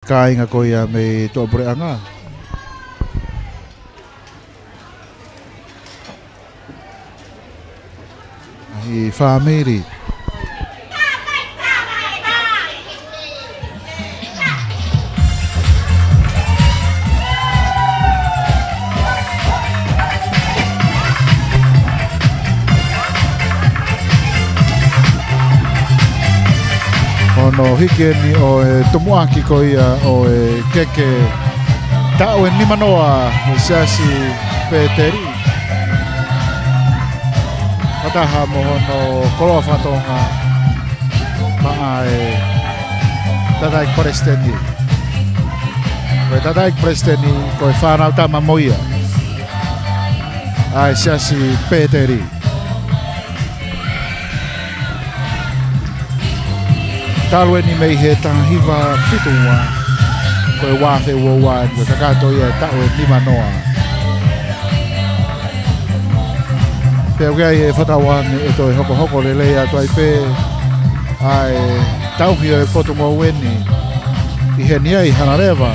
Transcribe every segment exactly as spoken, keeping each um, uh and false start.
Kāinga ko ia mei tuʻapuleʻanga. ʻI fāmili. Hono hiki eni ʻo e tumuʻaki ko ia ʻo e keke taʻu ʻe nimanoa ʻo e Siasi Pēteli. Fakataha mo hono koloa fakatonga maʻa e tangataʻeiki palesiteni. Ko e tangataʻeiki palesiteni ko e fānau tama mo ia ʻa e Siasi Pēteli. Talu eni mei he taha hiva fitu ua, ko e ua afe ua ua eni, ko e kakato ia e taʻu ʻe nimanoa. Pea ʻoku ʻi ai e fakatauange ʻe toe hokohoko lelei atu ai pē ʻa e tauhi ʻo e potungāue ni ʻi heni ai ʻi Hanaleva.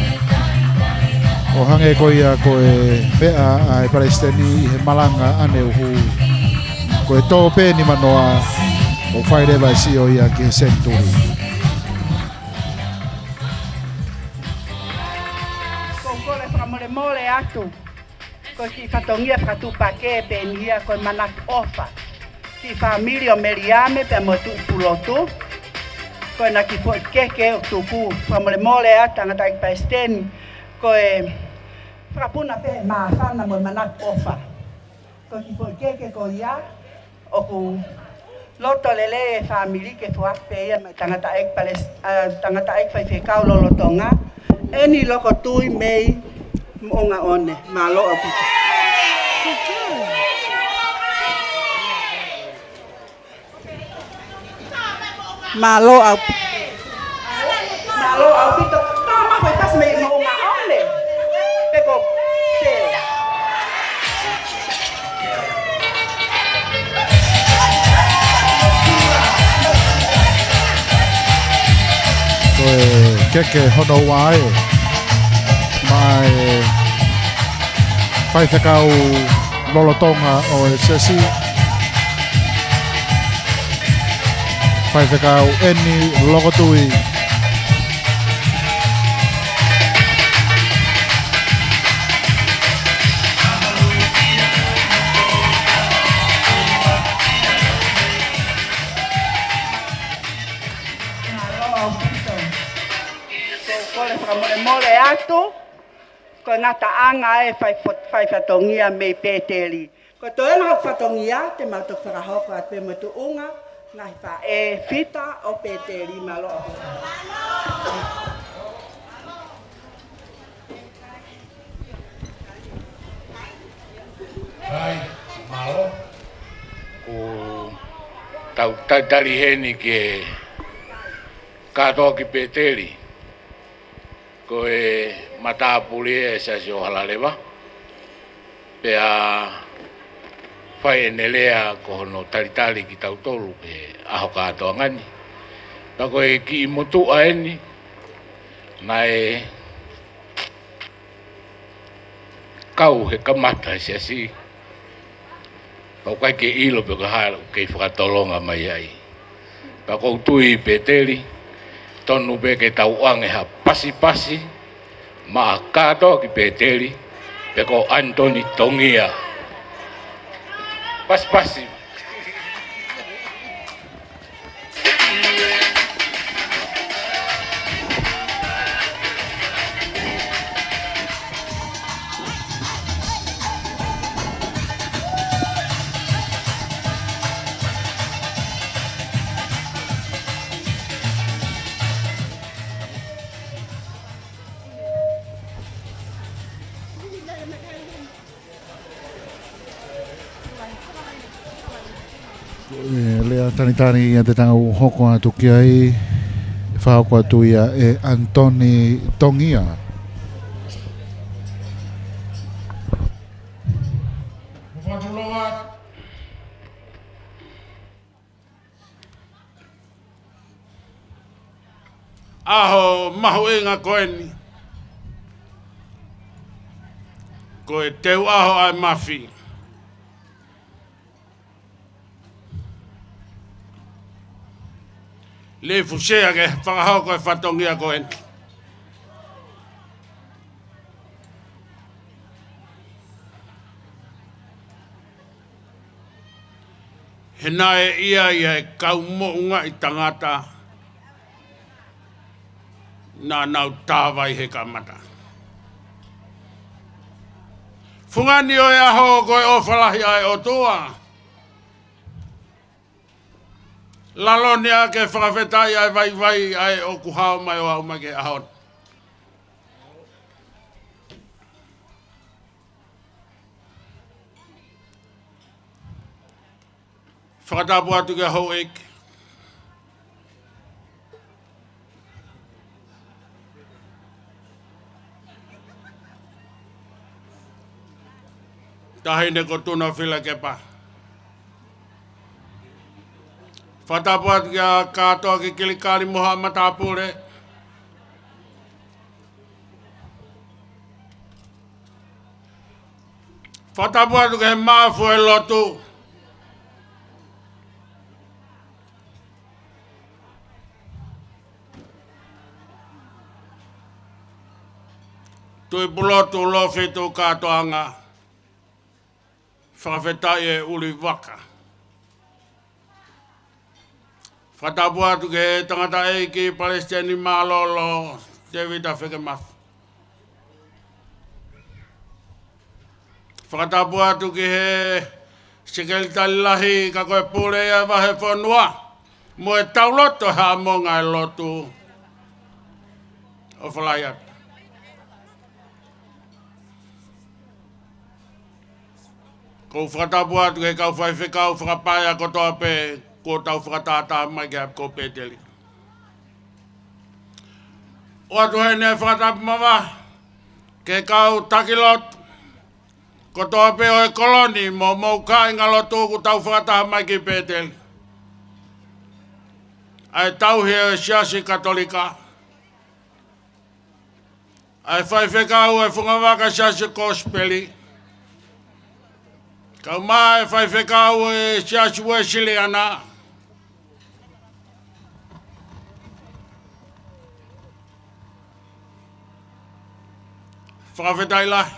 ʻO hangē ko ia ko e meʻa ʻa e palesiteni ʻi he malanga ʻaneuhu, ko e tō pē nimanoa ʻoku fai leva e sio ia ki he senituli. Ko e kole fakamolemole atu. Ko e kiʻi fatongia fakatuʻupakē pē eni ia ko e manatu ʻofa ki he fāmili ʻo Meliame pea mo Tuʻipulotu. Ko ʻena kiʻi foʻi keke ʻoku tuku, fakamolemole atu tangataʻeiki palesiteni. Ko e fakapuna pē māfana mo e manatu ʻofa. Ko e kiʻi foʻi keke ko ia ʻoku loto lelei e fāmili ke foaki pē ia maʻa e tangataʻeiki pales-, ʻa, tangataʻeiki faifekau lolotonga, ʻEni Lokotui mei Moʻungaʻone. Mālō ʻaupito. Mālō ʻaupito. Mālō ʻaupito. Tama ko e fasi mei Moʻungaʻone. Pe ko pē. Ko e keke hono ua ē maʻa e faifekau lolotonga ʻo e Siasi, Faifekau ʻEni Lokotui. Mālō ʻaupito. Ko e kole fakamolemole atu. Ko e ngataʻanga e fai fo-, fai fatongia mei Pēteli. Ko e toenga hoku fatongia, te mau toki fakahoko atu pē mo e tuʻunga ngaahi faʻē fita ʻo Pēteli. Mālō. Hai, mālō. ʻOku tau talitali heni ke kātoa ki Pēteli. Ko e matāpule e Siasi ʻo Hanaleva. Pea fai ʻene lea ko hono talitali kitautolu he ʻaho kātoanga ni. Pea ko e kiʻi motuʻa eni, naʻe kau he kamata e Siasi. Pea ʻoku ʻikai ke ʻilo pe ko e hā ʻoku kei fakatolonga mai ai. Pea ʻoku ou tui Pēteli, tonu pē ke tau ʻoange ha pasipasi, maʻa kātoa ki Pēteli, pe ko ʻAnitoni Tongia. Pasipasi. Ko e lea talitali ia te tau hoko atu ki ai, fakahoko atu ia ʻe ʻAnitoni Tongia. ʻAho mahuʻinga ko eni, ko e teu ʻaho ʻa e Mafi. Lei fusea ke fakahoko e fatongia ko eni. He naʻe ʻi ai e kau moʻungaʻi tangata naʻa nau tāvai he kamata. Fungani ʻo e ʻaho ko e ʻofa lahi ʻa e ʻOtua. Lalo ni ʻa ke fakafetaʻi ʻa e vaivai ʻa e ʻoku hao mai ʻo aʻu mai ki he ʻaho ni. Fakatapu atu ki he houʻeiki. Taʻahine ko Tuna Filakepa. Fakatapu atu ki he kātoa ki Kilikali mo haʻa matāpule. Fakatapu atu ki he mafu ʻo e lotu. Tuʻi Pulotu, Lofetu, kātoanga. Fakafetaʻi e ʻUlivaka. Fakatapu atu ki he tangataʻeiki Palesiteni Mālōlō, Tēvita Fekemafi. Fakatapu atu ki he Sekelitali Lahi ka ko e pule ia ʻa e vahefonua, mo e tauloto Haʻamonga e lotu ʻo Falaiata. ʻOku ou fakatapu atu ki he kau faifekau fakapaea kotoa pē kuo tau fakatātā mai ki he ʻapi ko Pēteli. ʻOatu heni e fakatapu mavahe ki he kau taki lotu kotoa pē ʻo e kolo ni mo homou kāinga lotu kuo tau fakataha mai ki Pēteli. ʻA e tauhi ʻo e Siasi Katolika, ʻa e faifekau ʻo e fungavaka Siasi Kosipeli, kae ʻumaʻā e faifekau ʻo e Siasi Uēsiliana. Fakafetaʻi lahi.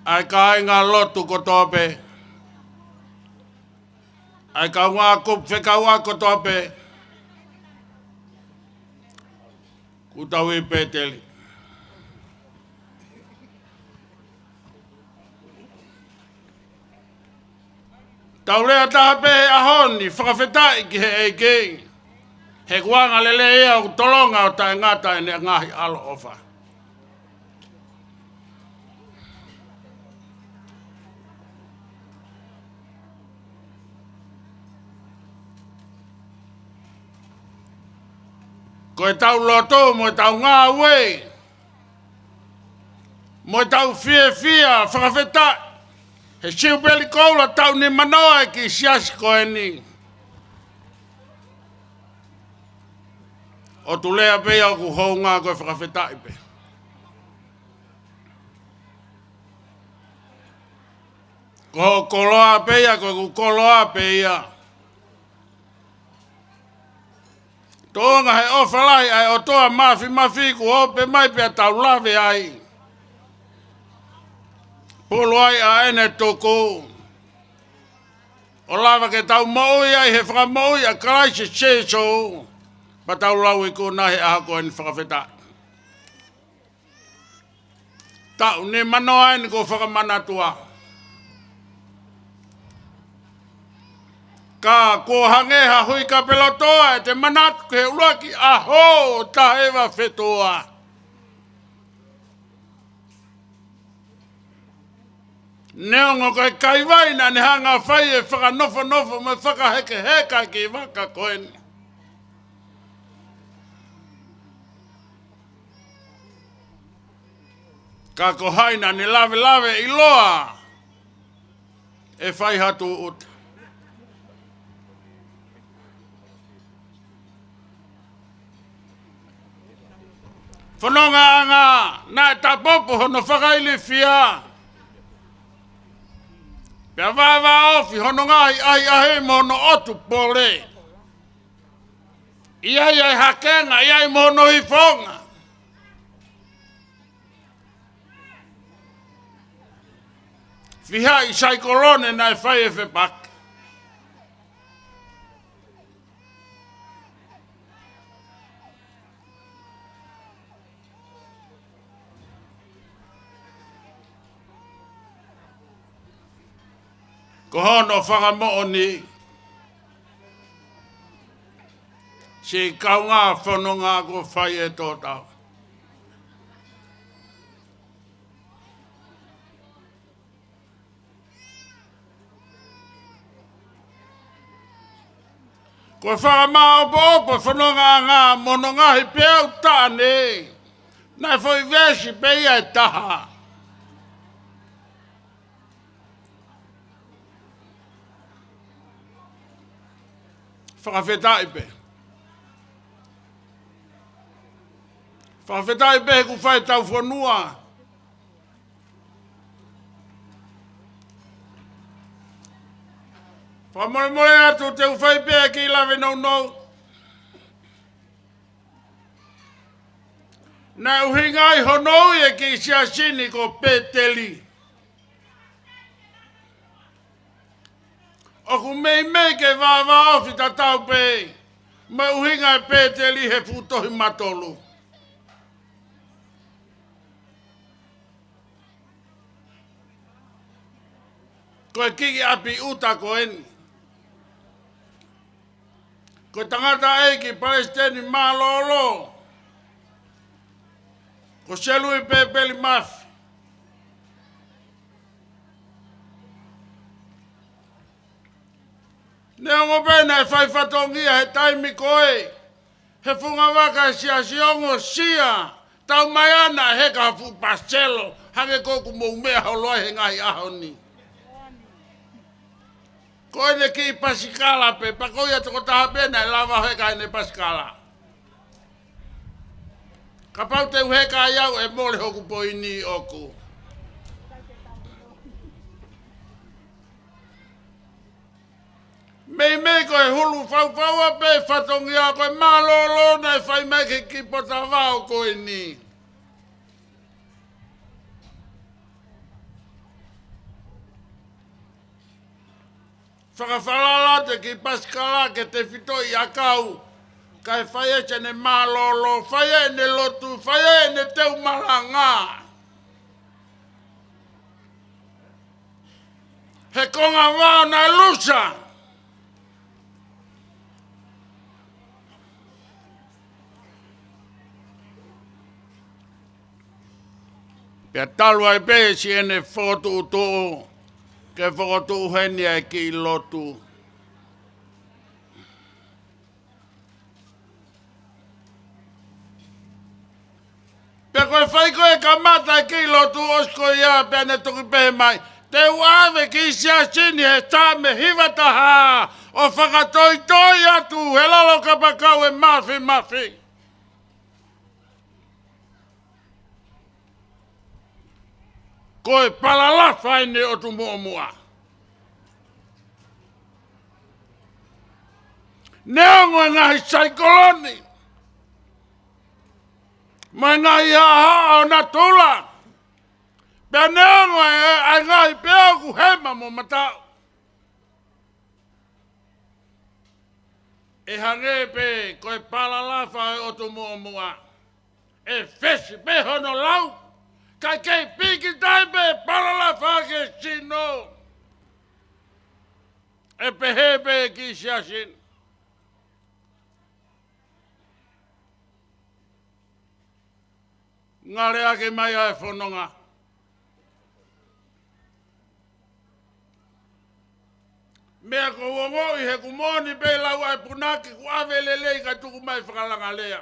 ʻA e kāinga lotu kotoa pē, ʻa e kaungā kupu fekauʻaki kotoa pē kuo tau ʻi Pēteli. Tau lea taha pē he ʻaho ni, fakafetaʻi ki he ʻEiki, he kuo anga lelei ia ʻoku tolonga ʻo taʻengata ʻene ngaahi ʻaloʻofa. Ko e tau lotu mo e tau ngāue mo e tau fiefia fakafetaʻi he Siupeli Koula taʻu nimanoa ʻa e kiʻi siasi ko eni, ʻo tau lea pē ia ʻoku hounga ko e fakafetaʻi pē. Ko hoʻo koloa pē ia, ko ʻeku koloa pē ia. Tōʻonga he ʻofa lahi ʻa e ʻOtua Mafimafi kuo ope mai pea tau lave ai. Pulu ai ʻa ʻene tuku, ʻo lava ke tau moʻui ai he fakamoʻui ʻa Kalaisi Sīsū, pea tau lau ikuna he ʻaho ko eni, fakafetaʻi. Taʻu nimanoa eni kuo fakamanatua. Ka kuo hangē ha hui kapelotoa ʻete manatu ki he ʻuluaki ʻaho ʻo e taha hiva fitu ua. Neongo ko e kaivai naʻa ne hanga ʻo fai e fakanofonofo mo e fakahekeheka ki he vaka ko eni, ka ko hai naʻa ne lavelave ʻiloa ʻe fai ha tūʻuta? Fonongaʻanga, naʻe tapopo hono fakailifia. Pea vāvāofi hono ngaahi ʻahiʻahi mo hono ʻotu pole. ʻI ai ʻa e hakenga, ʻi ai mo hono hifonga. Fiha ʻi saikolone naʻe fai e fepaki. Ko hono fakamoʻoni, siʻi kaungā fononga kuo fai e tōtau. Ko e fakamāʻopoʻopo e fonongaʻanga mo hono ngaahi peau taʻane, naʻe foʻi veesi pē ia ʻe taha. Fakafetaʻi pē. Fakafetaʻi pē he kuo fai ʻetau fonua. Fakamolemole atu te u fai pē ʻa e kiʻi lave nounou. Naʻe ʻuhinga ai hono ui e kiʻi siasi ni ko Peteli. ʻOku meimei ke vāvāofi tatau pē mo e ʻuhinga e Peteli he fuʻu tohi Matolu. Ko e kiʻi ʻapi ʻuta ko eni. Ko e tangataʻeiki palesiteni mālōlō ko Selui Pepeli Mafi. Neongo pē naʻe fai fatongia he taimi ko ē he fungavaka e siasi, ongosia, tau mai ʻana ʻe heka ha fuʻu paselo, hangē ko ʻoku mou meʻa holo ai he ngaahi ʻaho ni. Ko ʻene kiʻi pasikala pē, pea ko ia tokotaha pē naʻe lava heka ʻene pasikala. Kapau te u heka ai au ʻe mole hoku poini ʻoku. Meimei ko e hulu faufaua pē fatongia ko e mālōlō naʻe fai mai ki he kiʻi potavao ko eni. Fakafalala atu e kiʻi pasikala ke tefitoʻi ʻakau, kae fai ʻe ia ʻene mālōlō, fai ʻene lotu, fai ʻene teu malanga. He konga vao naʻe lusa. Pea talu ai pē siʻene fokotuʻutuʻu, ke fokotuʻu heni ʻa e kiʻi lotu. Pea ko e fai ko ē kamata e kiʻi lotu ʻosi ko ia pea ne toki pehē mai, te u ʻave ki he siasi ni he Saame hiva taha ʻo fakatoitoi atu he lalo kapakau e Mafimafi. Ko e palalafa eni ʻo Tumuʻomuʻa. Neongo e ngaahi saikolone mo e ngaahi haʻahaʻa ʻo natula, pea neongo e, e ngaahi peau ʻoku hema mo mataʻu, ʻe hangē pē ko e palalafa ʻo Tumuʻomuʻa. ʻE fesi pē hono lau, kae kei pīkitai pē palalafa ki he sino. ʻE pehē pē ki he siasi ni. Ngaleʻi ake mai ʻa e fononga. Meʻa ʻoku ou ongoʻi he ʻoku moʻoni pē lau ʻa e punake kuo ʻave lelei kae tuku mai fakalangalea.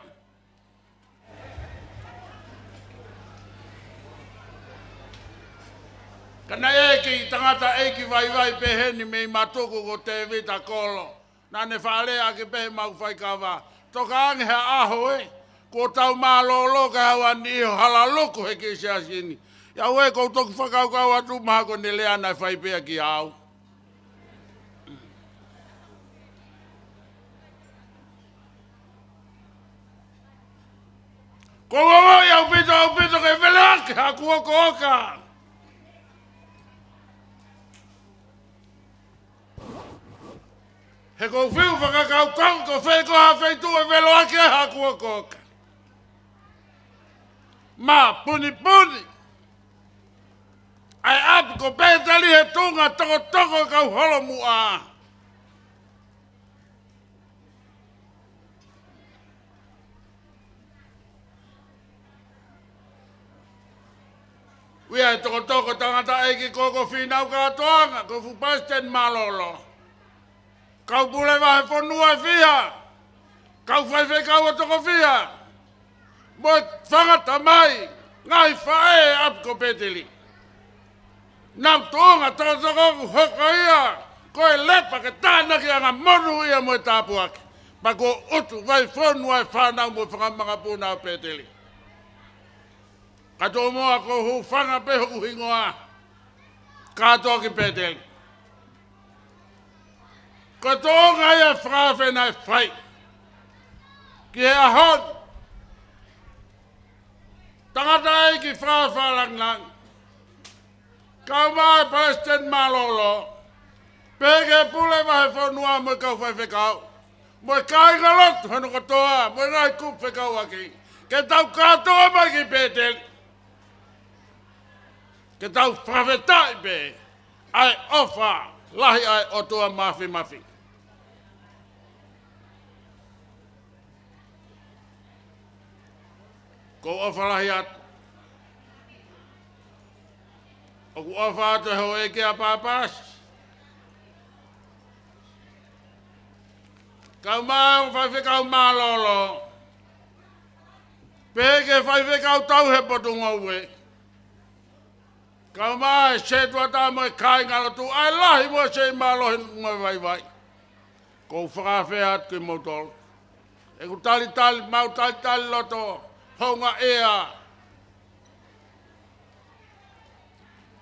Ka naʻe ʻi ai e kiʻi tangataʻeiki vaivai pehē ni mei Matuku ko Tēvita Kolo. Naʻa ne faʻa lea ʻaki pē ʻemau faikava. Toka ange ha ʻaho ē, Pea tau mālōlō kae ʻoua ʻe ʻi ai ha hala loko he kiʻi siasi ni. ʻIo, ʻoku ou toki fakakaukau atu mahalo ko ʻene lea naʻe fai pē ia kiate au. Ko e ongoʻi ʻaupito, ʻaupito ke velo ake haku ʻokoʻoka. He ʻoku ou fiu fakakaukau ko fē koā ha feituʻu ʻe velo ake ai haku ʻokoʻoka. Mapunipuni ʻa e ʻapi ko Pēteli he tuʻunga tokotoko e kau holomuʻa. ʻUhinga ʻe he tokotoko, tangataʻeiki, ko e kau fānau kātoanga, ko e fuʻu palesiteni mālōlō, kau pule vahefonua ʻe fiha, kau faifekau ʻe toko fiha, mo e fanga tamai, ngaahi faʻē ʻapi ko Pēteli. Nau tuʻunga tokotoko ʻoku hoko ia ko e lepa ke tānaki ʻa e anga monūʻia mo e tāpuaki. Pea kuo ʻutu vahefonua e fānau mo e fanga makapuna ʻo Pēteli. Ka tomuʻa ʻoku ou hūfanga pē hoku hingoa kātoa ki Pēteli. Ko e toʻonga ia e fakaafe naʻe fai ki he ʻaho ni. Tangataʻeiki Fafā Langilangi, kae ʻumaʻā e palesiteni mālōlō, pehē ki he pule vahefonua mo e kau faifekau, mo e kāingalotu hono kotoa, mo e ngaahi kupu fekauʻaki, ke tau kātoa mai ki Pēteli, ke tau fakafetaʻi pē ʻa e ʻofa lahi ʻa e ʻOtua Māfimafi. ʻOku ou ʻofa lahi atu. ʻOku ou ʻofa atu he ʻEiki ʻa Pāpasi, kae ʻumaʻā e faifekau mālōlō, pehē ki he faifekau tau he potungāue, kae ʻumaʻā e sētuata mo e kāingalotu, ʻa e lahi mo e siʻi, mālohi mo e vaivai. ʻOku ou fakaafe atu kimoutolu. ʻEku talitali, mau talitali loto, houngaʻia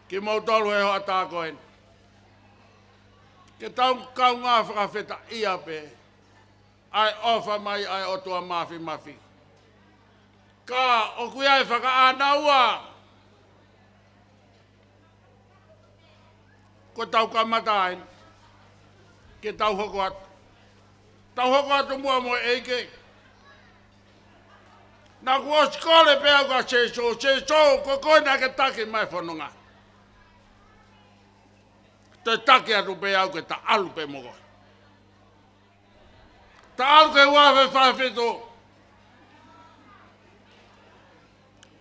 kimoutolu he hoʻatā ko eni. Ke tau kaungā fakafetaʻia pē ʻa e ʻofa mai ʻa e ʻOtua Māfimafi. Ka ʻoku ʻi ai e fakaʻānaua, ko ʻetau kamata ai, ke tau hoko atu. Tau hoko atu muʻa mo e ʻEiki. Naʻá ku ʻosi kole pē au kia Sēsū, Sēsū, ko koe naʻá ke taki mai e fononga. Toe taki atu pē au ke ta ʻalu pē mo koe. Ta ʻalu ki he ua afe fā fitu.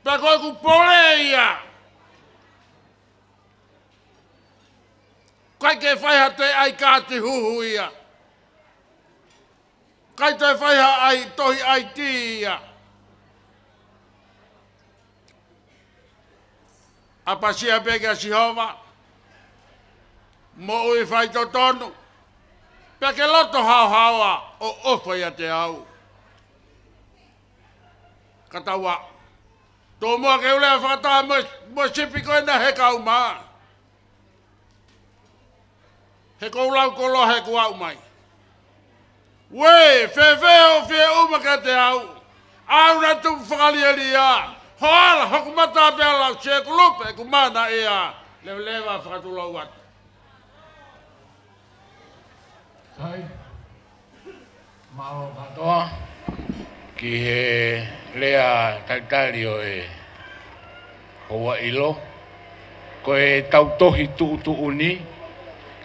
Pea ko ʻeku pole ia, ʻikai ke fai ha toe ʻai kaati huhu ia. ʻIkai toe fai ha ʻai tohi ʻaitī ia. ʻApasia pē kia Sihova, moʻui faitotonu, pea ke loto haohaoa ʻo ʻofa ʻiate au. Ka tau ō, tomuʻa ke u lea fakataha mo, mo e sipi ko ena he kau mā. He ʻoku ou lau koloa he kuo aʻu mai. Uē, fēfē hoʻo fie ʻuma kiate au? ʻAu naʻe tupu fakalielia, hoʻo ala hoku mata pea lau, sekulupe ʻeku mana ia. Leveleva, fakatulou atu. Sai. Mālō kātoa ki he lea talitali ʻo e houa ʻilo. Ko ʻetau tohi tuʻutuʻuni,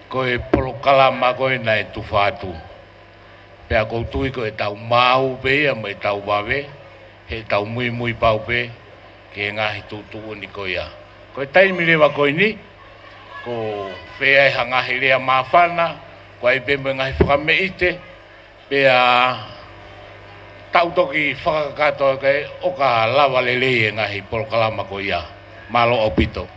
ko e polokalama ko ē naʻe tufa atu. Pea ʻoku ou tui ko ʻetau maau pē ia mo ʻetau vave, heʻetau muimui pau pē ki he ngaahi tuʻutuʻuni ko ia. Ko e taimi leva ko eni, ʻoku fai ai ha ngaahi lea māfana, ʻoku ʻi ai pē mo e ngaahi fakameʻite, pea tau toki fakakakato kae ʻoka lava lelei e ngaahi polokalama ko ia. Mālō ʻaupito.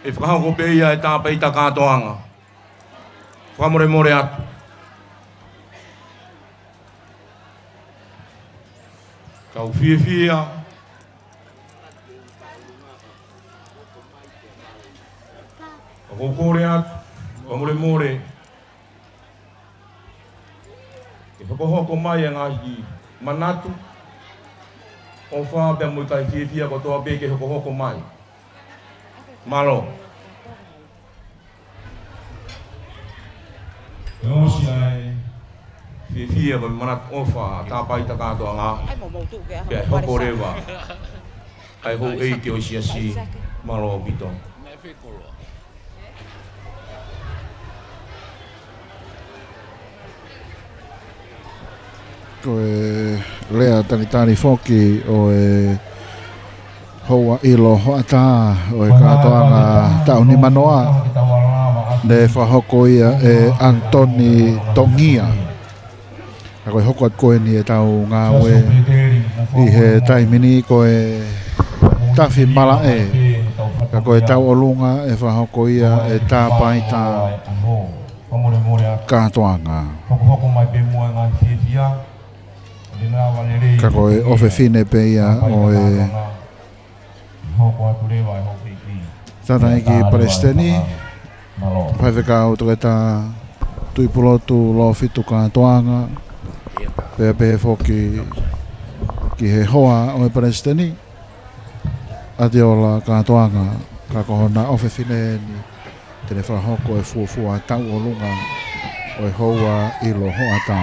ʻE fakahoko pē ia ʻe Tāpaita Kātoanga. Fakamolemole atu. Kau fiefia. Kau kole atu. Fakamolemole. Ke hokohoko mai ʻa e ngaahi manatu, ʻofa pea mo e kakai fiefia kotoa pē ke hokohoko mai. Mālō. Ke ʻosi ʻa e fiefia mo e manatu ʻofa ʻa Tāpaita Kātoanga. Pea hoko leva ʻa e houʻeiki ʻo e siasi. Mālō ʻaupito. Ko e lea talitali foki ʻo e houa ʻilo hoʻatā ʻo e kātoanga taʻu nimanoa, ne fakahoko ia ʻe ʻAnitoni Tongia. Ka ko e hoko atu ko eni ʻetau ngāue ʻi he taimi ni ko e tafi malaʻe. Ka ko e tauʻolunga ʻe fakahoko ia ʻe Tāpaita Kātoanga. Ka ko e ʻofefine pē ia ʻo e Tangataʻeiki Palesiteni, Faifekau Toketā Tuʻipulotu Lōfitu Kātoanga, pea pehē foki ki he hoa ʻo e Palesiteni, ʻAtiola Kātoanga, ka ko hona ʻofefine eni te ne fakahoko e fuofua tauʻolunga ʻo e houa ʻilo hoʻatā.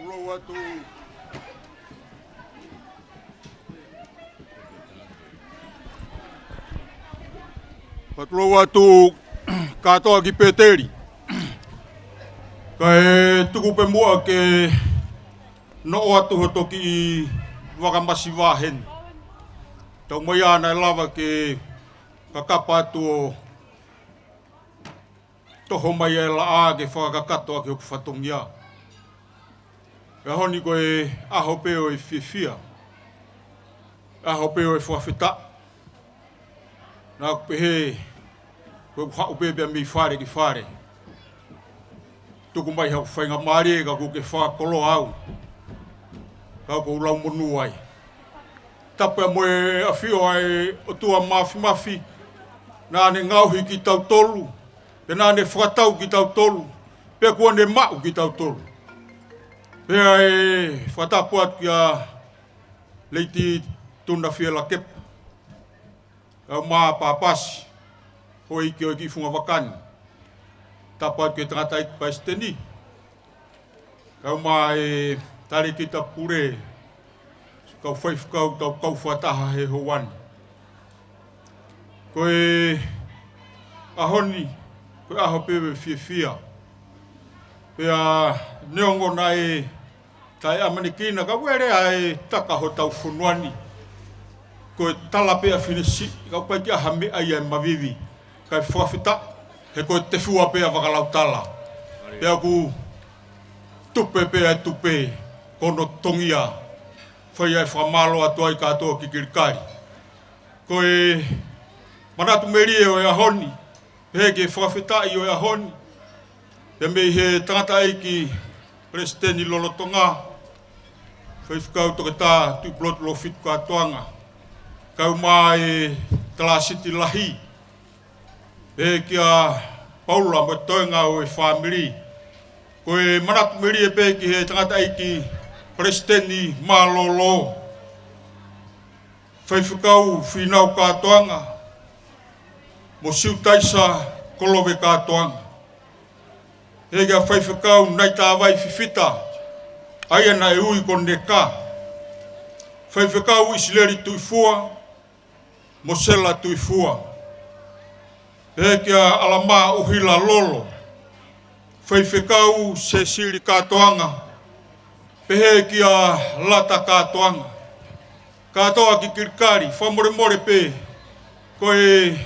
Tulou atu. Tulou atu kātoa ki Pēteli. Kae tuku pē muʻa ke noʻo atu hoto kiʻi vakamasiva heni. Tau mai ʻana ʻe lava ke kakapa atu ʻo toho mai e laʻā ke fakakakato ʻaki hoku fatongia. ʻE ʻaho ni ko e ʻaho pē ʻo e fiefia. ʻAho pē ʻo e fakafetaʻi. Naʻa ku pehē, ko ʻeku haʻu pē pea mei fale ki fale. Tuku mai haku faingamālie ka ʻoku ke fakakoloa au. Ka ʻoku ou lau monū ai. Tapu mo e ʻafio ʻa e ʻOtua Māfimafi. Naʻa ne ngaohi kitautolu. Pea naʻa ne fakatau kitautolu. Pea kuo ne maʻu kitautolu. Pea ʻe fakatapu atu kia Lady Tuna Fielakepa. Kau mai Papasi, houʻeiki ʻo e kiʻi funga vaka ni. Tapu atu ki he Tangataʻeiki Palesiteni. Kau mai e Talēkita Pule, kau faifekau, tau kau fakataha he houa ni. Ko e ʻaho ni, ko e ʻaho pē ʻo e fiefia. Pea neongo naʻe taʻeʻamanekina, ka ʻoku ʻi ai e lea ʻe taka hotau fonua ni. Ko e tala pē ʻa e fineʻeiki siʻi, ka ʻoku ʻikai ke ʻi ai ha meʻa ia ʻe mavivi. Kae fakafetaʻi, he ko e tefua pē ʻa Vakalautala. Pea ʻoku tupe pē ʻa e tupe, ko hono tongia. fai ai e fakamālō atu ai kātoa ki Kilikali. Ko e manatu melie ʻo e ʻaho ni, pehē ki he fakafetaʻi ʻo e ʻaho ni, pea mei he tangataʻeiki Palesiteni lolotonga, Faifekau Toketā Tuʻipulotu Lōfitu Kātoanga, kae ʻumaʻā e Talāsiti Lahi, pehē kia Paula mo e toenga ʻo e fāmili. Ko e manatu melie pē ki he tangataʻeiki Palesiteni mālōlō, Faifekau Fīnau Kātoanga, mo Siutaisa Kolove Kātoanga. Pehē kia Faifekau Naitāvai Fifita, ʻa ia naʻe ui ko Neka. Faifekau ʻIsileli Tuʻifua, mo Sela Tuʻifua. Pehē kia ʻAlamā ʻUhila Lolo, Faifekau Sēsili Kātoanga, pehē kia Lata Kātoanga. Kātoa ki Kilikali, fakamolemole pē, ko e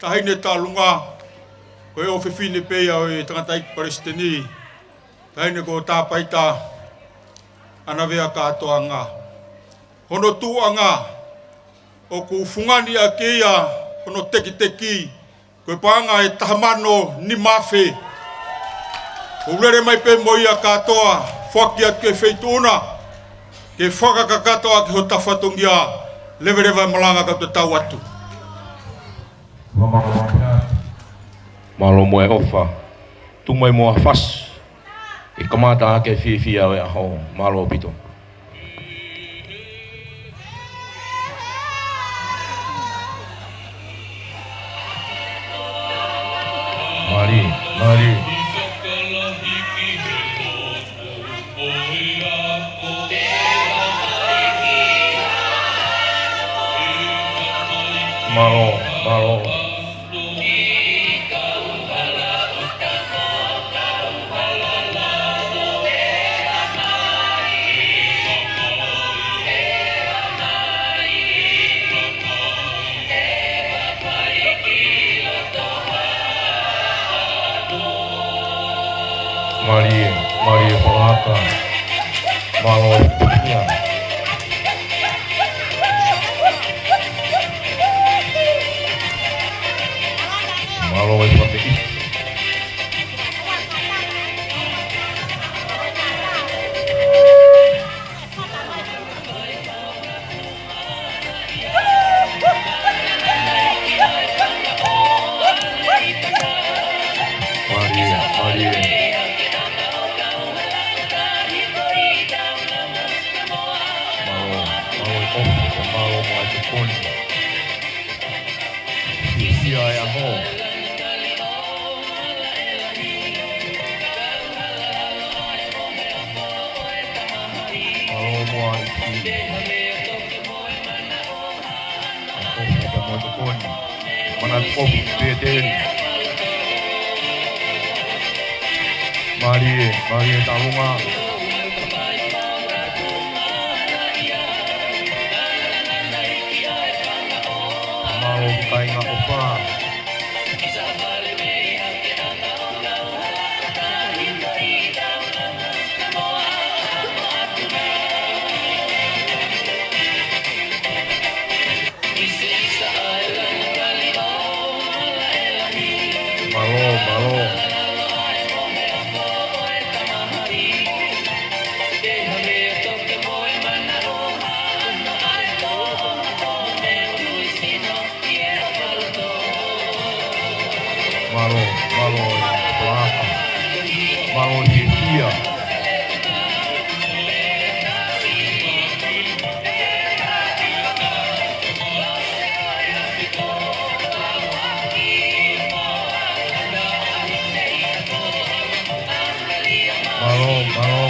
Taʻahine Taʻalunga, ko e ʻofefine pē ia ʻo e tangataʻeiki Palesiteni, Taʻahine ko Tāpaita ʻAnavea Kātoanga. Hono tuʻuʻanga, ʻoku fungani ʻaki ia hono tekiteki, ko e paʻanga ʻe taha mano nima afe. ʻOku lele mai pē mo ia kātoa, foaki atu ki he feituʻu na, ke fakakakato ʻaki hota fatongia, leveleva e malanga ka te tau atu. Mālō mo e ʻofa, tuku mai mo ha fasi. ʻE kamata ʻaki e fiefia ʻo e ʻaho, mālō ʻaupito. Mālie, mālie. Mālō, mālō. Mālie, mālie Palaka. Mālō e fiefia. Mālō e fakameʻi. Mālie, mālie. Mālō, mālō e ʻofa, mālō mo e tokoni. Fiefia e ʻaho. Mālō mo e ʻofa. ʻOfa pea mo e tokoni. Manatu ʻofa pē tēni. Mālie, mālie Taʻalunga. Mālō kāinga ʻofa. Mālō, mālō. Mālō, mālō e Palaka. Mālō e fiefia. Mālō, mālō.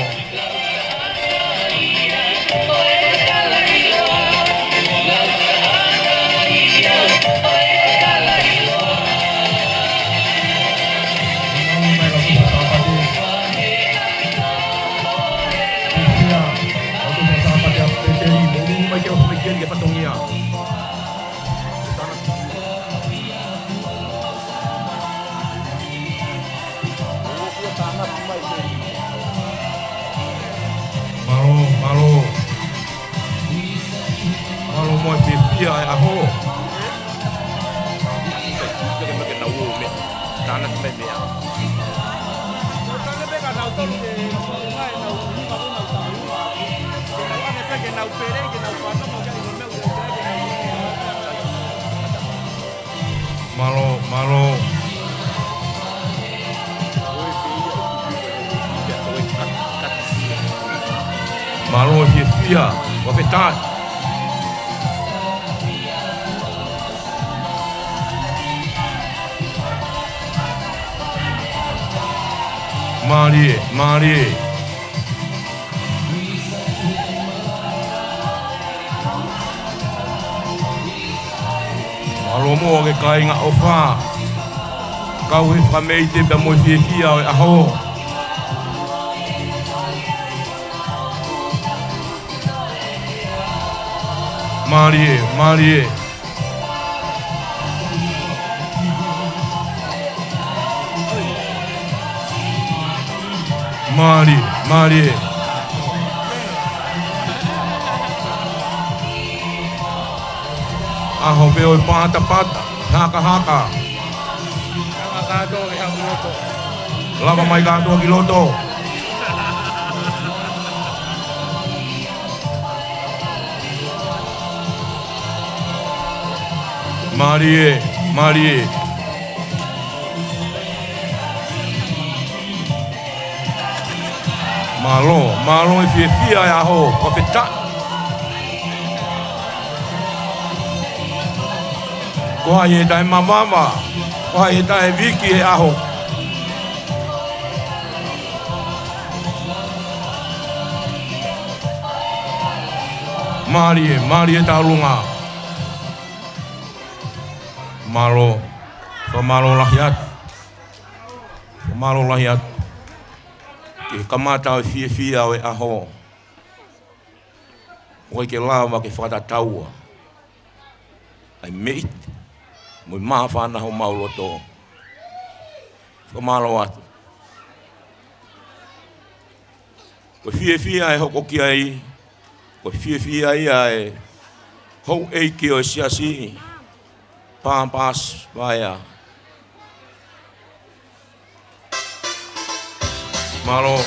Ana te me mea. Mālō, mālō. Mālō e fiefia, fakafetaʻi. Mālie, mālie. Mālō muʻa e kāinga ʻofa. Kau he fakameite pea mo e fiefia ʻo e ʻaho. Mālie, mālie. Mālie, mālie. ʻAho pē ʻo e patapata, hakahaka. Lava mai kātoa ki loto. Mālie, mālie. Mālō, mālō e fiefia e ʻaho, fakafetaʻi. Ko hai ʻe taʻemavava, ko hai ʻe taʻeviki he ʻaho. Mālie, mālie e tauʻolunga. Mālō, fakamālō lahi atu. Fakamālō lahi atu. Ke kamata ʻo e fiefia ʻo e ʻaho. ʻOku ʻikai ke lava ke fakatataua ʻa e meʻa ʻi he māfana homau loto. Fakamālō atu. Ko e fiefia ʻe hoko ki ai, ko e fiefia ia ʻa e houʻeiki ʻo e siasi, Pāpasi Vaea. Mālō.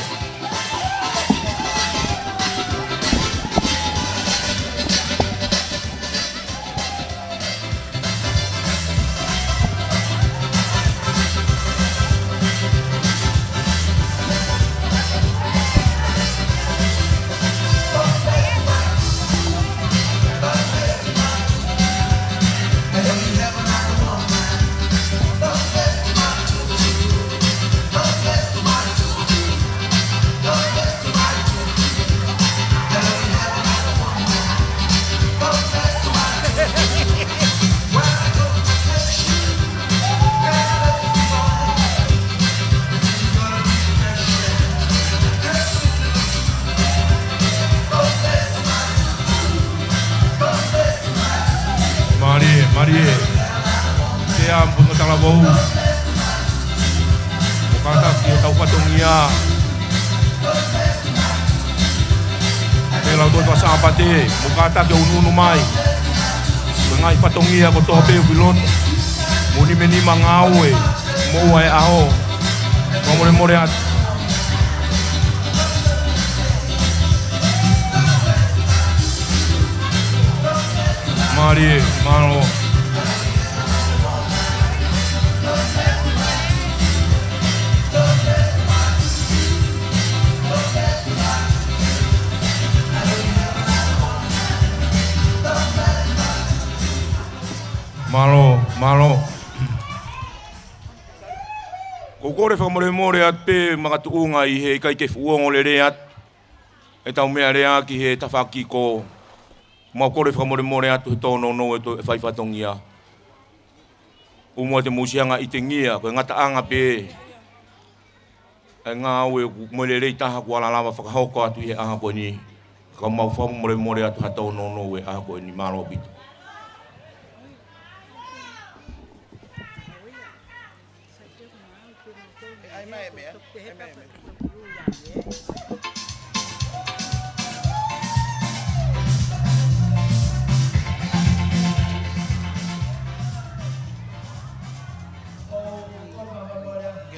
Mālie, mālie. Sea mo hono talavou. Mo kātaki ʻo tau fatongia. Pea lau tō tua Sāpate, mo kātaki ʻo unuunu mai. Ko e ngaahi fatongia ko tō pē ʻoku ʻi loto. Mo nima nima ngāue, mo ua e ʻaho. Fakamolemole atu. Mālie, mālō. Mālō, mālō. ʻOku ou kole fakamolemole atu pē makatuʻunga ʻi he ʻikai ke fuʻu ongo lelei atu ʻetau meʻa lea ki he tafaʻaki ko. Mau kole fakamolemole atu he tōnounou ʻetau fai fatongia. ʻOku mou ʻi ai te mou sio ange ʻi he tengia, ko e ngataʻanga pē ʻa e ngāue ʻoku mo e lelei taha kuo ala lava fakahoko atu ʻi he ʻaho ko eni. Ka mau fakamolemole atu ha tōnounou he ʻaho ko eni, mālō ʻaupito.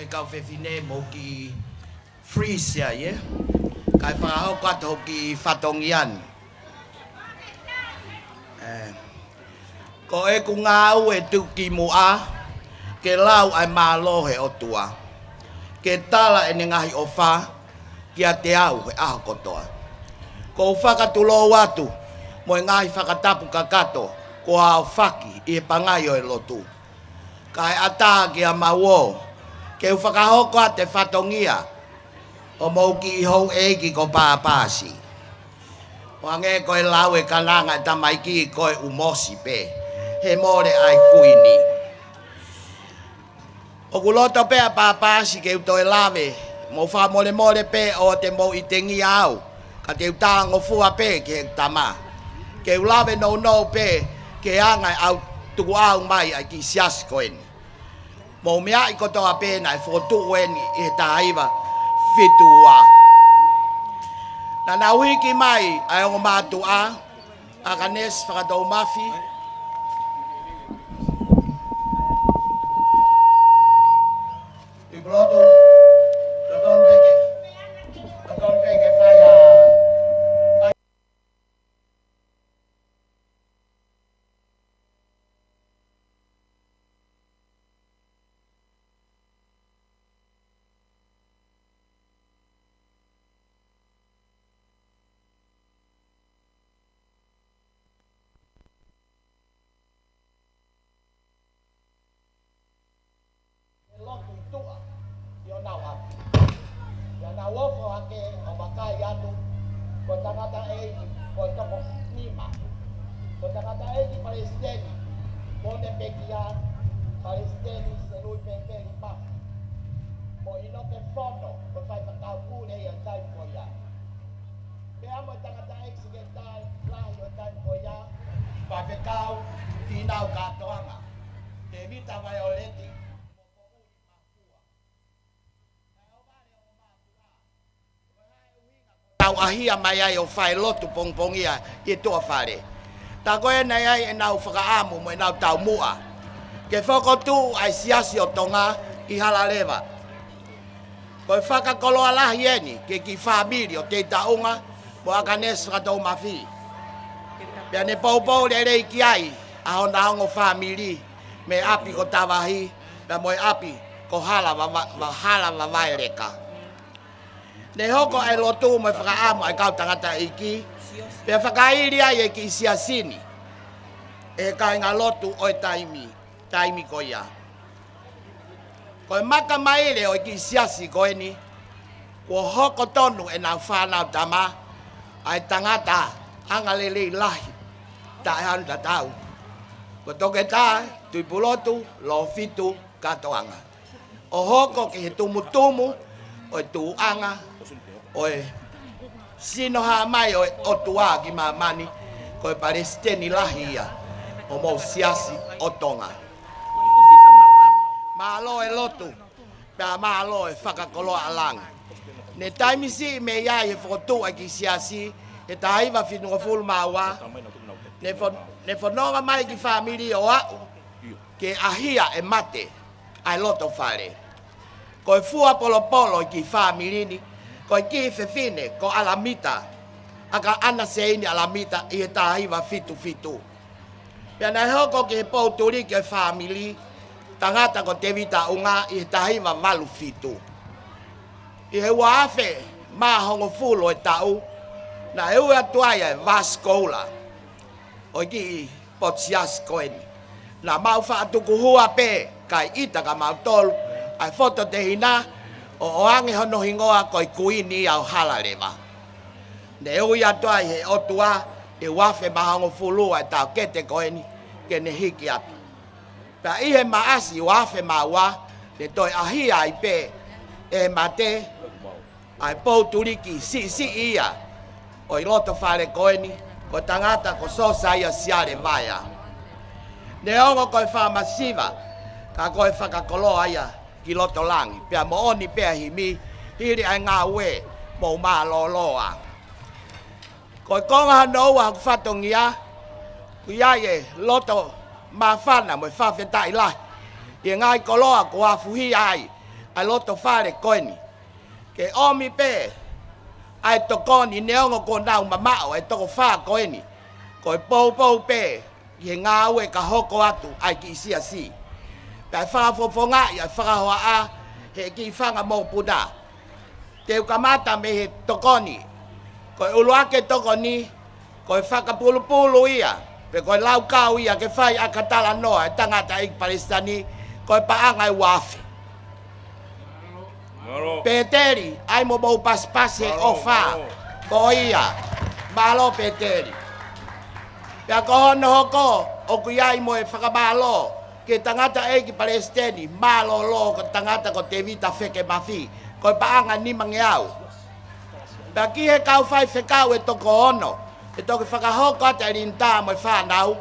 Kau fefine mo ki Frisia, ē? Kae fakahoko atu hoku fatongia ni. Ē, ko ʻeku ngāue tuku ki muʻa, ke lau ʻa e mālō he ʻOtua, ke tala ʻene ngaahi ʻofa kiate au he ʻaho kotoa. ʻOku ou fakatulou atu mo e ngaahi fakatapu kakato kuo aofaki ʻi he pangai ʻo e lotu. Kae ʻatā kiate au ʻo ke u fakahoko atu e fatongia ʻo homou kiʻi houʻeiki ko Pāpasi. ʻO hangē ko e lau ʻa e kananga ʻa e tamaiki, ko e ʻumosi pē he mole ʻa e kuini. ʻOku loto pē ʻa Pāpasi ke u toe lave, mou fakamolemole pē ʻoua te mou ʻitengia au, ka te u talangofua pē ki heʻeku tama ke u lave nounou pē ki he anga ʻa e ʻau tukuʻau mai ʻa e kiʻi siasi ko eni. Mou meaʻi kotoa pē naʻe fokotuʻu eni ʻi he taha hiva fitu ua. Naʻa nau hiki mai ʻa e ongo mātuʻa, ʻAkanesi Fakatoumafi. Tuʻipulotu, totonu pē ke, totonu pē ke fai ha ʻe lotu ʻi tuʻa ʻi honau ʻapi. Pea nau ofo hake ʻo vakai atu, ko e tangataʻeiki ko e toko nima. Ko e tangataʻeiki palesiteni, Pone Pekia, palesiteni Selui Pepeli Mafi. Mo ʻInoke Fono, ko e faifekau pule ia ʻi he taimi ko ia. Pea mo e tangataʻeiki sekelitali lahi ʻo e taimi ko ia, Faifekau Fīnau Kātoanga, Tēvita Vaioleti, mo Poʻuli Makua. Naʻe ʻohovale ʻa e ongo mātuʻa, ko e hā e ʻuhinga kuo nau ʻahia mai ai ʻo fai lotu pongipongia ʻi tuʻa fale. Tā ko ē naʻe ʻi ai ʻenau fakaʻamu mo ʻenau taumuʻa ke fokotuʻu ʻa e Siasi ʻo Tonga ʻi Halaleva. Ko e fakakoloa lahi eni ki he kiʻi fāmili ʻo Teitaʻunga mo ʻAkanesi Fakatoumafi. Pea ne poupou lelei ki ai ʻa hona ongo fāmili mei he ʻapi ko Tavahi, pea mo e ʻapi ko Hala Vava-, Va-, Hala Vavaeleka. Ne hoko ʻa e lotu mo e fakaʻamu ʻa e kau tangataʻeiki, pea fakaili ai e kiʻi siasi ni ʻe he kāingalotu ʻo e taimi, taimi ko ia. Ko e makamaile ʻo e kiʻi siasi ko eni, kuo hoko tonu ʻenau fānau tama ʻa e tangata angalelei lahi taʻehanu tatau, ko Toketā Tuʻipulotu Lōfitu Kātoanga, ʻo hoko ki he tumutumu ʻo e tuʻuʻanga ʻo e sino hā mai ʻo e ʻOtua ki māmani, ko e palesiteni lahi ia ʻo homou Siasi ʻo Tonga. Mālō e lotu, pea mālō e fakakoloa ʻa langi. Ne taimi siʻi mei ai he fokotuʻu ʻa e kiʻi siasi he taha hiva fitungofulu mā ua, ne fo-, ne fononga mai e kiʻi fāmili ʻo aʻu ke ʻahia e mate ʻa e loto fale. Ko e fua polopolo e kiʻi fāmili ni, ko e kiʻi fefine ko ʻAlamita, ʻAkaʻana Seini ʻAlamita, ʻi he taha hiva fitu fitu. Pea naʻe hoko ki he poutuliki e fāmili, tangata ko Tēvita ʻUnga, ʻi he taha hiva valu fitu. ʻI he ua afe mā hongofulu e taʻu, naʻe ui atu ai e vasi koula ʻo e kiʻi potu siasi ko eni. Naʻa mau faʻa tukuhua pē kae ʻita kia mautolu ʻa e fototehina ʻo ʻoange hono hingoa ko e Kuini ʻo Halaleva. Ne ui atu ai he ʻOtua ʻi he ua afe mā hongofulu ʻa e taʻokete ko eni ke ne hiki atu. Pea ʻi he Maʻasi ua afe mā ua, ne toe ʻahia ai pē ʻe he mate ʻa e poutuliki siʻisiʻi ia ʻo e loto fale ko eni, ko e tangata ko Sosaia Siale Vaea. Neongo ko e fakamasiva, ka ko e fakakoloa ia ki loto langi, pea moʻoni pē ʻa e himi, hili ʻa e ngāue, mou mālōlō ā. Ko e konga hono ua hoku fatongia, ʻoku ʻi ai e loto māfana mo e fakafetaʻi lahi ʻi he ngaahi koloa kuo afuhia ai ʻa e loto fale ko eni. Ke ʻomi pē ʻa e tokoni neongo kuo nau mamaʻo e toko fā ko eni. Ko e poupou pē ki he ngāue ka hoko atu ʻa e kiʻi siasi. Pea fakafofongaʻi ʻa e fakahoaʻa he kiʻi fanga mokopuna. Te u kamata mei he tokoni. Ko e ʻuluaki tokoni, ko e fakapulupulu ia, pe ko e laukau ia ke fai ʻa e talanoa ʻa e tangataʻeiki palesiteni, ko e paʻanga ʻe ua afe. Mālō. Pēteli, ʻai mo mou pasipasi he ʻofa. Mālō. Ko ia. Mālō Pēteli. Pea ko hono hoko, ʻoku ʻi ai mo e fakamālō ki he tangataʻeiki palesiteni mālōlō, ko e tangata ko Tēvita Feke Mafi, ko e paʻanga nimangeau. Pea ki he kau faifekau ʻe toko ono, ʻe toki fakahoko atu ʻa e linitā mo e fānau,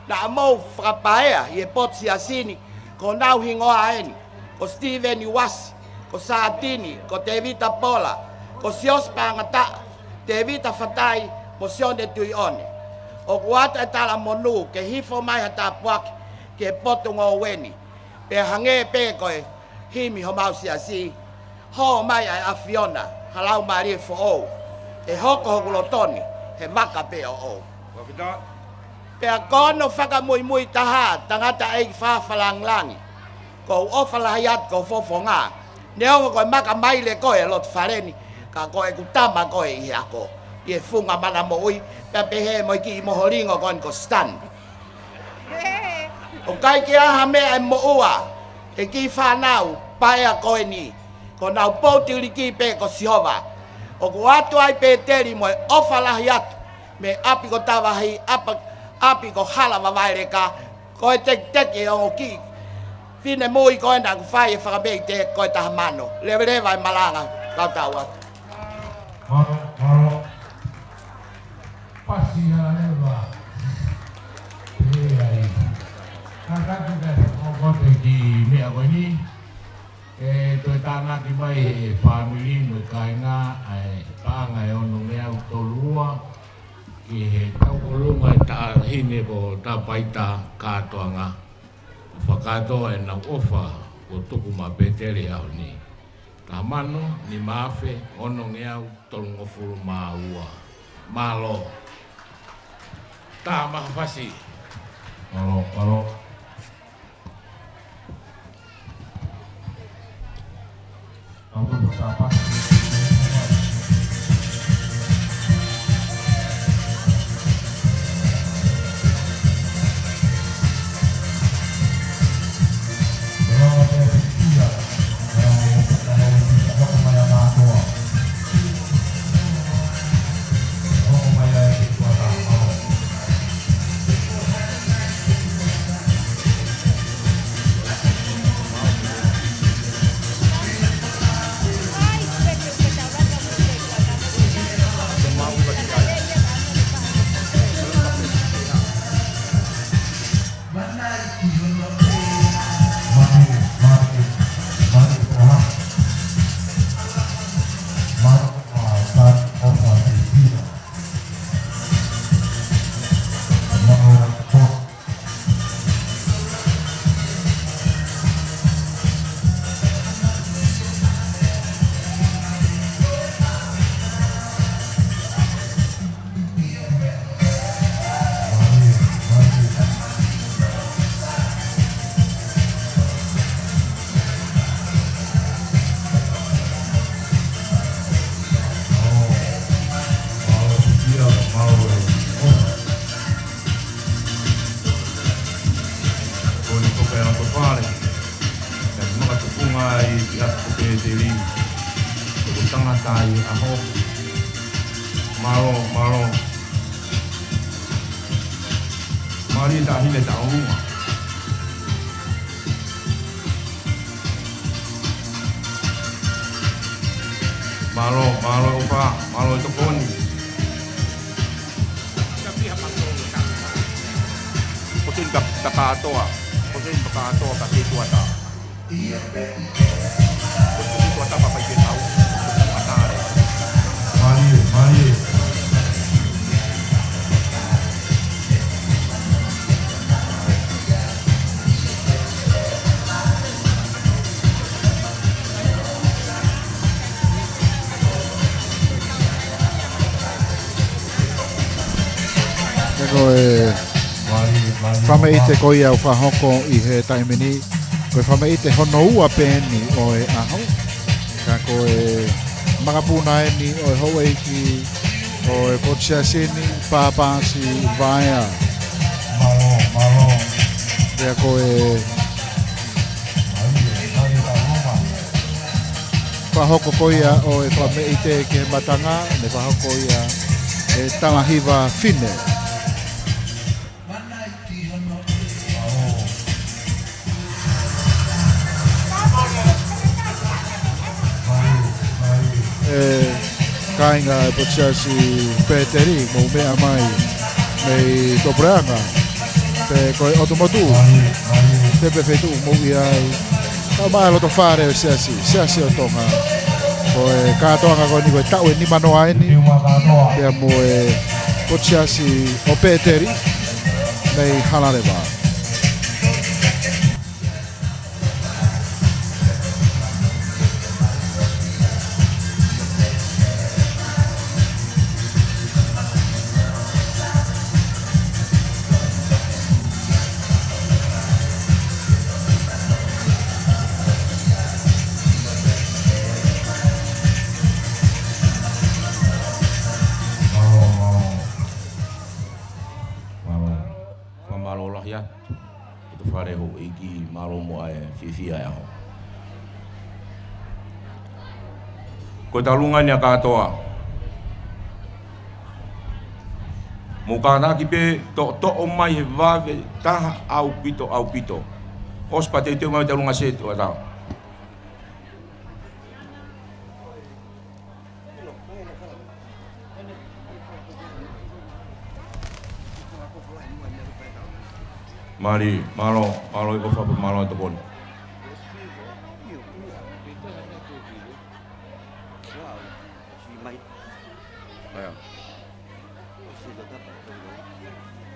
naʻa mou fakapaea ʻi he potu siasi ni, ko honau hingoa eni, ko Steven Uasi, ko Sātini, ko Tēvita Pola, ko Siosi Pangataʻa, Tēvita Fatai, mo Sione Tuiʻone. ʻOku ʻoatu e talamonū ke hifo mai ha tāpuaki ki he potungāue ni. Pea hangē pē ko e himi homau siasi, hō mai ʻa e ʻAfiona ha laumālie foʻou, ʻe hoko hoku loto ni he maka pē ʻoʻou. Pea ko hono fakamuimui taha, tangataʻeiki Fafa Langilangi, ʻoku ou ʻofa lahi atu ki ho fofonga. Neongo ko e maka maile koe ʻi loto fale ni, ka ko ʻeku tama koe ʻi he ako, ʻi he funga mana moʻui, pea pehē mo e kiʻi moholingo ko eni ko Stan. ʻOku ʻikai ke ʻi ai ha meʻa ʻe moʻua ʻe he kiʻi fānau paea ko eni, ko honau poutiliki pē ko Sihova. ʻOku ʻoatu ai Pēteli mo e ʻofa lahi atu mei ʻapi ko Tavahi, ʻapa-, ʻapi ko Hala Vavaeleka, ko e tekiteki ʻo e ongo kiʻi finemui ko ena ʻoku fai e fakameʻite ko e taha mano. Leveleva e malanga, kau tau atu. Mālō, mālō. Pasi ā leva. ʻE ai. Kātaki ka e fakaʻofoʻofa ki he meʻa ko eni. ʻE toe tānaki mai ʻe he fāmili mo e kāinga ʻa e paʻanga ʻe onongeau tolu ua, ki he taukolonga ʻo e taʻahine ko Tapaita Kātoanga. Fakatoa ʻenau ʻofa kuo tuku maʻa Pēteli he ʻaho ni. Taha mano nima afe onongeau tolungofulu mā ua. Mālō. Tama Fasi. Mālō, mālō. Ko eni ko e ʻato fale, ʻe makatuʻunga ai ki ʻapi ko Pēteli, ko e tangata ʻi he ʻaho. Mālō, mālō. Mālie taʻahine taʻu ua. Mālō, mālō ʻofa, mālō e tokoni. Potin ka, ka kātoa, potin ka kātoa ka ke tuata. Mālie, mālie. Ko e fakameʻite ko ia ʻoku fakahoko ʻi he taimi ni, ko e fakameʻite hono ua pē eni ʻo e ʻaho. Ka ko e makapuna eni ʻo e houʻeiki ʻo e Potu Siasi ni, Pāpasi Vaea. Pea ko e fakahoko ko ia ʻo e fakameʻite ki he matanga, ne fakahoko ia ʻe Talahiva Fine. ʻE kāinga ʻo e Potu Siasi Pēteli, mou meʻa mai mei Topuleʻanga, pe ko e ʻOtu Motu, pe pe feituʻu mou ʻi ai. Kau mai loto fale ʻo e Siasi, Siasi ʻo Tonga. Ko e kātoanga ko eni ko e taʻu ʻe nimanoa eni, pea mo e Potu Siasi ʻo Pēteli, mei Halaleva. Mālō. Fakamālō lahi atu. Ko e fale houʻeiki, mālō muʻa e fiefia e ʻaho. Ko e taʻu ʻulunga eni ʻa kātoa. Mou kātaki pē toʻotoʻo mai he vave taha ʻaupito, ʻaupito. ʻOsi pea teuteu mai taʻu ʻulunga Setuata. Mālō, mālō, mālō e ʻofa pea mālō e tokoni.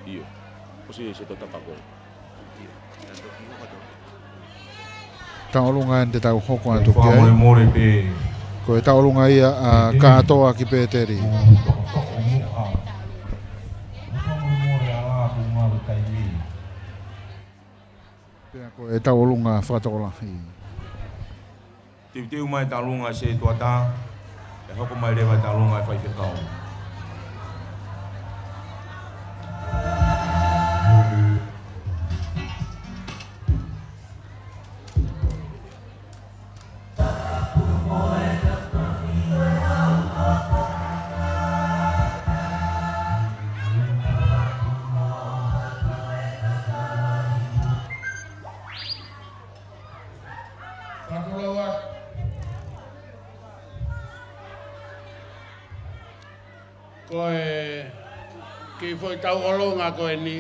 ʻIo. ʻOsi Setuata ko ē. Taʻu ʻulunga eni te tau hoko atu ki ai. Ko e taʻu ʻulunga ia ʻa kātoa ki Pēteli. Pea ko e taʻu ʻulunga fakatokolahi. Teuteu mai taʻu ʻulunga Setuata, ʻe hoko mai leva taʻu ʻulunga e faifekau. Fakatokolahi. Ko e kiʻi foʻi taʻu ʻulunga ko eni.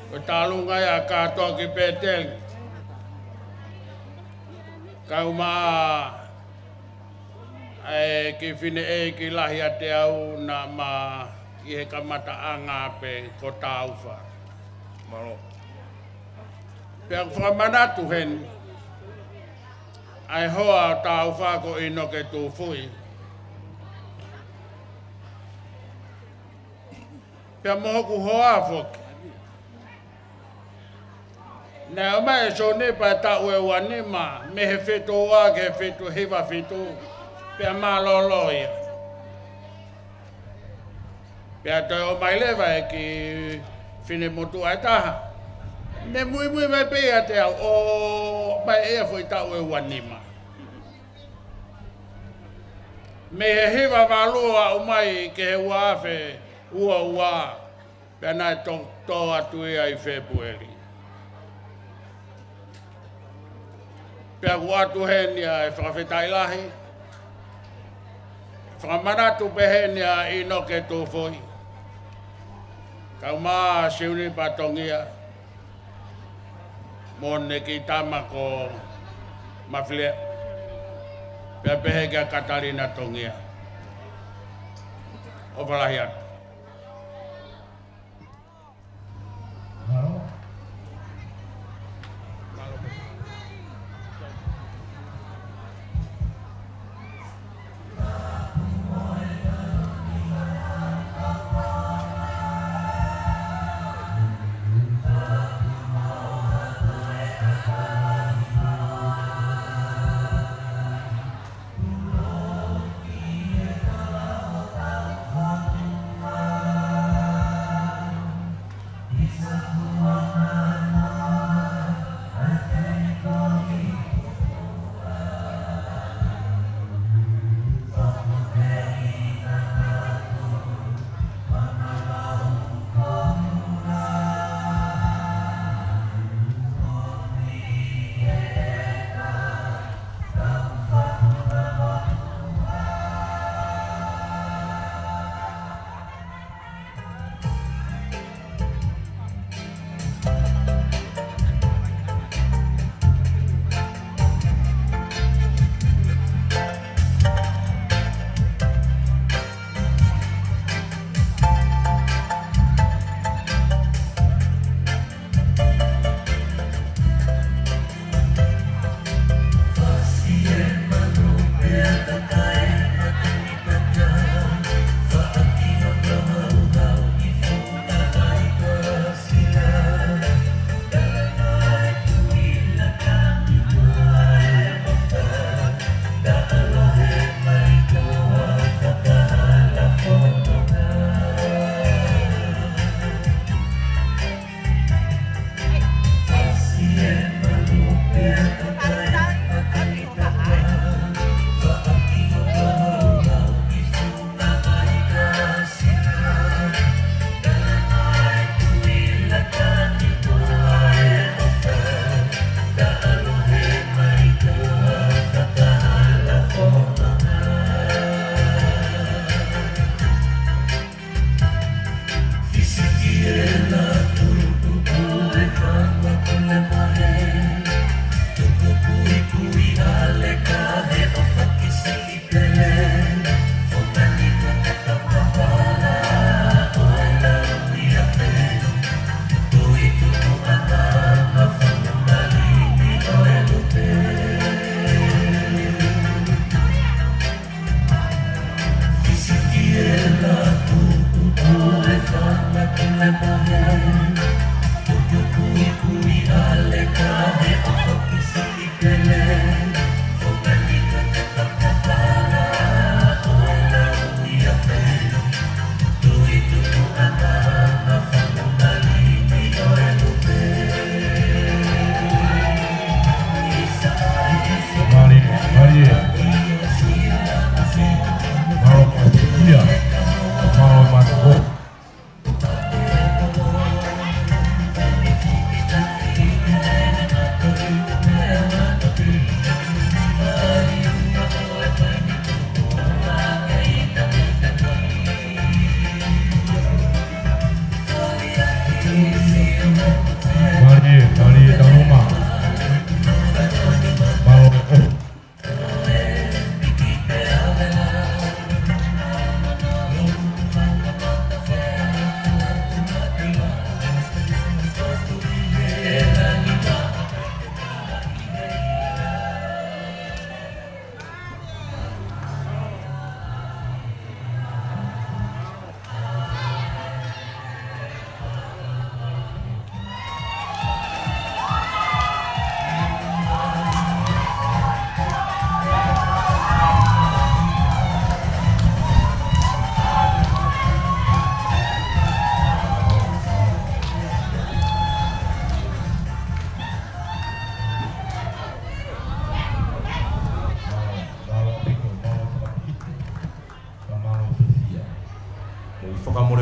Ko e taʻu ʻulunga ia ʻa kātoa ki Pēteli. Kau mai ʻa e kiʻi fineʻeiki lahi ʻiate au naʻa ma ʻi he kamataʻanga pē ko Taufa. Mālō. Pea ʻoku fakamanatu heni ʻa e hoa ʻo Taufa ko ʻInoke Tufui. Pea mo hoku hoa foki. Naʻe ʻomai ʻe Sione pea taʻu ʻe ua nima, mei he fitu ua ki he fitu hiva fitu, pea mālōlō ia. Pea toe ʻomai leva e kiʻi finemotuʻa ʻe taha. Ne muimui mai pē ʻiate au ʻo ʻomai ʻe ia foʻi taʻu ʻe ua nima. Mei he hiva valu ʻo aʻu mai ki he ua afe ua ua, pea naʻe tō, tō atu ia ʻi Fēpueli. Pea ʻoku ʻoatu heni ʻa e fakafetaʻi lahi, fakamanatu pē heni ʻa ʻInoke Tufui. Kau mai ʻa Siunipa Tongia, mo ʻene kiʻi tama ko Mafilea. Pea pehē kia Katalina Tongia. ʻOfa lahi atu.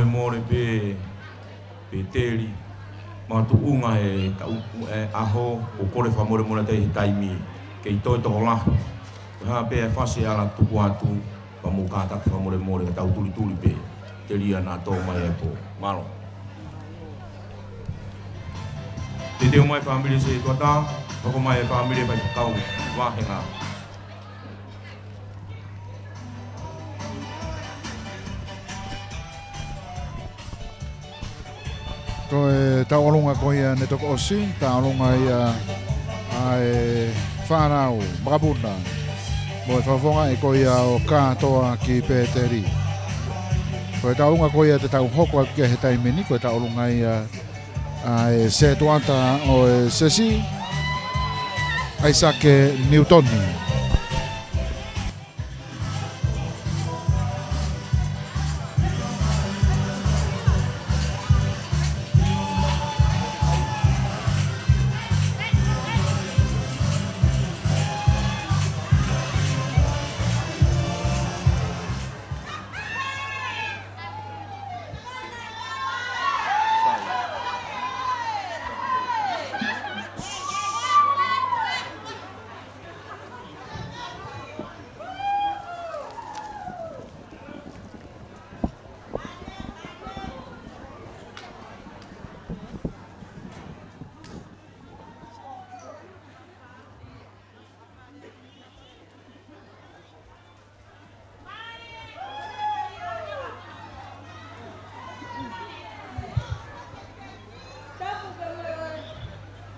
Mole pē, Peteli, makatuʻunga he taʻu, e ʻaho, ʻoku kole fakamolemole atu he taimi, kei toe tokolahi. Ko e hā pē ʻa e fasi ʻe ala tuku atu, pea mou kātaki fakamolemole ka tau tulituli pē, telia naʻa tō mai e pō. Mālō. Teuteu mai fāmili Setuata, hoko mai e fāmili faifekau, vāhenga. Ko e tauʻolunga ko ia ne toki ʻosi, tauʻolunga ia ʻa e fānau, makapuna, mo e fakafofongaʻi ko ia ʻo Kātoa ki Peteli. Ko e tauʻolunga ko ia te tau hoko atu ki ai he taimi ni, ko e tauʻolunga ia ʻa e Setuata ʻo e Siasi, ʻAisake Niutoni.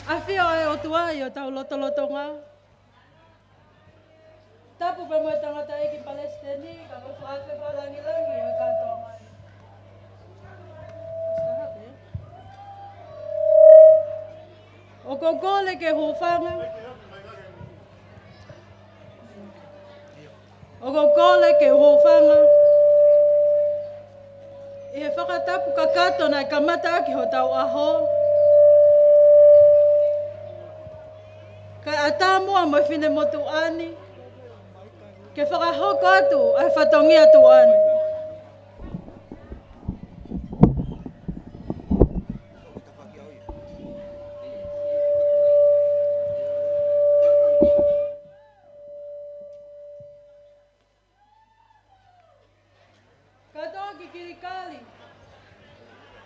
ʻAfio ʻa e ʻOtua ʻi hotau lotolotonga. Tapu pē mo e tangataʻeiki palesiteni, ka ko e fakaafe fakalāngilangi ʻo e kātoanga. ʻOku ou kole ke u hūfanga. ʻOku ou kole ke u hūfanga ʻi he fakatapu kakato naʻe kamata ʻaki hotau ʻaho. Kae ʻatā muʻa mo e finemotuʻa ni ke fakahoko atu ʻa e fatongia tuʻa ni. Kātoa ki Kilikali.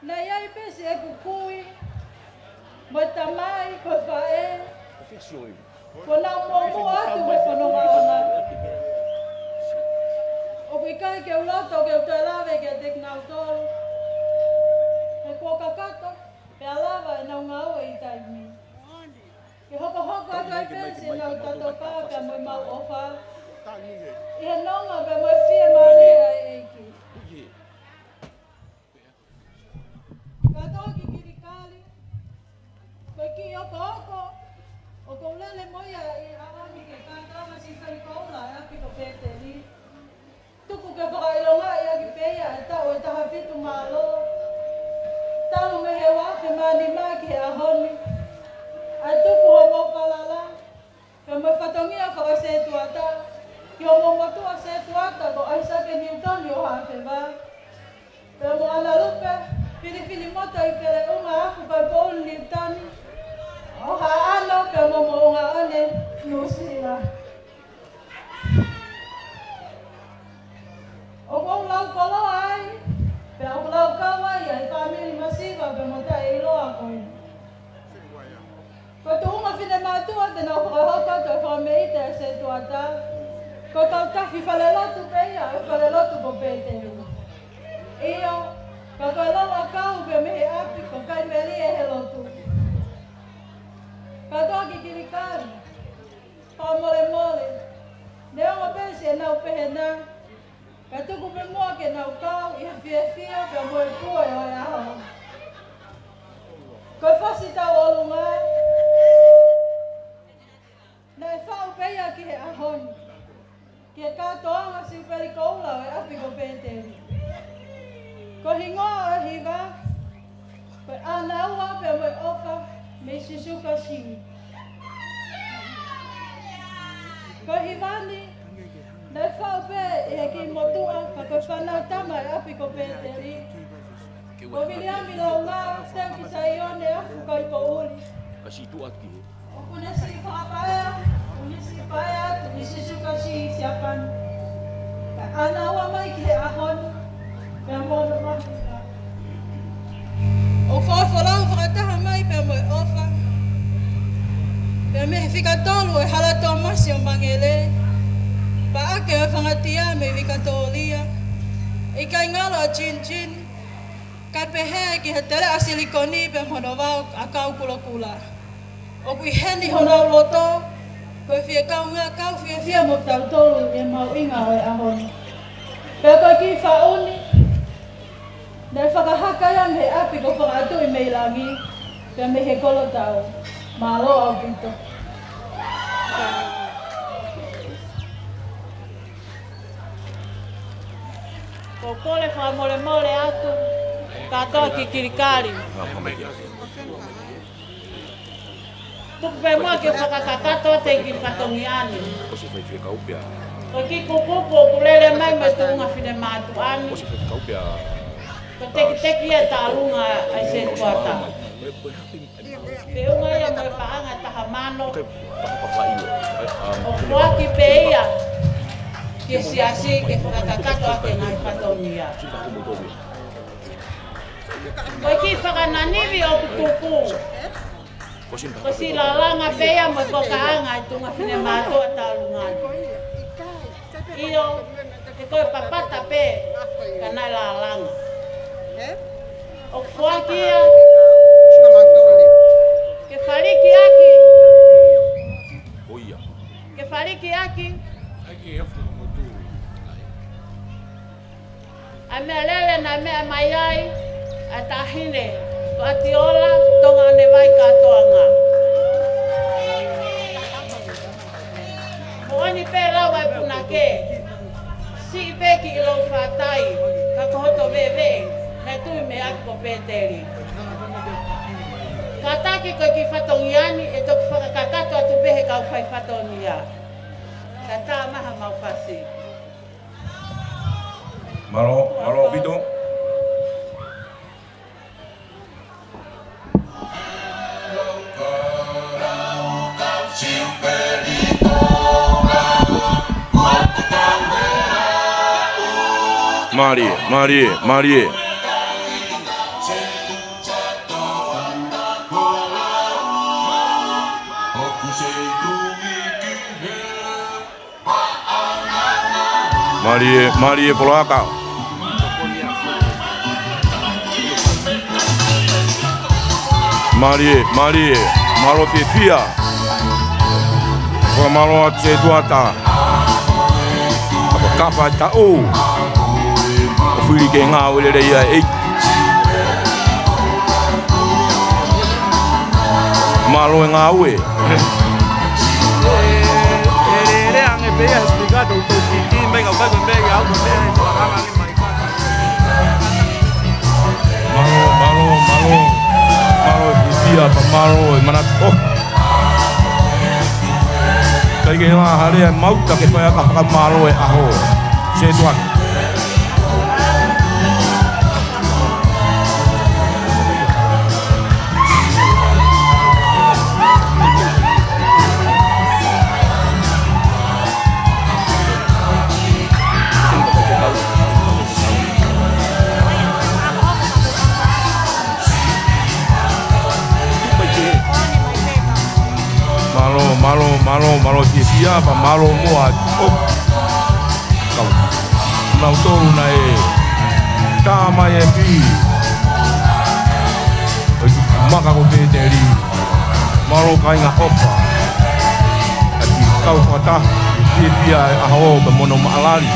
Naʻe ʻi ai pē siʻeku kui, mo e tamai, ko e faʻē, kuo nau muʻomuʻa atu he fononga ʻaʻana. ʻOku ʻikai ke u loto ke u toe lave kiate kinautolu, he kuo kakato pea lava ʻenau ngāue ʻi taimi. Ke hokohoko atu ai pē siʻenau tatokā pea mo ʻemau ʻofa ʻi he nonga pea mo e fiemālie ʻa e ʻEiki. Kātoa ki Kilikali, ko e kiʻi ʻokoʻoko ʻoku ou lele mo ia ʻi he ʻaho ni ke kātoanga siʻi fale koula ʻa e ʻapi ko Peteli. Tuku ke fakaʻilongaʻi ʻaki pē ia e taʻu ʻe taha fitu mālō. Talu mei he ua afe mā nima ki he ʻaho ni, ʻa e tuku hoʻomou falala pea mo e fatongia fakasetuata ki hoʻomou motuʻa setuata ko ʻAisake Niutoni ʻo Haʻafeva, pea mo ʻAna Lupe Filifilimoto ʻi Feleʻunga Afu Kapoulu Niutoni ʻo Haʻano pea mo Moʻungaʻone Nuʻusila. ʻOku ou lau koloa ai, pea ʻoku lau kau ai ʻa e fāmili masiva pea mo taʻeʻiloa ko eni. Ko e tuʻunga finemātuʻa te nau fakahoko atu e fakameʻite ʻa e setuata, ko e kau tafi falelotu pē ia ʻo e falelotu ko Peteli. ʻIo, ka ko e lau ʻakau pē mei he ʻapi, ko e kai melie he lotu. Kātoa ki Kilikali, fakamolemole, neongo pē siʻenau pehē na, ka tuku pē muʻa ke nau kau ʻi he fiefia pea mo e pue ʻo e ʻaho. Ko e fasi tauʻolunga naʻe faʻu pē ia ki he ʻaho ni, ki he kātoanga siupeli koula ʻo e ʻapi ko Peteli. Ko e hingoa ʻo e hiva, ko e ʻĀnaua pea mo e ʻOfa mei Sīsū Kalaisi. Ko e hiva ni naʻe faʻu pē ʻe he kiʻi motuʻa, ka ko e fānau tama ʻo e ʻapi ko Peteli. Ko Viliami Lounga, Teuki Saione, ʻa Fukaipouʻuli. Ka siʻi tuʻu atu ki he. ʻOku ne siʻi fakapaea, ʻoku ne siʻi paea atu ʻi Sīsū Kalaisi ʻi Siapani. Ka ʻānaua mai ki he ʻaho ni, pea mo hono mahuʻinga. ʻOku ou folau fakataha mai pea mo e ʻofa. Pea mei he fika tolu ʻo e Hala Tōmasi ʻo Mangele. Paʻake ʻo e Fangatia mei Vikatōlia. ʻIkai ngalo ʻa Jinjin. Kae pehē ki he teleʻa silikoni pea mo hono vao ʻakau kulokula. ʻOku ʻi heni honau loto, ko e fie kaungā kau fiefia mo tautolu ʻi he mahuʻinga ʻo e ʻaho ni. Pea ko e kiʻi faʻu ni, naʻe fakaheka ia mei he ʻapi kuo fakaʻatuʻi mei langi, pea mei he kolotau. Mālō ʻaupito. Ko e kole fakamolemole atu, kātoa ki Kilikali. Tuku pē muʻa ke fakakakato atu e kiʻi fatongia ni. Ko e kiʻi kupukupu ʻoku lele mai mei he tuʻunga finemātuʻa ni. Ko e tekiteki ia ʻa e tālunga ʻa e sētuata. Feʻunga ia mo e paʻanga ʻe taha mano. ʻOku foaki pē ia ki he siasi ke fakakakato ʻaki e ngaahi fatongia. Ko e kiʻi fakananivi ʻoku tupu. Ko e siʻi lalanga pē ia mo e kokaʻanga ʻa e tuʻunga finemātuʻa tālunga ni. ʻIo, he ko e papata pē ka naʻe lalanga. ʻOku foaki ia ke faliki ʻaki. Ke faliki ʻaki ʻa e meʻalele naʻe meʻa mai ai ʻa e taʻahine ko ʻAtiola Tonga ʻo ne vai kātoanga. Moʻoni pē lau ʻa e punake, siʻi pē kiʻi lou fatai, ka ko hoto veʻeveʻe naʻe tui mei he ʻapi ko Pēteli. Kātaki ko e kiʻi fatongia ni ʻe toki fakakakato atu pē he kau fai fatongia. Ka tā maha mau fasi. Mālō, mālō ʻaupito. Mālie, mālie, mālie. Mālie, mālie poloaka. Mālie, mālie, mālō fiefia. Fakamālō atu sētuata. Fakakafa e taʻu. ʻO fili ke ngāue lelei ʻa e ʻEiki. Mālō e ngāue. Mālō, mālō, mālō. Mālō e fiefia, pea mālō e manatu. ʻIkai ke lā ha lea ʻe maʻu ka ke fai ʻaki e fakamālō e ʻaho. Sētuata. Mālō, mālō, mālō, mālō fiefia, pea mālō muʻa. ʻO kau. Nautolu naʻe tā mai e pī ʻo e maka ko Pēteli. Mālō kāinga ʻofa. ʻA e kau fakataha, fiefia e ʻaho pea mo hono maʻalali.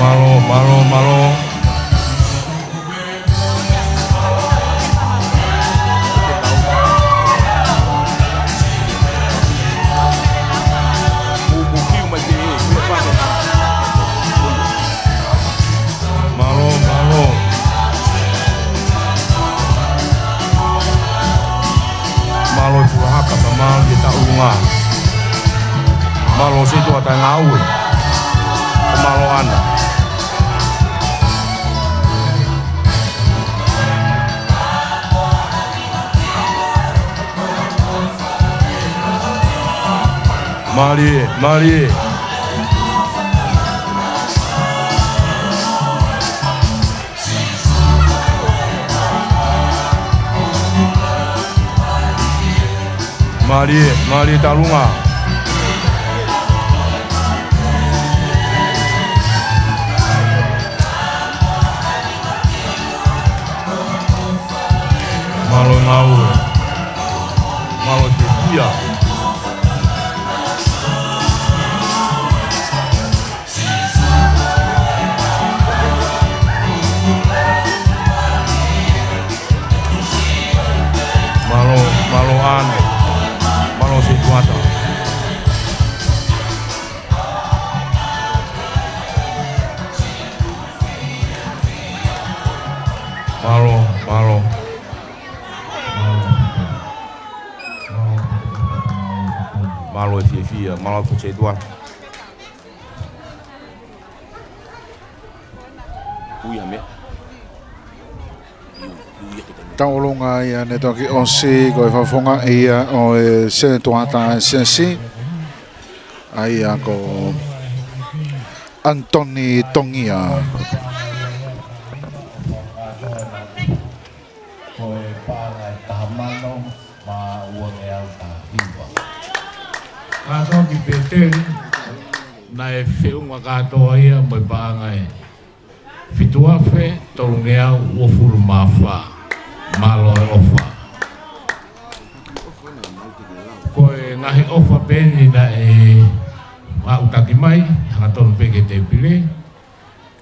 Mālō, mālō, mālō. Setuata Ngāue. Ko Maloana. Mālie, mālie. Mālie, mālie Talunga. Mālō Ngāue. Mālō Sesia. Mālō, mālō Ane. Mālō Setuata. Mālō, mālō. Mālō e fiefia, mālō Setuata. Ui a mea. Tauʻolunga ia ne toki ʻosi ko e fakafofonga ia ʻo e Setuata Siasi. ʻA ia ko Anthony Tongia. Ko e paʻanga ʻe taha mano mā uangeau taha hiva. Kātoa ki Peteli, naʻe feʻunga kātoa ia mo e paʻanga ʻe fitu afe tolungeau uofulu mā fā. Mālō e ʻofa. Ko e ngaahi ʻofa pē eni naʻe aʻutaki mai, hangatonu pē ki he tēpile.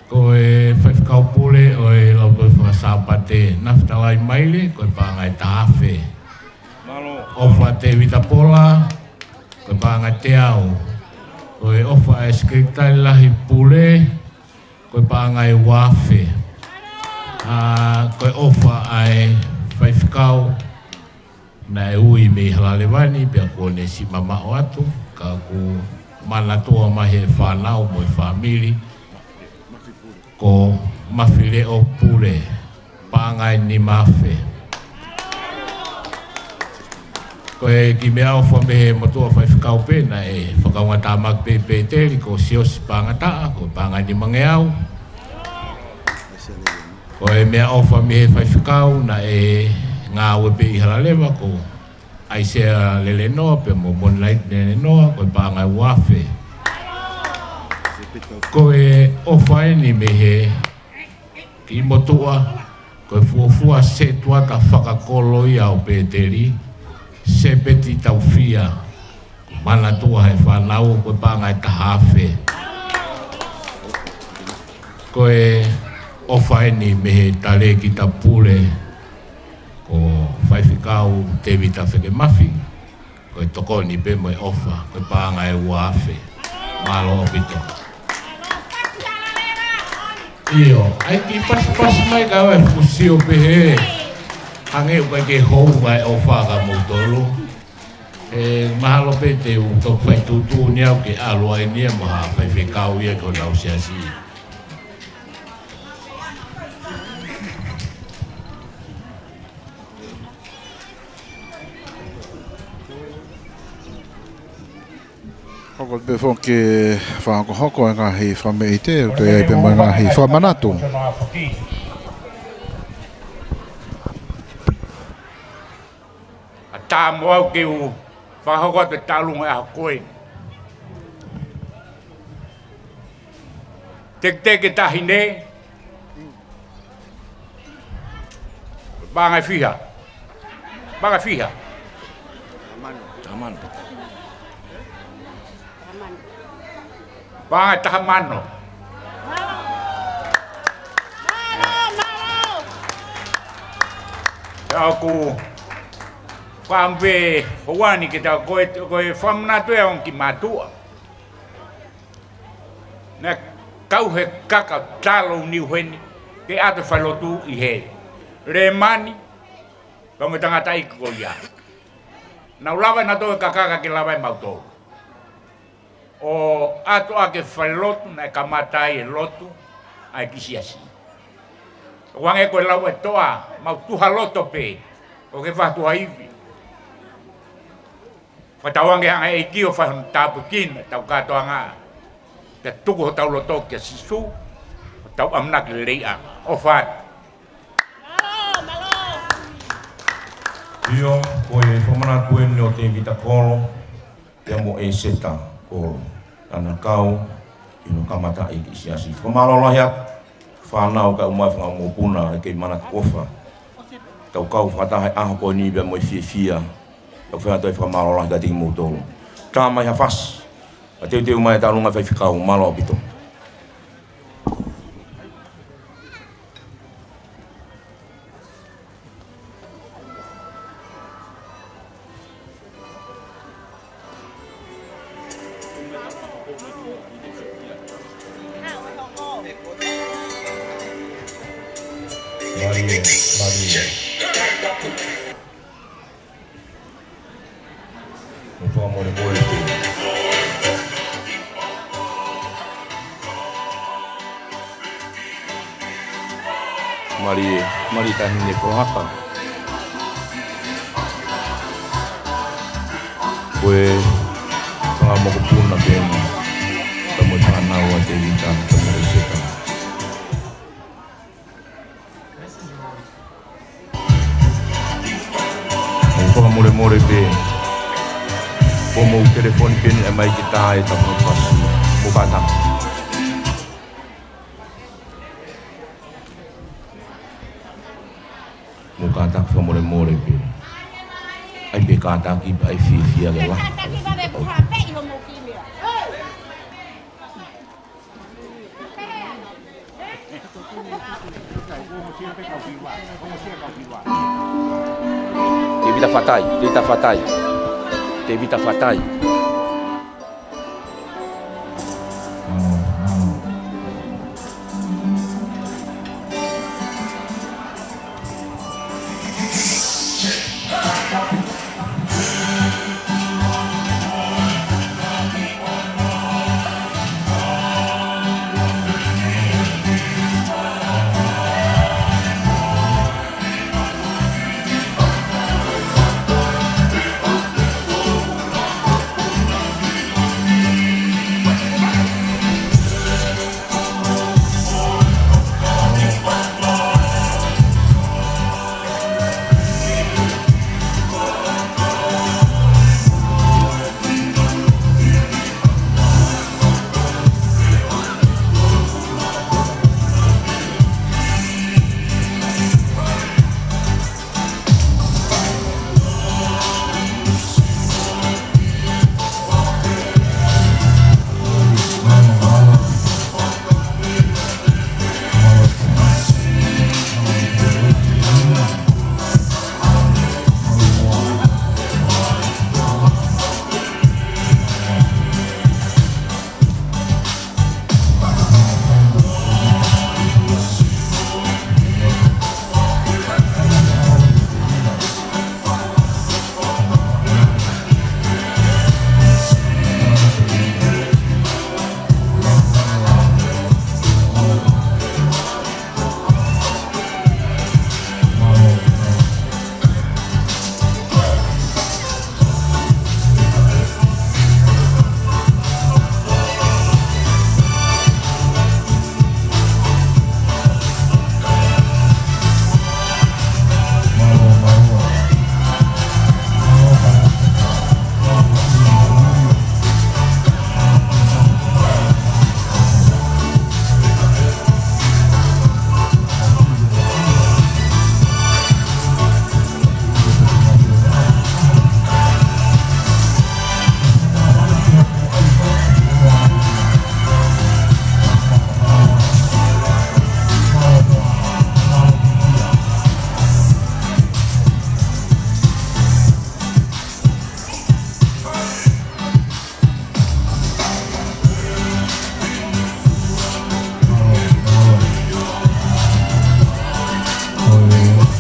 Ko e faifekau pule ʻo e Lautohi Fakasāpate, Nafitalai Maile, ko e paʻanga ʻe taha afe. Mālō. ʻOfa Tevita Pola, ko e paʻanga ʻe teau. Ko e ʻofa ʻa e Sekelitali Lahi Pule, ko e paʻanga ʻe ua afe. ʻA, ko e ʻofa ʻa e faifekau naʻe ui mei Halaleva ni, pea kuo ne siʻi mamaʻo atu, ka ʻoku manatua mai he fānau mo e fāmili, ko Mafileʻo Pule, paʻanga ʻe nima afe. Ko e kiʻi meʻaʻofa mei he motuʻa faifekau pē naʻe fakaungatāmaki pē ʻi Peteli, ko Siosi Pangataʻa, ko e paʻanga ʻe nimangeau. Ko e meʻaʻofa mei he faifekau naʻe ngāue pē ʻi Halaleva, ko ʻAisea Lelenoa pea mo Monilaiti Lelenoa, ko e paʻanga ʻe ua afe. Ko e ʻofa eni mei he kiʻi motuʻa, ko e fuofua Setuata fakakolo ia ʻo Peteli, Sepeti Taufia, manatua he fānau, ko e paʻanga ʻe taha afe. Ko e ʻofa eni mei he Talēkita Pule, ko Faifekau Tevita Fekemafi, ko e tokoni pē mo e ʻofa, ko e paʻanga ʻe ua afe. Mālō ʻaupito. ʻIo, ʻai ke pasipasi mai ka ʻoku fuʻu sio pē he hangē ʻoku ʻikai ke hounga e ʻofa kia moutolu. ʻE, mahalo pē te u toki fai tuʻutuʻuni au ke ʻalu ai eni ia mo ha faifekau ia ki honau siasi. Hoko pē foki ke fakahokohoko e ngaahi fakameʻite, ʻo toe ʻai pē mo e ngaahi fakamanatu. ʻA tā mo au ke u fakahoko atu e tauʻolunga ʻaho ko ē. Teketeke Taʻahine. Paʻanga ʻe fiha? Paʻanga ʻe fiha? Taha mano. Paʻanga ʻe taha mano. Mālō, mālō. Pea ʻoku fakaʻamu pē houa ni ke tau ko e, ko e fakamanatu ʻa e ongo kiʻi mātuʻa. Naʻe kau he kaka talo Niu Heni, ke ʻalu ʻo fai lotu ʻi he Lēmani, pea mo e tangataʻeiki ko ia. Naʻa nau lava ʻe nautolu e kaka ka ke lava ʻe mautolu. ʻo ʻoatu ʻa e falelotu naʻe kamata ai e lotu ʻa e kiʻi siasi. ʻOange ko e lau ʻa e toʻa, mau tuha loto pē, ʻo ke fakatuha ivi. Fakatauange ʻa e ʻEiki ʻo fai hono tāpuekina ʻetau kātoanga. Pea tuku hotau loto kia Sīsū, ʻo tau ʻamanaki lelei ʻa. ʻOfa atu. ʻIo, ko e fakamanatu eni ʻo Tēvita Kolo, pea mo ʻEseta Kolo. Naʻa na kau ʻi hono kamataʻi e kiʻi siasi. Fakamālō lahi atu. Fānau kae ʻumaʻā e fanga mokopuna ʻoku kei manatu ʻofa. Tau kau fakataha he ʻaho ko eni pea mo e fiefia. Tau fai atu e fakamālō lahi kiate kimoutolu. Tā mai ha fasi. ʻA teuteu mai e tauʻolunga faifekau, mālō ʻaupito. Mālie, mālie. Mo fakamolemole pē. Mālie, mālie taʻahine Koloaka. Ko e fanga mokopuna pē eni. Pea mo e fānau ʻa Tēvita, pea mo ʻEseta. Mou fakamolemole pē. Ko hoʻomou telefoni pē eni ʻai mai ke tā e tapu fasi. Mou kātaki. Mou kātaki fakamolemole pē. ʻAi pē kātaki, ʻai fiefia ke la. Tēvita fatai, Tēvita fatai. Tēvita fatai.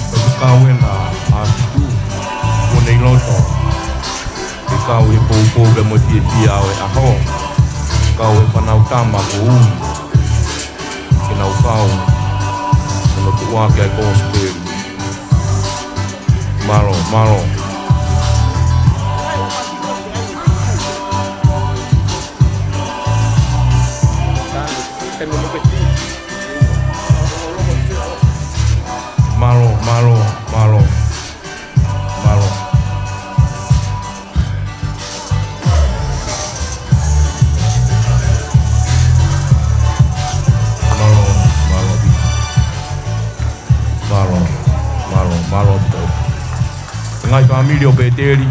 Ko e kau ena ʻa Situ, ko nei loto. Ke kau he poupou pea mo e fiefia ʻo e ʻaho. Kau e fānau tama ko ui ke nau kau ʻo tuʻuaki ʻa e kosipeli. Mālō, mālō. Mālō, mālō, mālō. Mālō. Mālō, mālō. Mālō, mālō, mālō. Ngaahi fāmili ʻo Pēteli,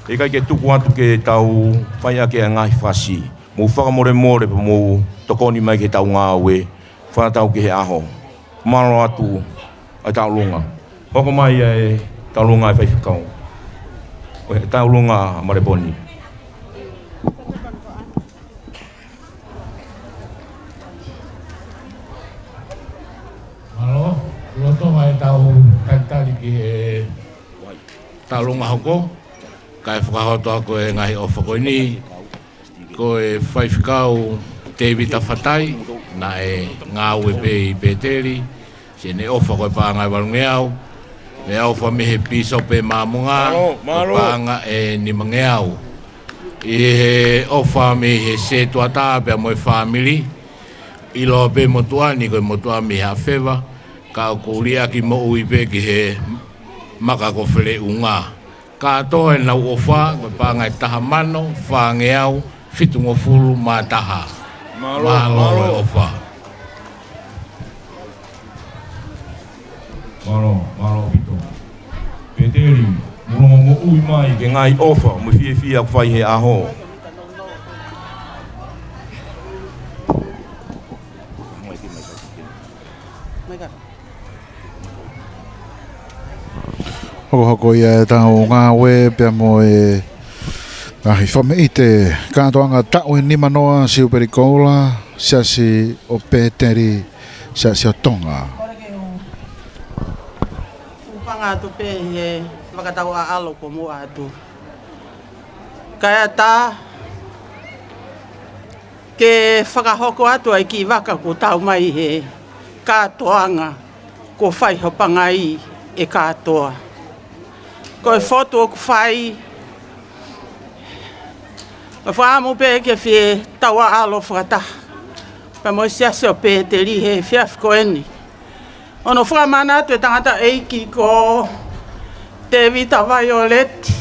ʻikai ke tuku atu ke tau fai ʻaki ʻa e ngaahi fasi. Mou fakamolemole pea mou tokoni mai ke tau ngāue, fakatau ki he ʻaho. Mālō atu ʻa e tauʻolunga. Hoko mai ʻa e tauʻolunga ʻa e faifekau. ʻO e tauʻolunga ʻa Maleponi. Mālō, lolotonga ʻetau talitali ki he tauʻolunga hoko, kae fakahoto ʻa e ngaahi ʻofa ko eni, ko e faifekau Tēvita Fatai, naʻe ngāue pē ʻi Pēteli, siʻene ʻofa ko e paʻanga ʻe valungeau, mo e ʻofa mei he pīsope Māmonga, mālō, mālō, ko e paʻanga ʻe nimangeau. ʻI he ʻofa mei he setuata pea mo e fāmili, ʻiloa pē motuʻa ni ko e motuʻa mei Haʻafeva, ka ʻoku liʻaki moʻui pē ki he maka ko Feleʻunga. Kātoa ʻenau ʻofa, ko e paʻanga ʻe taha mano, fāngeau, fitungofulu mā taha. Mālō, mālō, mālō e ʻofa. Mālō, mālō ʻaupito. Pēteli, mou longomoʻui mai ki he ngaahi ʻofa mo e fiefia ʻoku fai he ʻaho. Hokohoko ia ʻetau ngāue pea mo e ngaahi fakaʻite kātoanga taʻu ʻe nimanoa Siupeli Koula, Siasi ʻo Pēteli, Siasi ʻo Tonga. Hūfanga atu pē he fakatau ʻaʻalo ko muʻa atu. Kae ʻatā ke fakahoko atu ʻa e kiʻi vaka kuo tau mai he kātoanga kuo fai ho pangai ʻe kātoa. Ko e fotu ʻoku fai, ʻoku ou fakaʻamu pē ke fie tau ʻaʻalo fakataha pea mo e Siasi ʻo Pēteli he efiafi ko eni. Hono fakamanatu e tangataʻeiki ko Tēvita Vaioleti,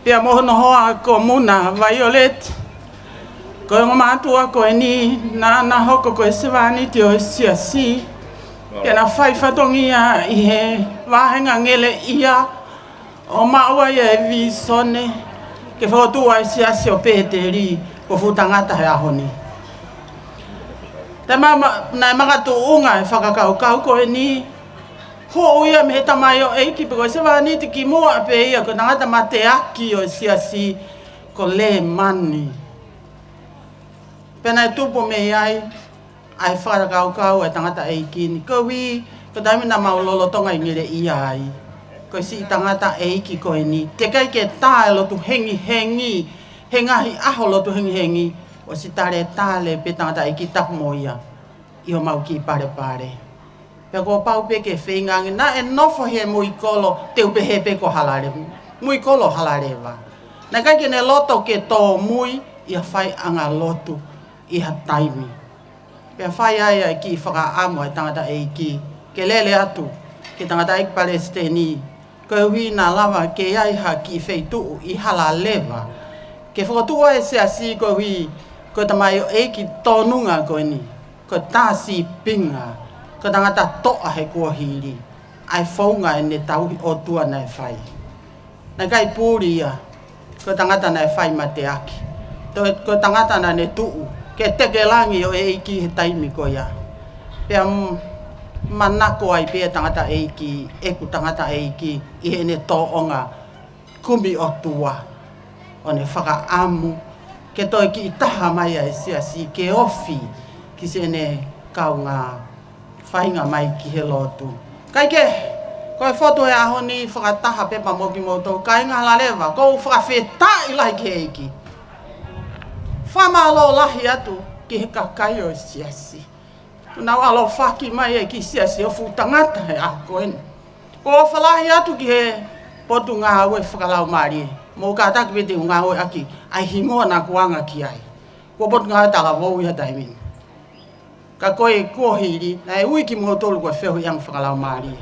pea mo hono hoa ko Muna Vaioleti. Ko e ongo mātuʻa ko eni naʻa na hoko ko e sevāniti ʻo e Siasi, pea na fai fatongia ʻi he vāhenga ngeleʻia ʻo maʻu ai e vīsone ke fokotuʻu ʻa e Siasi ʻo Pēteli ko e fuʻu tangata he ʻaho ni. Taimi ma-, naʻe makatuʻunga e fakakaukau ko eni, hū ia mei he tamaioʻeiki pe ko e sevāniti kimuʻa pē ia ko e tangata mateaki ʻo e Siasi ko Lēmani. Pea naʻe tupu mei ai ʻa e fakakaukau ʻa e tangataʻeiki ni. Koeʻuhi, ko e taimi naʻa mau lolotonga ʻi ngeleʻia ai, ko e siʻi tangataʻeiki ko eni, teʻeki ai ke tā e lotu hengihengi, he ngaahi ʻaho lotu hengihengi, ʻosi taletale pē tangataʻeiki tapu mo ia ʻi homau kiʻi palepale. Pea kuo pau pē ke feinga ange, naʻe nofo he muikolo, te u pehē pē ko Halaleva, muikolo Halaleva. Naʻe ʻikai ke ne loto ke tōmui ʻi ha faiʻanga lotu ʻi ha taimi. Pea fai ai ʻa e kiʻi fakaʻamu ʻa e tangataʻeiki ke lele atu ki he tangataʻeiki palesiteni, koeʻuhi naʻa lava ke ʻi ai ha kiʻi feituʻu ʻi Halaleva ke fokotuʻu ai e Siasi, koeʻuhi ko e tamaioʻeiki tōnunga ko eni, ko e tā sīpinga, ko e tangata toʻa he kuohili, ʻa e founga ʻene tauhi ʻOtua naʻe fai. Naʻe ʻikai puli ia, ko e tangata naʻe fai mateaki. Toe, ko e tangata naʻa ne tuʻu ke teke langi ʻo e ʻEiki he taimi ko ia. Pea m-, manako ai pē e tangataʻeiki, ʻeku tangataʻeiki, ʻi heʻene tōʻonga kumi ʻOtua, ʻo ne fakaʻamu ke toe kiʻi taha mai ʻa e Siasi ke ofi ki siʻene kaungā feinga mai ki he lotu. Kae kehe, ko e fotu he ʻaho ni fakataha pē pea mo kimoutolu kāinga Halaleva, ʻoku ou fakafetaʻi lahi ki he ʻEiki. Fakamālō lahi atu ki he kakai ʻo e siasi. Kuo nau ʻalofaki mai e kiʻi siasi ʻo e fuʻu tangata he ʻaho ko eni. Ko e ʻofa lahi atu ki he Potungāue Fakalaumālie. Mou kātaki pē te u ngāueʻaki ʻa e hingoa naʻa ku anga ki ai. Ko e Potungāue Talavou ia he taimi ni. Ka ko e kuohili, naʻe ui kimoutolu ko e Feohiʻanga Fakalaumālie.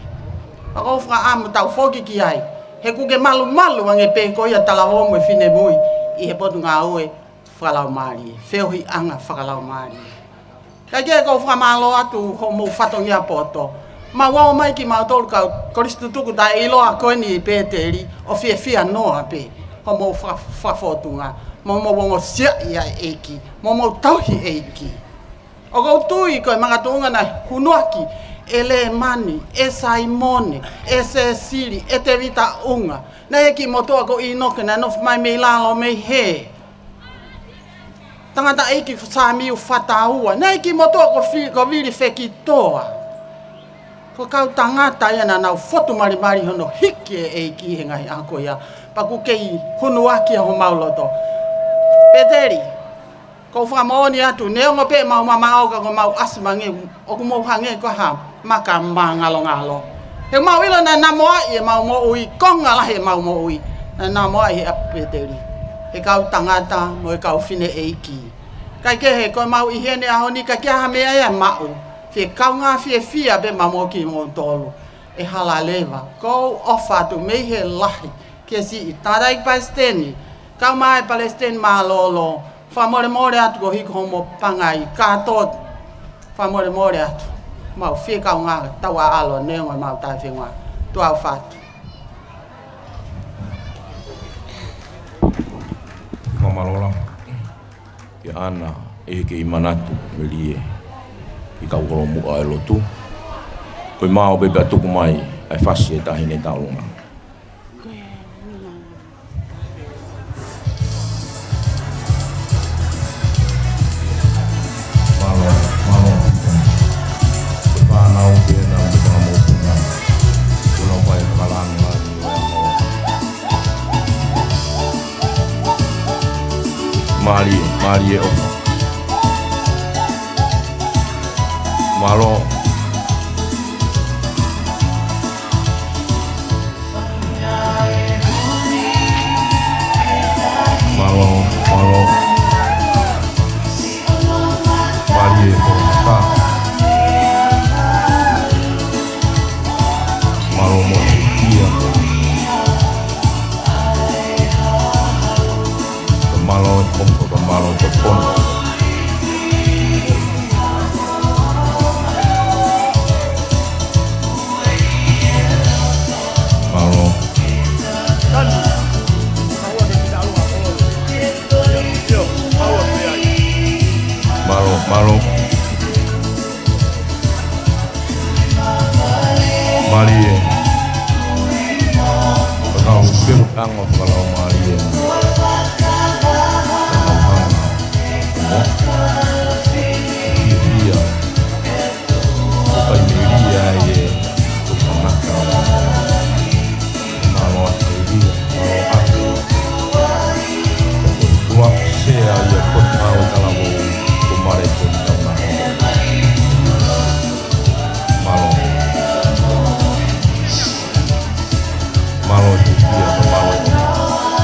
Pea ʻoku ou fakaʻamu tau foki ki ai. He ʻoku ke malumalu ange pē ko ia talavou mo e finemui ʻi he Potungāue Fakalaumālie. Feohiʻanga Fakalaumālie. Kae kehe ʻoku ou fakamālō atu hoʻomou fatongia poto. Mau ō mai kimautolu kau kolisi tutuku taʻeʻiloa ko eni ʻi Pēteli ʻo fiefia noa pē. Hoʻomou fa-, fakafōtunga. Mo hoʻomou ongosia ʻa e ʻEiki. Mo hoʻomou tauhi ʻEiki. ʻOku ou tui ko e makatuʻunga naʻe hunuaki ʻe Lēmani, ʻe Saimone, ʻe Sēsili, ʻe Tēvita ʻUnga. Naʻe ʻi ai e kiʻi motuʻa ko ʻInoke naʻe nofo mai mei lalo mei hē. Tangataʻeiki ko Samiu Fataua. Naʻe ʻi ai e kiʻi motuʻa ko Fi-, ko Vili Fekitoa. Ko e kau tangata ia naʻa nau fotu malimali hono hiki e ʻEiki he ngaahi ʻaho ko ia. Pea ʻoku kei hunuaki ʻa homau loto. Pēteli, ʻoku ou fakamoʻoni atu, neongo pē ʻemau mamaʻo ka ʻoku mau ʻasi mo ange, ʻoku mou hangē ko ha maka māngalongalo. He mau ʻilo naʻe namoaʻi ʻemau moʻui, konga lahi ʻemau moʻui. Naʻe namoaʻi he ʻapi Pēteli. He kau tangata mo e kau fineʻeiki. Kae kehe, ko ʻemau ʻi heni ʻaho ni, ka ʻi ai ha meʻa ia ʻe maʻu. Fie kaungā fiefia pē mau mo kimoutolu. ʻE hala leva. ʻOku ou ʻofa atu mei he lahi. Ke siʻi, tangataʻeiki palesiteni. Kau mai palesiteni mālōlō. Fakamolemole atu ko e hiki homo pangai. Kātoa. Fakamolemole atu. Mau fie kaungā tau ʻaʻalo neongo ʻemau taʻefeʻunga. Tuʻa ʻofa atu. Fakamālō lahi. Ke ʻana ʻe he kei manatu melie ki he kau holomuʻa ʻo e lotu. Ko e mao pē pea tuku mai ʻa e fasi ʻa e Taʻahine Taʻolunga. Mālō, mālō. Ko e fānau pē ena mo e fanga mokopuna. Ko e lau pai fakalāngilangi ʻo e ʻaho. Mālie, mālie ʻofa. Mālō. Mālō, mālō. Mālie ʻofa. Mālō mo e fiefia. Mālō e ʻofa, mālō e tokoni. Mālō. Mālō, mālō. Mālie. Fakau keu tango fakalaumālie. Fakau hanga. Mo. Fiefia. Ko e kai melie ia ʻo e tangata. Mālō atu ia, mālō atu. Ua sea ia ko e kau talavou ko Mare ko e tangata. Mālō. Mālō e fiefia, mālō e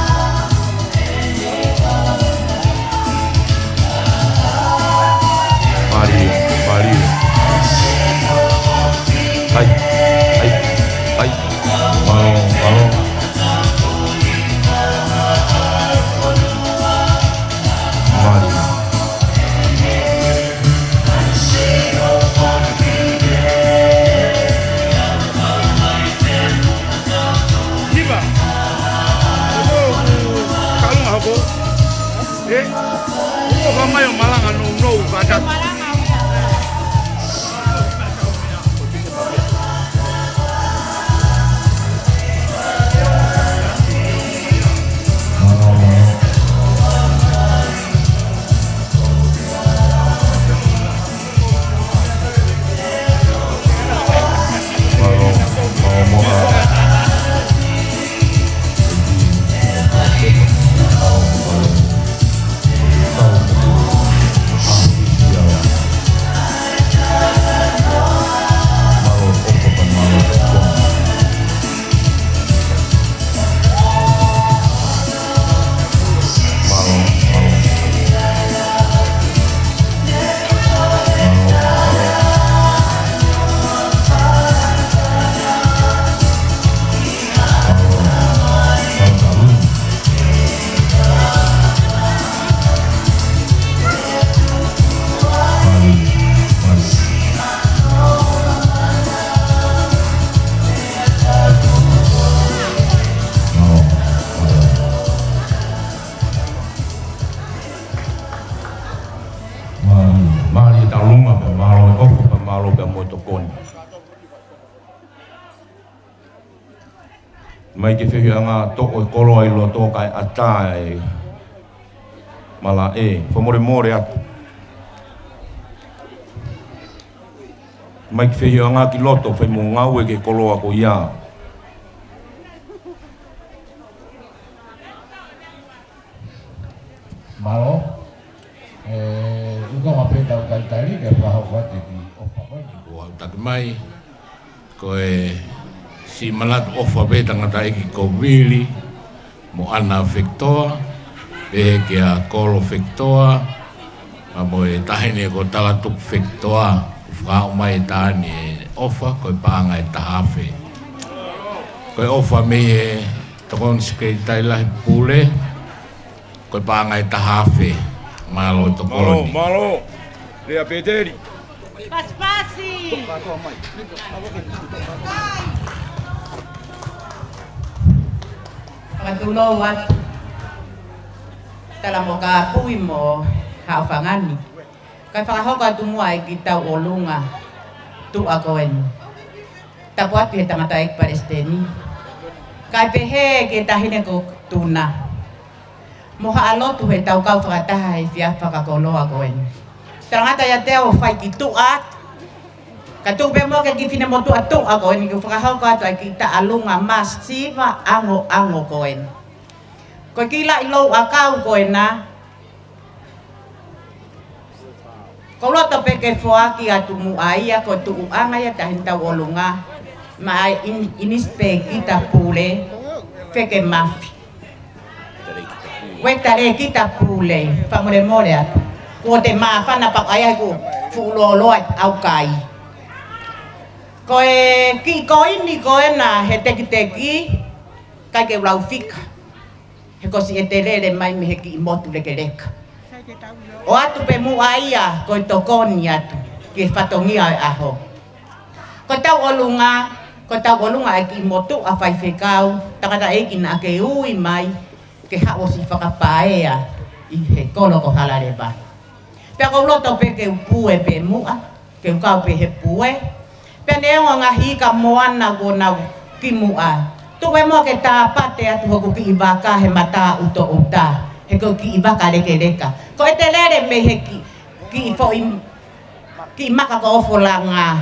Pea mo e tokoni. Mai ke fehiʻanga toʻo e koloa ʻi loto kae ʻatā e malaʻe. Fakamolemole atu. Mai ke fehiʻanga ki loto, fai mo ngaue ki he koloa ko ia. Mālō. ʻE, ʻuhinga pē ʻetau talitali ke fakahoko atu e kiʻi ʻofa ko eni. Kuo u taki mai, ko e siʻi manatu ʻofa pē tangataʻeiki ko Vili mo ʻAna Fekitoa, pehē kia Kolo Fekitoa, pea mo e taʻahine ko Talatuku Fekitoa, ʻoku fakahoko mai e taʻahine ʻofa, ko e paʻanga ʻe taha afe. Ko e ʻofa mei he Tokoni Sekelitali Lahi Pule, ko e paʻanga ʻe taha afe. Mālō e tokoni. Mālō, mālō. Lea Peteli. Pasipasi. Fakatulou atu. Tala mo Kapui mo Haʻofangani. Kae fakahoko atu muʻa e kiʻi tauʻolunga tuʻa ko eni. Tapu atu he tangataʻeiki palesiteni. Kae pehē ki he taʻahine ko Tuna. Mo haʻa lotu he tau kau fakataha he efiafi fakakoloa ko eni. Talangata ia te o fai ki tuʻa atu. Ka tuku pē muʻa ke kiʻi finemotuʻa tuʻa ko eni ke fakahoko atu ai kiʻi tauʻolunga masiva ʻangoʻango ko eni. Ko e kiʻi laʻi louʻakau ko ena. Ko u loto pē ke foaki atu muʻa ia ko e tuʻuʻanga ia taʻahine tauʻolunga maʻa e ʻIni-, ʻInisipēkita Pule, Fekemafi. Uetalēkita Pule, fakamolemole atu. Kuo te māfana pea ʻai ai kuo fuʻu lōloa ʻaukai. Ko e kiʻi koini ko ena he tekiteki, ʻikai ke u lau fika. He ko siʻi ʻEtelele mai mei he kiʻi motu lekeleka. ʻOatu pē muʻa ia ko e tokoni atu ki he fatongia ʻo e ʻaho. Ko e tauʻolunga, ko e tauʻolunga ʻa e kiʻi motuʻa faifekau, tangataʻeiki naʻa ke ui mai ke haʻu ʻo siʻi fakapaea ʻi he kolo ko Halaleva. Pea ko u loto pē ke u pue pē muʻa, ke u kau pē he pue. Pea neongo e ngaahi ika moana kuo nau ki muʻa, tuku pē muʻa ke tāpate atu hoku kiʻi vaka he mataʻutoʻuta, he ko e kiʻi vaka lekeleka. Ko ʻEtelele mei he kiʻi, kiʻi foʻi, kiʻi maka ko Ofolanga.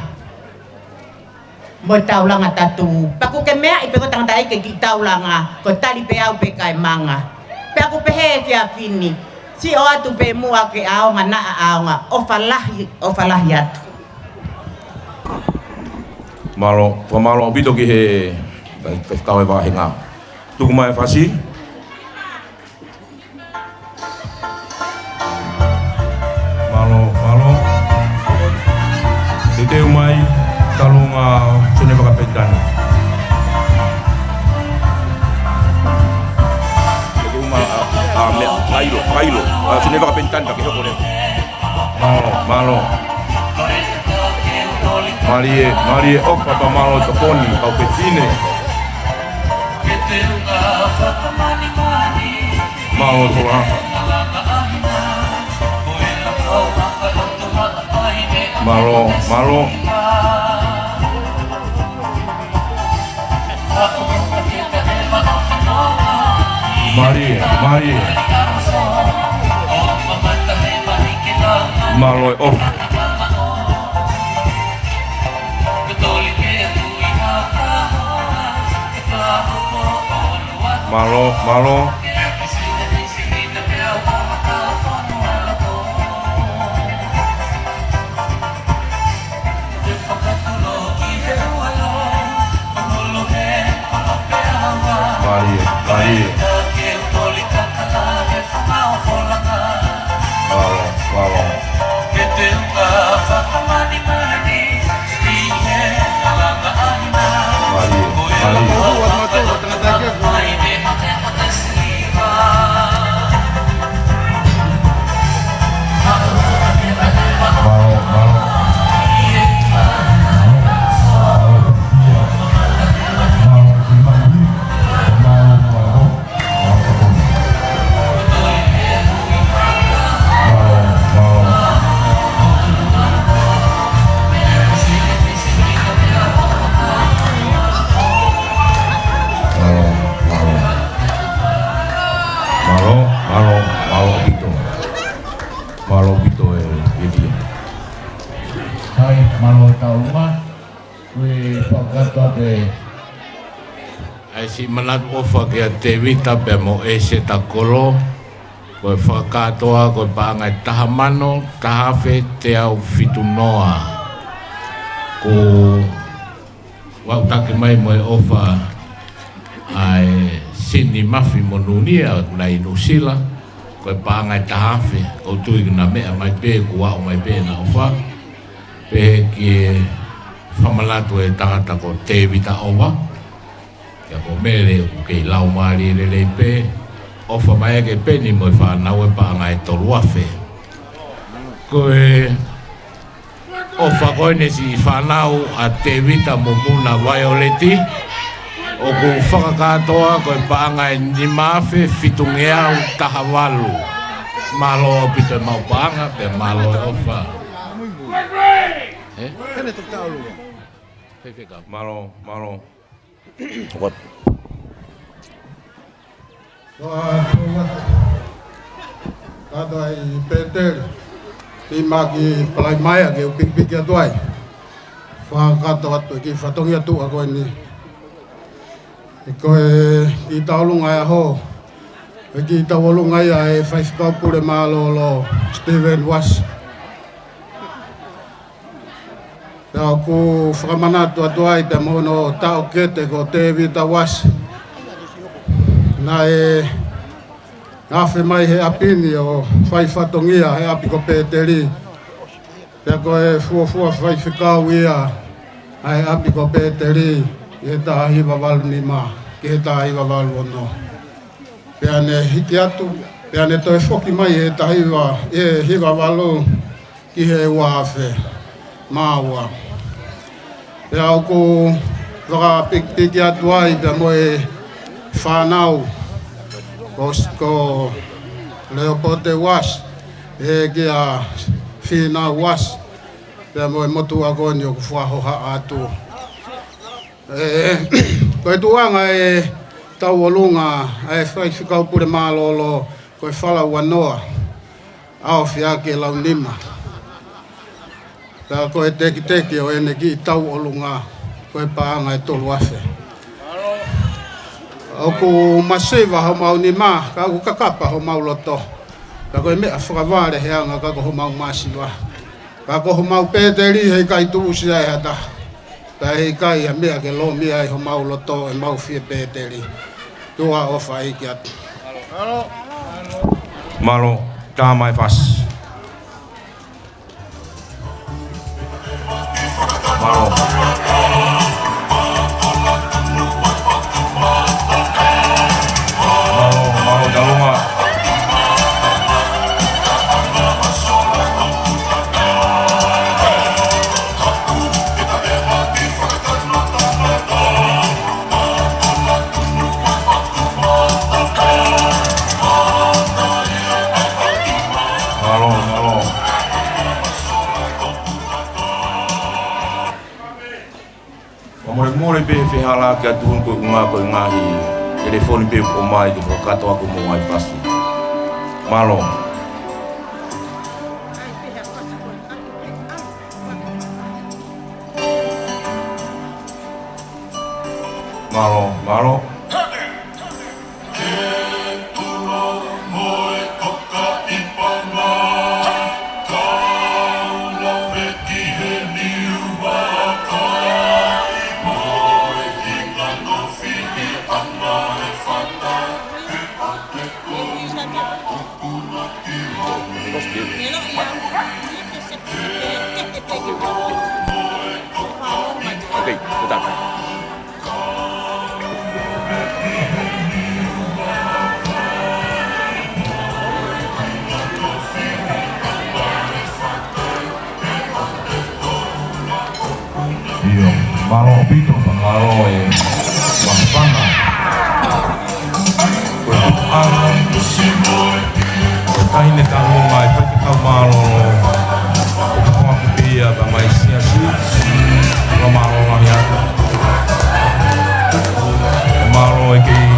Mo e taulanga tatū. Pea ʻoku ke meaʻi pē ko e tangataʻeiki e kiʻi taulanga, ko e tali pē au pē kae manga. Pea ʻoku pehē he efiafi ni, siʻi ʻoatu pē muʻa ke ʻaonga naʻa ʻaonga, ʻofa lahi, ʻofa lahi atu. Mālō, fakamālō ʻaupito ki he, ki he faifekau e vāhenga. Tuku mai e fasi. Mālō, mālō. Teuteu mai, Talunga Sione Fakapetani. Teuteu mai, ʻa, ʻa, meʻa, fakaʻilo, fakaʻilo. ʻA, Sione Fakapetani, ka ke hoko leva. Mālō, mālō. Mālie, mālie ʻofa pea mālō tokoni, kau fefine. Mālō Solahaka. Mālō, mālō. Mālie, mālie. Mālō e ʻofa. Mālō, mālō. Mālie, mālie. Mālō, mālō. Mālie, mālie. Ko e fakakātoa pē. ʻAi siʻi manatu ʻofa kia Tēvita pea mo ʻEseta Kolo. Ko e fakakātoa ko e paʻanga ʻe taha mano, taha afe, teau fitu noa. Ko ʻeku taki mai mo e ʻofa ʻa e Sini Mafi mo Nunia ʻoku nau ʻi Nuʻusila, ko e paʻanga ʻe taha afe, ʻoku ou tui kuo na meʻa mai pē, kuo aʻu mai pē ʻena ʻofa. Pehē ki he fakamanatu ʻa e tangata ko Tēvita ʻOfa, kia ko Mele ʻoku kei laumālie lelei pē, ʻofa mai ʻa e peni mo e fānau ʻe paʻanga ʻe tolu afe. Ko e ʻofa ko eni siʻi fānau ʻa Tēvita mo Muna Vaioleti, ʻoku fakakātoa ko e paʻanga ʻe nima afe fitungeau taha valu. Mālō ʻaupito e maʻu paʻanga, pea mālō e ʻofa. Ē? Mālō, mālō. What? Ko a tō atu. Kātoa ʻi Pēteli. Pimaki palai mai ʻa ke u pikipiki atu ai. Fakakātoa atu ki he fatongia tuʻa ko eni. ʻE ko e kiʻi tauʻolunga ʻo e ʻaho. ʻE kiʻi tauʻolunga ia ʻa e faifekau pule mālōlō Stephen Uasi. Pea ʻoku fakamanatu atu ai pea mo hono taʻokete ko Tēvita Uasi. Naʻe afe mai he ʻapi ni ʻo fai fatongia he ʻapi ko Pēteli. Pea ko e fuofua faifekau ia ʻa e ʻapi ko Pēteli ʻi he taha hiva valu nima ki he taha hiva valu ono. Pea ne hiki atu, pea ne toe foki mai he taha hiva, he hiva valu ki he ua afe mā ua. Pea ʻoku fakapikipiki atu ai pea mo e fānau ko, ko Leopote Uasi, ʻe kia Fīnau Uasi, pea mo e motuʻa ko eni ʻoku fakahoha atu. ʻE, ko e tuʻunga e tauʻolunga ʻa e faifekau pule mālōlō ko e fala ua noa, ʻaofi ʻaki e lau nima. Pea ko e tekiteki ʻo ʻene kiʻi tauʻolunga ko e paʻanga ʻe tolu afe. ʻOku masiva homau nima, ka ʻoku kakapa homau loto. Pea ko e meʻa fakavale he anga ka ko homau masiva. Ka ko homau Pēteli heʻikai tuʻusi ai ha taha. Pea heʻikai ha meʻa ke lōmia ai homau loto ʻemau fie Pēteli. Tuʻa ʻofa ʻeiki atu. Mālō, tā mai fasi. Mālō. Mālō, mālō, Talunga. Mālō, mālō. Fakamolemole pē fehālaaki atu hon ko e ʻuhinga ko e ngaahi telefoni pē ʻoku ʻomai ke fakakātoa ʻaki homou ngaahi fasi. Mālō. Mālō, mālō. Okay, good time. ʻIo, mālō ʻaupito, mālō e Vafana. Ko e tuʻunga, ko e taʻahine Talunga e faifekau mālōlō. ʻOku fakakipi ia ka mai siasi. Ka mālō lahi atu. Mālō e kei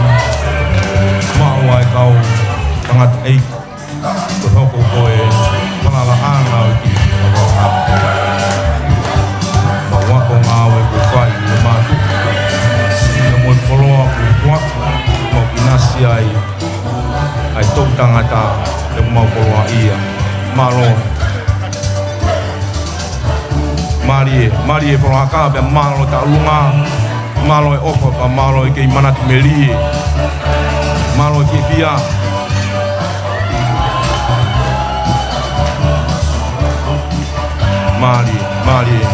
maʻu ai kau tangataʻeiki. Ko e hoko ko e falalaʻanga ʻo e kiʻi. Tangata, te mau koloa ia. Mālō. Mālie, mālie folofola pea mālō tauʻolunga. Mālō e ʻofa pea mālō e kei manatu melie. Mālō e fiefia. Mālie, mālie.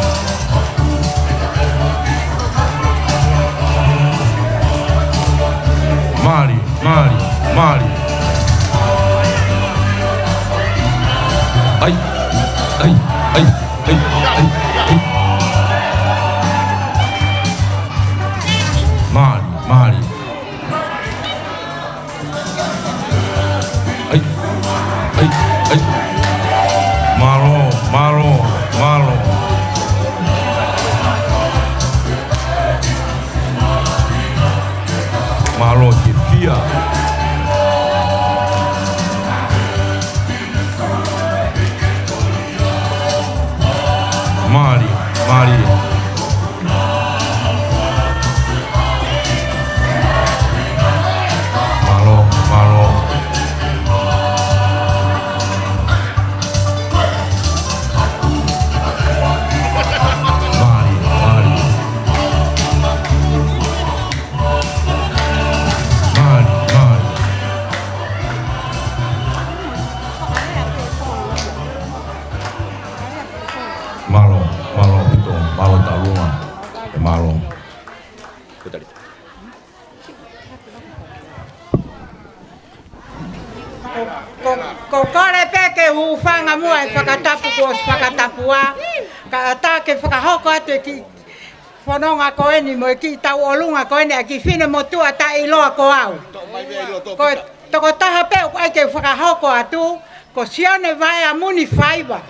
Mālie. Mālie, mālie. ʻAi, ʻai, ʻai, ʻai, ʻai. Mālie, mālie. ʻAi, ʻai, ʻai. Mālō, mālō, mālō. Mālō e fiefia. Mālie, mālie. Mālō, mālō. Mālie, mālie. Mālie, mālie. Mālō, mālō ʻaupito, mālō tauʻolunga. Mālō. Ko, ko, ko e kole pē ke u hūfanga muʻa he fakatapu kuo ʻosi fakatapua. Kae ʻatā ke fakahoko atu e kiʻi fononga ko eni mo e kiʻi tauʻolunga ko eni ʻa e kiʻi finemotuʻa taʻeʻiloa ko au. Ko e tokotaha pē ʻoku ʻai ke u fakahoko atu, ko Sione Vaea Muni Faiva.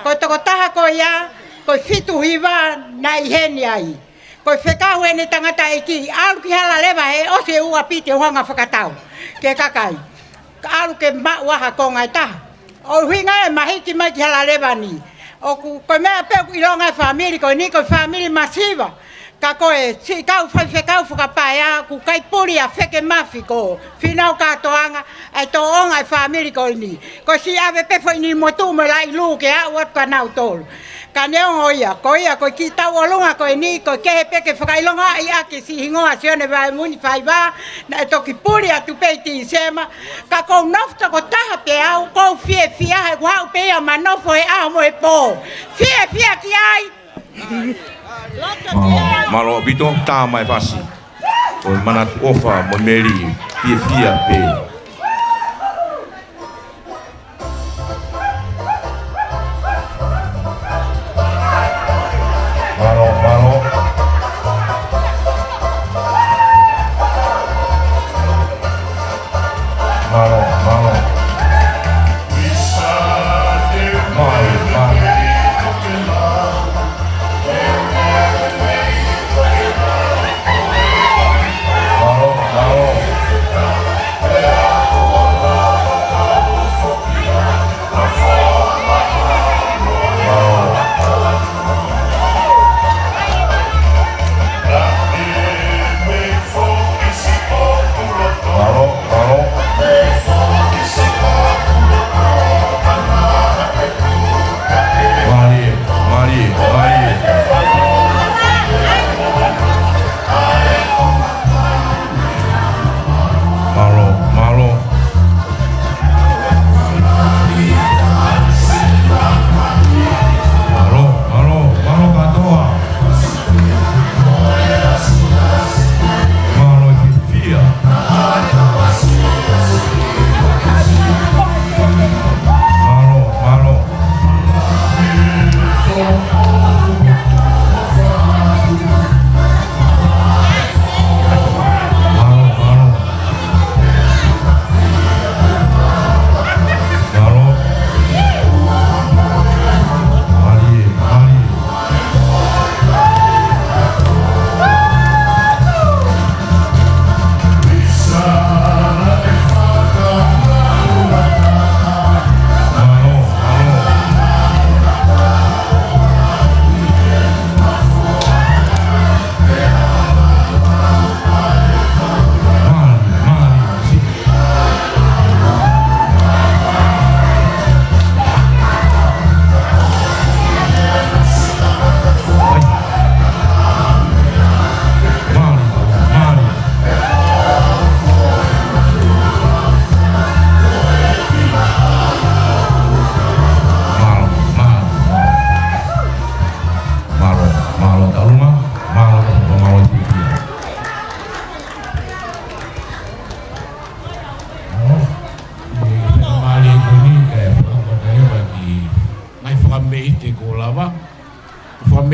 Ko e tokotaha ko ia, ko e fitu hiva naʻe ʻi heni ai. Ko e fekau ʻene tangataʻeiki, ʻalu ki Halaleva he ʻosi e ʻū ʻapi te u hanga fakatau ki he kakai. Ka ʻalu ke maʻu ʻa ha konga ʻe taha. ʻUhinga e mahiki mai ki Halaleva ni. ʻOku, ko e meʻa pē ʻoku ʻilonga e fāmili ko eni, ko e fāmili masiva. Ka ko e siʻi kau faifekau fakapaea, ʻoku ʻikai puli ʻa Feke Mafi ko Fīnau Kātoanga, ʻa e tōʻonga e fāmili ko eni. Ko e siʻi ʻave pē foʻi nimotuʻa mo e laʻi lū ke aʻu atu kia nautolu. Ka neongo ia, ko ia, ko e kiʻi tauʻolunga ko eni, ko e kehe pē ke fakaʻilongaʻi ʻaki e siʻi hingoa Sione Vaea Muni Faiva, naʻe toki puli atu pē ʻi Tīsema, ka ʻoku ou nofo tokotaha pē au, ʻoku ou fiefia he ʻoku ou haʻu pē ia ʻo manofo he ʻaho mo e pō. Fiefia ki ai! Mālō, mālō ʻaupito, tā mai fasi. Ko e manatu ʻofa mo e meli, fiefia pē. Mālō, mālō. Mālō, mālō. Mālō, mālō. Mālō, mālō.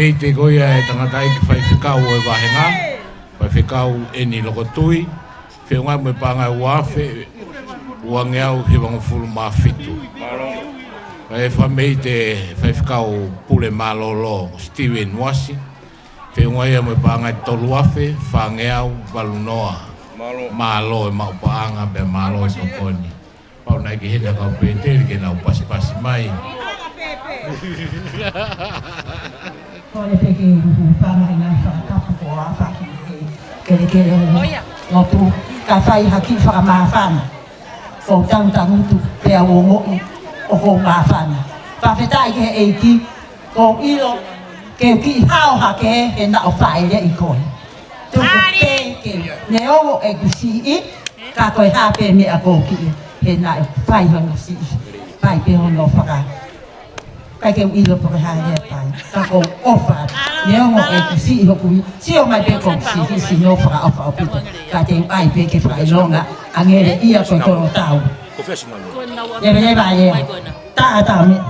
Te ko ia e tangataʻeiki faifekau ʻo e vāhenga, Faifekau ʻEni Lokotui, feʻunga mo e paʻanga ʻe ua afe, uangeau hivangofulu mā fitu. Kae fai mei he faifekau pule mālōlō, Steven Uasi, feʻunga ia mo e paʻanga ʻe tolu afe, fāngeau valunoa. Mālō e maʻu paʻanga pea mālō e tokoni. Pau naʻe ʻi heni ʻa e kau pēteli ke nau pasipasi mai. Kole pē ke u hūfanga ʻi he ngaahi fakatapu ko ē ʻa e kelekele ʻo e lotu, ka fai ha kiʻi fakamāfana. Ko u tangutu pea u ongoʻi ʻoku ou māfana. Fakafetaʻi ki he ʻEiki, ko u ʻilo ke u kiʻi hao hake he naʻa ku fāʻeleʻi koe. Tuku pē ke neongo ʻeku siʻi, ka ko e hā pē meʻa ʻoku ou kiʻi, he naʻe fai hono siʻi, fai pē hono faka. ʻIkai ke u ʻilo pe ko e hā e lea pai, ka ko u ʻofa, neongo ʻeku siʻi hoku ivi, sio mai pē ko u siʻi, sino fakaʻofa ʻaupito, ka te u ʻai pē ke fakaʻilonga, ʻa e ngele ia ko e kolo tau. Leveleva lea. Taʻataʻa meʻa.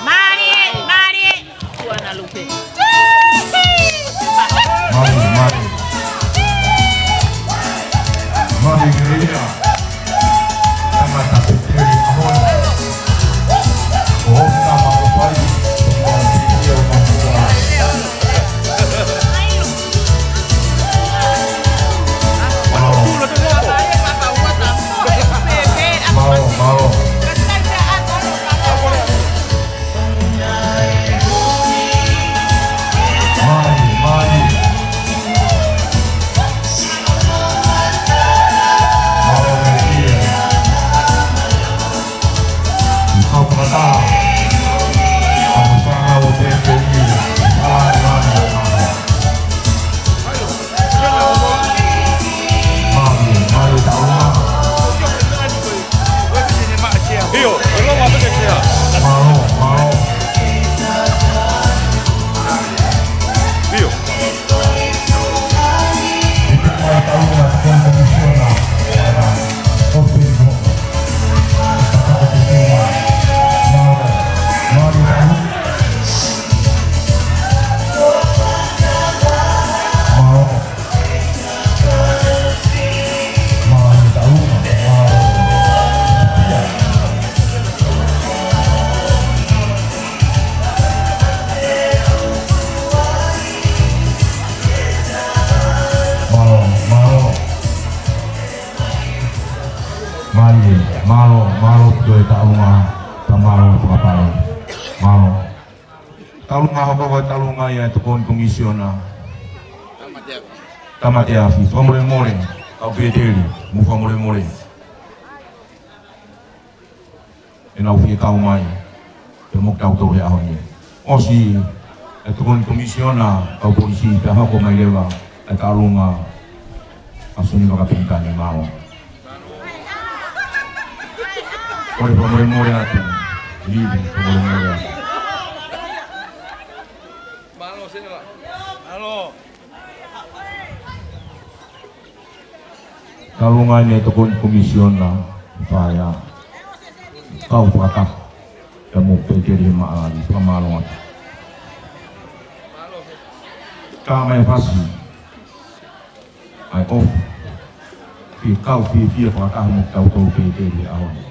Mālie, mālie. Mālie, mālie. Mālie, mālie. Tangata pēteli ʻaho ni. ʻO tama o pai. Mālō, mālō. Mālie, mālie. Mālō, mālie. ʻI he kau fakataha, ʻa e fānau ʻo e pēteli, ʻa e mālie, mālie. Mālie, mālie taʻu ʻe ua. ʻIo, ʻe loma pē ke sea. Mālō, mālō. ʻIo. ʻI he kau taʻu ʻe ua ko e komisiona, ʻo pē ʻi hono. Mālō, mālie taʻu. Mālō. Mālie taʻu, mālō. Mālō, mālō. Mālie, mālō, mālō ʻaupito e taʻunga, pea mālō e fakapale. Mālō. Taʻunga hoko ko e taʻunga ia ʻa e tokoni komisiona. Tamatea Afi, fakamolemole, kau pēteli, mou fakamolemole. ʻEnau fie kau mai, pea mo kitautolu he ʻaho ni. ʻOsi e tokoni komisiona, kau polisi, pea hoko mai leva e taʻunga ʻa Soni Vakapentani, mālō. Kole fakamolemole atu. Livi, fakamolemole atu. Mālō. Taʻunga ʻeni e tokoni komisiona, fai ʻa e kau fakataha, pea mo pēteli he maʻali, fakamālō atu. Ka mai fasi. ʻAi ʻofa. Fie kau, fie, fie fakataha mo kitautolu pēteli he ʻaho ni.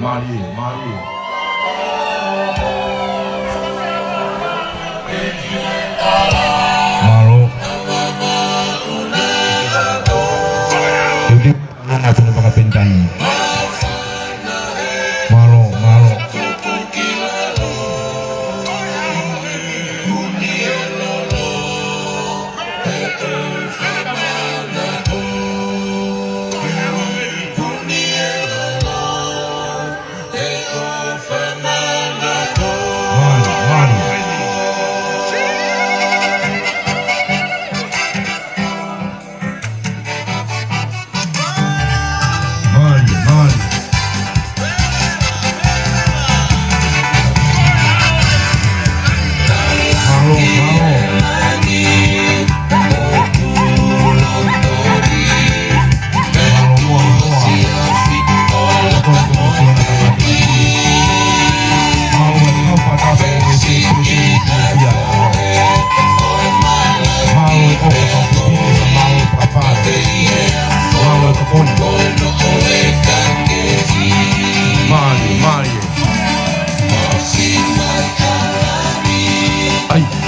Mālie, mālie. Mālō. Thank you. Nana Tuna Vakapentani. Mālō, mālō. Mālō, mālō. Mālie,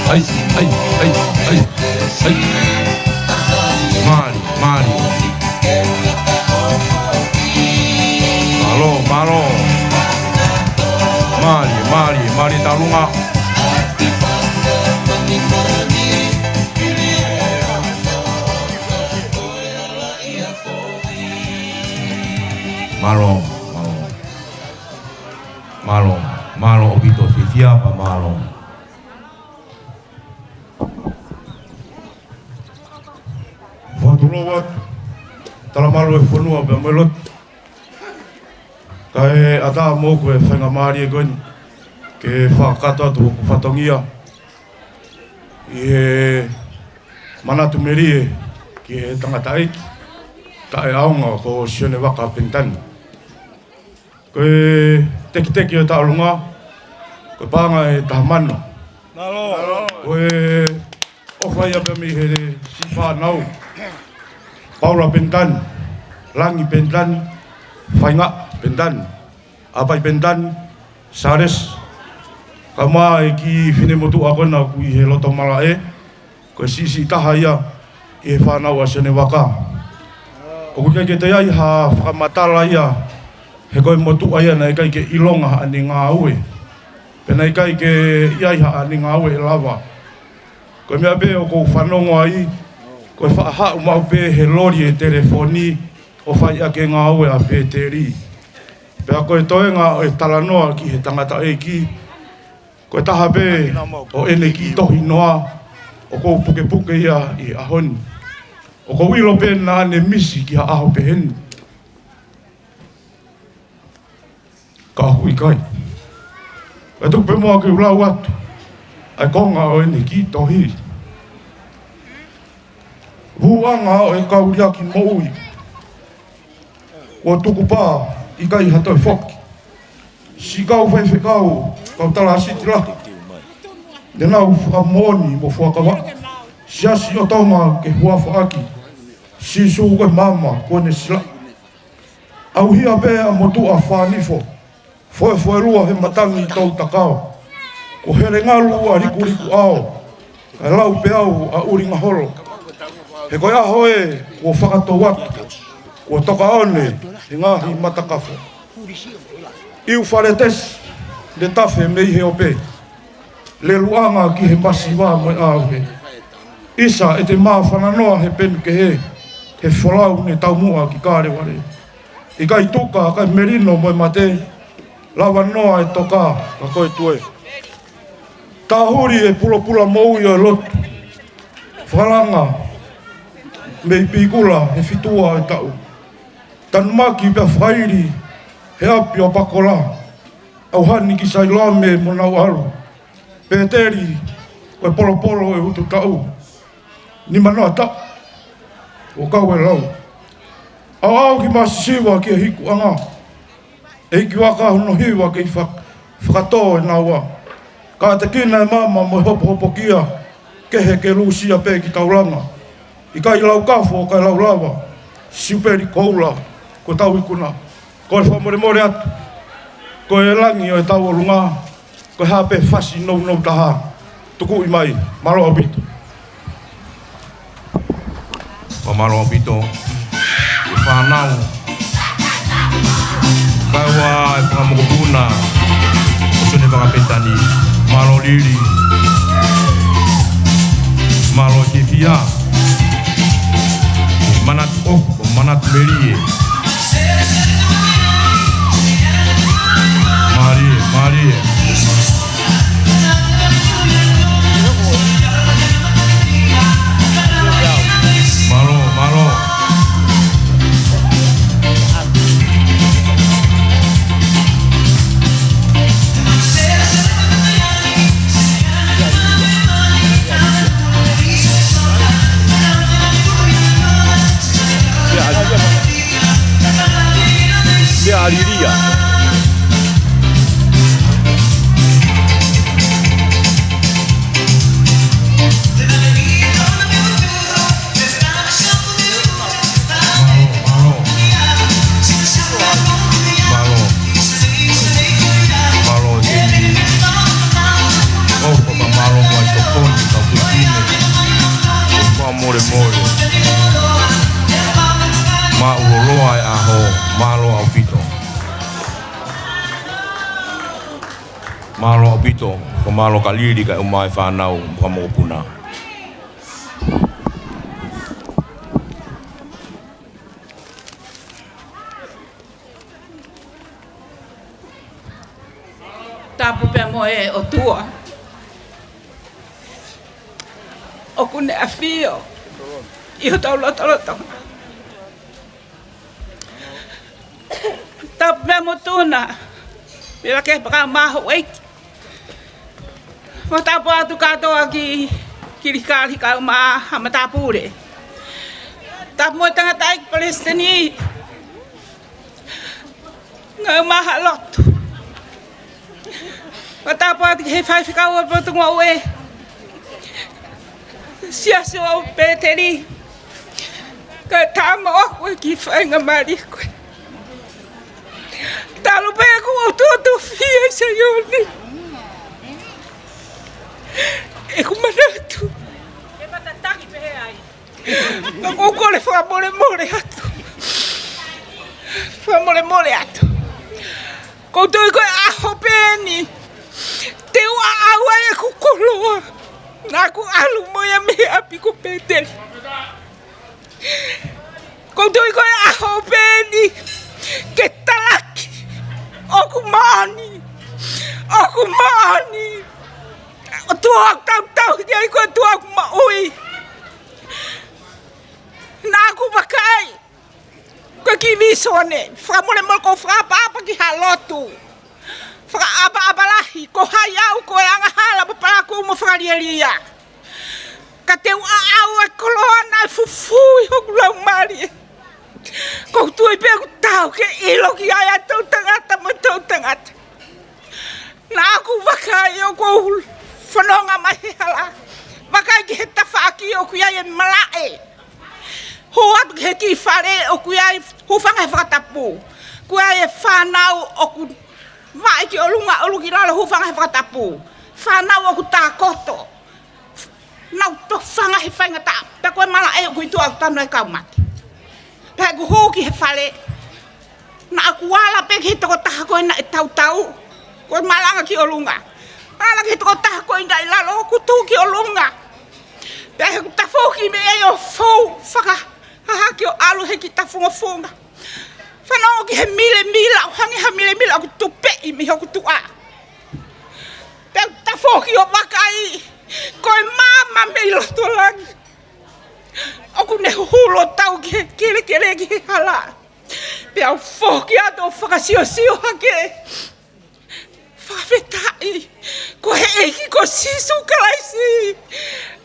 ʻAi, ʻai, ʻai, ʻai, ʻai. Mālie, mālie. Mālō, mālō. Mālie, mālie, mālie tauʻolunga. Mālō, mālō. Mālō, mālō ʻaupito fiefia pea mālō. Fakatulou atu, talamalu e fonua pea mo e lotu. Kae ʻatā moʻoku e faingamālie ko eni ke fakakakato atu hoku fatongia ʻi he manatu melie ki he tangataʻeiki taʻeʻaonga ko Sione Vaka Penitani. Ko e tekiteki ʻo e tauʻolunga, ko e paʻanga ʻe taha mano. Ko e ʻofa ia pea mei he siʻi fānau, Paula Penitani, Langi Penitani, Faingaʻa Penitani, ʻApai Penitani, Sālesi, kae ʻumaʻā e kiʻi finemotuʻa ko ena ʻoku ʻi he loto malaʻe, ko e siʻisiʻi taha ia ʻi he fānau ʻa Sione Vaka. ʻOku ʻikai ke toe ʻi ai ha fakamatala ia, he ko e motuʻa ia naʻe ʻikai ke ʻilonga haʻane ngāue, pea naʻe ʻikai ke ʻi ai haʻane ngāue ʻe lava. Ko e meʻa pē ʻoku ou fanongo ai, ko e faʻa haʻu maʻu pē he loli e telefoni ʻo fai ʻaki e ngāue ʻa Peteli. Pea ko e toenga ʻo e talanoa ki he tangataʻeiki, ko e taha pē ʻo ʻene kiʻi tohi noa ʻoku ou pukepuke ia ʻi he ʻaho ni. ʻOku ou ʻilo pē naʻa ne misi ki ha ʻaho pehē ni, ka ʻoku ʻikai. Kae tuku pē muʻa ke u lau atu ʻa e konga ʻo ʻene kiʻi tohi. Vuʻanga ʻo e kau liʻaki moʻui, kuo tukupā, ʻikai ha toe foki. Siʻi kau faifekau, kau talāsiti lahi, ne nau fakamoʻoni mo fuakava. Siasi ʻo Tonga ke huafa ʻaki, Sīsū ko e maama kuo ne silaʻi. ʻAuhia pē ʻa motuʻa Fānifo, foefoelua he matangi toutakao. Kuo helengalu ʻa Likuliku ʻAo, kae lau peau ʻa ʻUlingaholo. He ko e ʻaho ē kuo fakatou atu, kuo tokaʻone he ngaahi matakafo. ʻIu Faletesi, ne tafe mei he ope, leluʻanga ki he masiva mo e ʻauhe. ʻIsa ʻe te māfana noa he penu kehe, he folau ne taumuʻa ki Kalevale. ʻIkai tuka kae melino mo e mate, lava noa e toka ka ko e tue. Tāhuli e pulopula moʻui ʻo e lotu, fakalanga mei Pikula he fitu ʻo e taʻu. Tanumaki pea fakaili he ʻapi ʻo Pakola, ʻAuhani ki Sailoame mo Nauʻalu. Peteli, ko e polopolo e utu taʻu, nimanoa taʻu ʻo kau e lau. ʻAuʻau ki Masisiva ki he hikuʻanga, ʻEiki Vaka hono hiva kei fak-, fakatō e naua. Kātekina e maama mo e hopohopokia, kehe ke lūsia pē ki taulanga. ʻIkai lau kafo kae lau lava, Siupeli Koula ko tau ikuna. Ko e fakamolemole atu, ko e langi ʻo e tauʻolunga, ko e hā pē fasi nounou taha, tukuʻi mai. Mālō ʻaupito. Mālō ʻaupito. E fānau, kae ʻumaʻā e fanga mokopuna ʻo Sione Vaka Penitani. Mālō Lili. Mālō fiefia. Manatu ʻofa, manatu melie. Mālie, mālie. Mālō, mālō. Meʻa ʻaliʻalia. Mālō, mālō. Mālō. Mālō, David. ʻOfa pea mālō mo e toki. Kau fefine, ʻoku fakamolemole. Mālō e ʻaho, mālō ʻaupito. Mālō ʻaupito, ko mālō Kalili kae ʻumaʻā e fānau mo e mokopuna. Tapu pē mo e ʻOtua. ʻOku ne ʻafio ʻi hotau lotolotonga. Tapu pē mo Tuna. Mea ke paka maho wait. Mo tapu atu kātoa ki Kilikali kae ʻumaʻā ha matāpule. Tapu mo e tangataʻeiki palesiteni. Ngaahi ʻumaʻā ha lotu. Mo tapu atu ki he faifekau ʻo e potungāue. Siasi ʻo Pēteli. Kae tama ʻoku ʻi he faingamālie ko ē. Talu pē ʻeku ʻotuʻotu fia ʻi Saione. ʻEku manatu. Ka ʻoku ou kole fakamolemole atu. Fakamolemole atu. ʻOku ou tui ko e ʻaho pē eni te u ʻaʻau ai ʻeku koloa. Naʻa ku ʻalu mo ia mei he ʻapi ko Pēteli. ʻOku ou tui ko e ʻaho pē eni ke talaki. ʻOku moʻoni. ʻOku moʻoni. ʻOtua ʻoku tautau ki ai ko e ʻOtua ʻoku moʻui. Naʻa ku vakai. Ko e kiʻi vīsone. Fakamolemole ʻoku ou fakaʻapaʻapa ki ha lotu. Fakaʻapaʻapa lahi. Ko hai au ko e angahala mo palakū mo fakalielia. Ka te u ʻaʻau e koloa naʻe fufū ʻi hoku laumālie. ʻOku ou tui pē ʻoku taau ke ʻilo ki ai ʻa e toʻutangata mo e toʻutangata. Naʻa ku vakai ʻoku ou fononga mai he hala. Vakai ki he tafaʻaki ʻoku ʻi ai e malaʻe. Hū atu ki he kiʻi fale ʻoku ʻi ai, hūfanga he fakatapu. ʻOku ʻi ai e fānau ʻoku vaʻe ki ʻolunga, ʻalu ki lalo, hūfanga he fakatapu. Fānau ʻoku tākoto. Nau tofanga he faingataʻa. Pea ko e malaʻe ʻoku ʻi tuʻa ʻoku tanu ai kau mate. Pea ʻeku hū ki he fale. Naʻa ku ala pē ki he tokotaha ko ē naʻe tautau. Ko e malanga ki ʻolunga. Ala ki he tokotaha ko ē naʻe ʻi lalo, ʻoku tuʻu ki ʻolunga. Pea heʻeku tafoki mei ai ʻo fou, fakahahake ʻo ʻalu he kiʻi tafungofunga. Fanongo ki he milemila, ʻo hangē ha milemila ʻoku tupeʻi mei hoku tuʻa. Pea u tafoki ʻo vakai, ko e maama mei loto langi. ʻOku ne huhulo tau ki he kelekele ki he hala. Pea u foki atu ʻo fakasiosio hake. Fakafetaʻi, ko e ʻEiki ko Sīsū Kalaisi.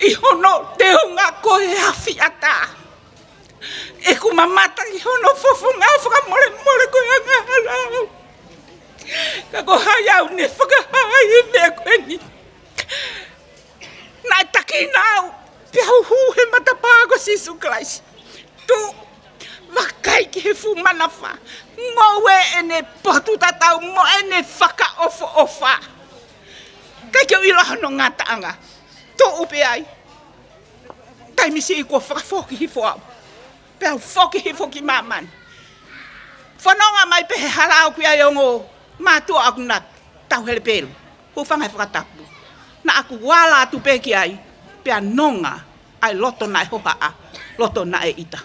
ʻI hono teunga ko e afi ʻatā. ʻEku mamata ki hono fofonga fakamolemole ko e angahala au. Ka ko hai au ne fakahā ʻa e meʻa ko eni. Naʻe taki naʻa u, pea u hū he matapā ko Sīsū Kalaisi. Tuʻu, vakai ki he fuʻu manafa. Ngoue ʻene potu tatau mo ʻene fakaʻofoʻofa. ʻIkai ke u ʻilo hono ngataʻanga. Tuʻu pē ai. Taimi siʻi kuo fakafoki hifo au. Pea u foki hifo ki māmani. Fononga mai pē he hala ʻoku ʻi ai ongo mātuʻa ʻoku na tauhele pelu. Hūfanga he fakatapu. Naʻa ku ala atu pē ki ai. Pea nonga ʻa e loto naʻe hohaʻa. Loto naʻe ʻita.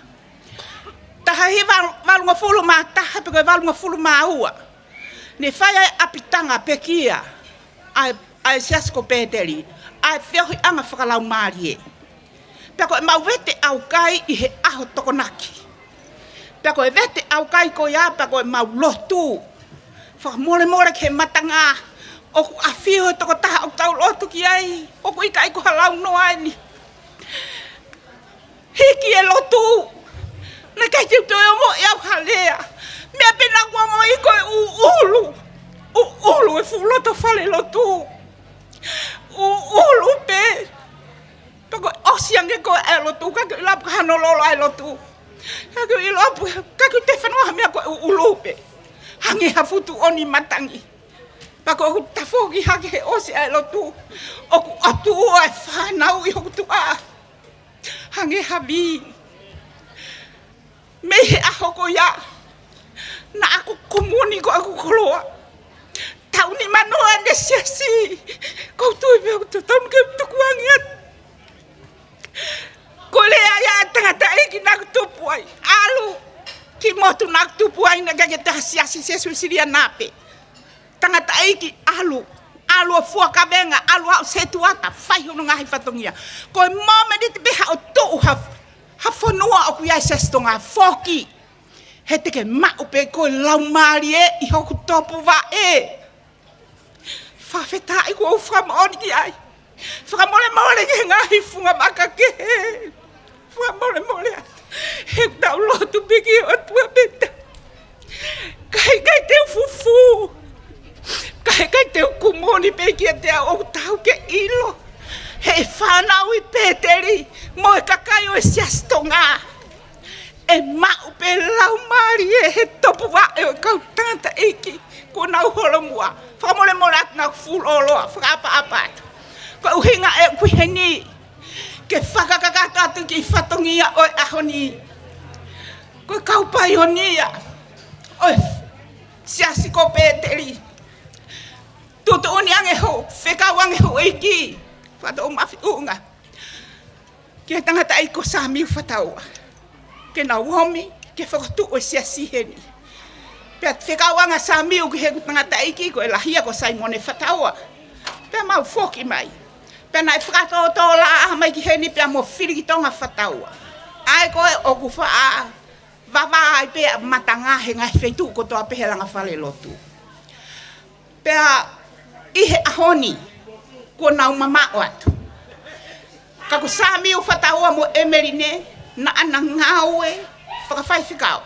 Taha hiva valungofulu mā taha pe ko e valungofulu mā ua. Ne fai ʻa e ʻapitanga pekia. ʻA e ʻa e Siasi ko Pēteli, ʻa e feohiʻanga fakalaumālie. Pea ko e mau vete ʻaukai ʻi he ʻaho Tokonaki. Pea ko e vete ʻaukai ko ia, pea ko e mau lotu. Fakamolemole ki he matanga, ʻoku ʻafio e tokotaha ʻoku tau lotu ki ai, ʻoku ʻikai ko ha lau noa eni. Hiki e lotu. Naʻe ʻikai te u toe ongoʻi au ha lea. Meʻa pē naʻa ku ongoʻi ko e ʻuʻulu. ʻUʻulu e fuʻu loto fale lotu. ʻUʻulu pē. Pea ko e ʻosi ange ko ē ʻa e lotu. ʻIkai ke u ʻilo pe ko hano lolo ʻa e lotu. ʻIkai ke u ʻilo pe, ʻikai ke u toe fanongo ha meʻa ko e ʻuʻulu pē. Hangē ha fuʻu tuʻoni matangi. Pea ko ʻeku tafoki hake he ʻosi ʻa e lotu, ʻoku ʻatu ʻa e fānau ʻi hoku tuʻa. Hangē ha vī. Mei he ʻaho ko ia, naʻa ku kumuni ko ʻeku koloa. Taʻu nimanoa ʻene siasi. Ko u tui pē ʻoku totonu ke tukuange atu. Ko e lea ia ʻa e tangataʻeiki naʻa ku tupu ai. ʻAlu ki he motu naʻa ku tupu ai, naʻe ʻikai ke toe ha siasi Sēsū Uēsiliana pē. Tangataʻeiki, ʻalu, ʻalu ʻo fua kavenga, ʻalu ʻo aʻu setuata, fai hono ngaahi fatongia. Ko e mōmeniti pē haʻo tuʻu ha, ha fonua ʻoku ʻi ai e Siasi Tonga, foki. He te ke maʻu pē koe laumālie ʻi hoku topuvaʻe. Fakafetaʻi kuo u fakamoʻoni ki ai. Fakamolemole ki he ngaahi funga vaka kehe. Fakamolemole atu. He ʻoku tau lotu pē ki he ʻOtua pē ta. Ka ʻikai te u fufū. Ka ʻikai te u kumuni pē kiate au, ʻoku tau ke ʻilo. He fānau ʻi Pēteli mo e kakai ʻo e Siasi Tonga. ʻE maʻu pē laumālie he topuvaʻe ʻo e kau tangataʻeiki kuo nau holomua. Fakamolemole atu naʻa ku fuʻu lōloa, fakaʻapaʻapa atu. Ko e ʻuhinga ʻeku ʻi heni, ke fakakakato atu e kiʻi fatongia ʻo e ʻaho ni. Ko e kau paionia ʻo e siasi ko Pēteli. Tuʻutuʻuni ange ho, fekau ange houʻeiki. Fakatoʻo mafiʻunga ki he tangataʻeiki ko Samiu Fataua, ke nau omi ke fakatuʻu e siasi heni. Pea fekau ange ʻa Samiu ki heʻeku tangataʻeiki ko e lahi ia ko Saimone Fataua. Pea mau foki mai. Pea naʻe fakatōtō laʻā mai ki heni pea mo Filikitonga Fataua. ʻA ia ko ē ʻoku faʻa vavā ai pē ʻa e matanga he ngaahi feituʻu kotoa pē he langa falelotu. Pea ʻi he ʻaho ni, kuo nau mamaʻo atu. Ka ko Samiu Fataua mo ʻEmeline, naʻa na ngāue fakafaifekau.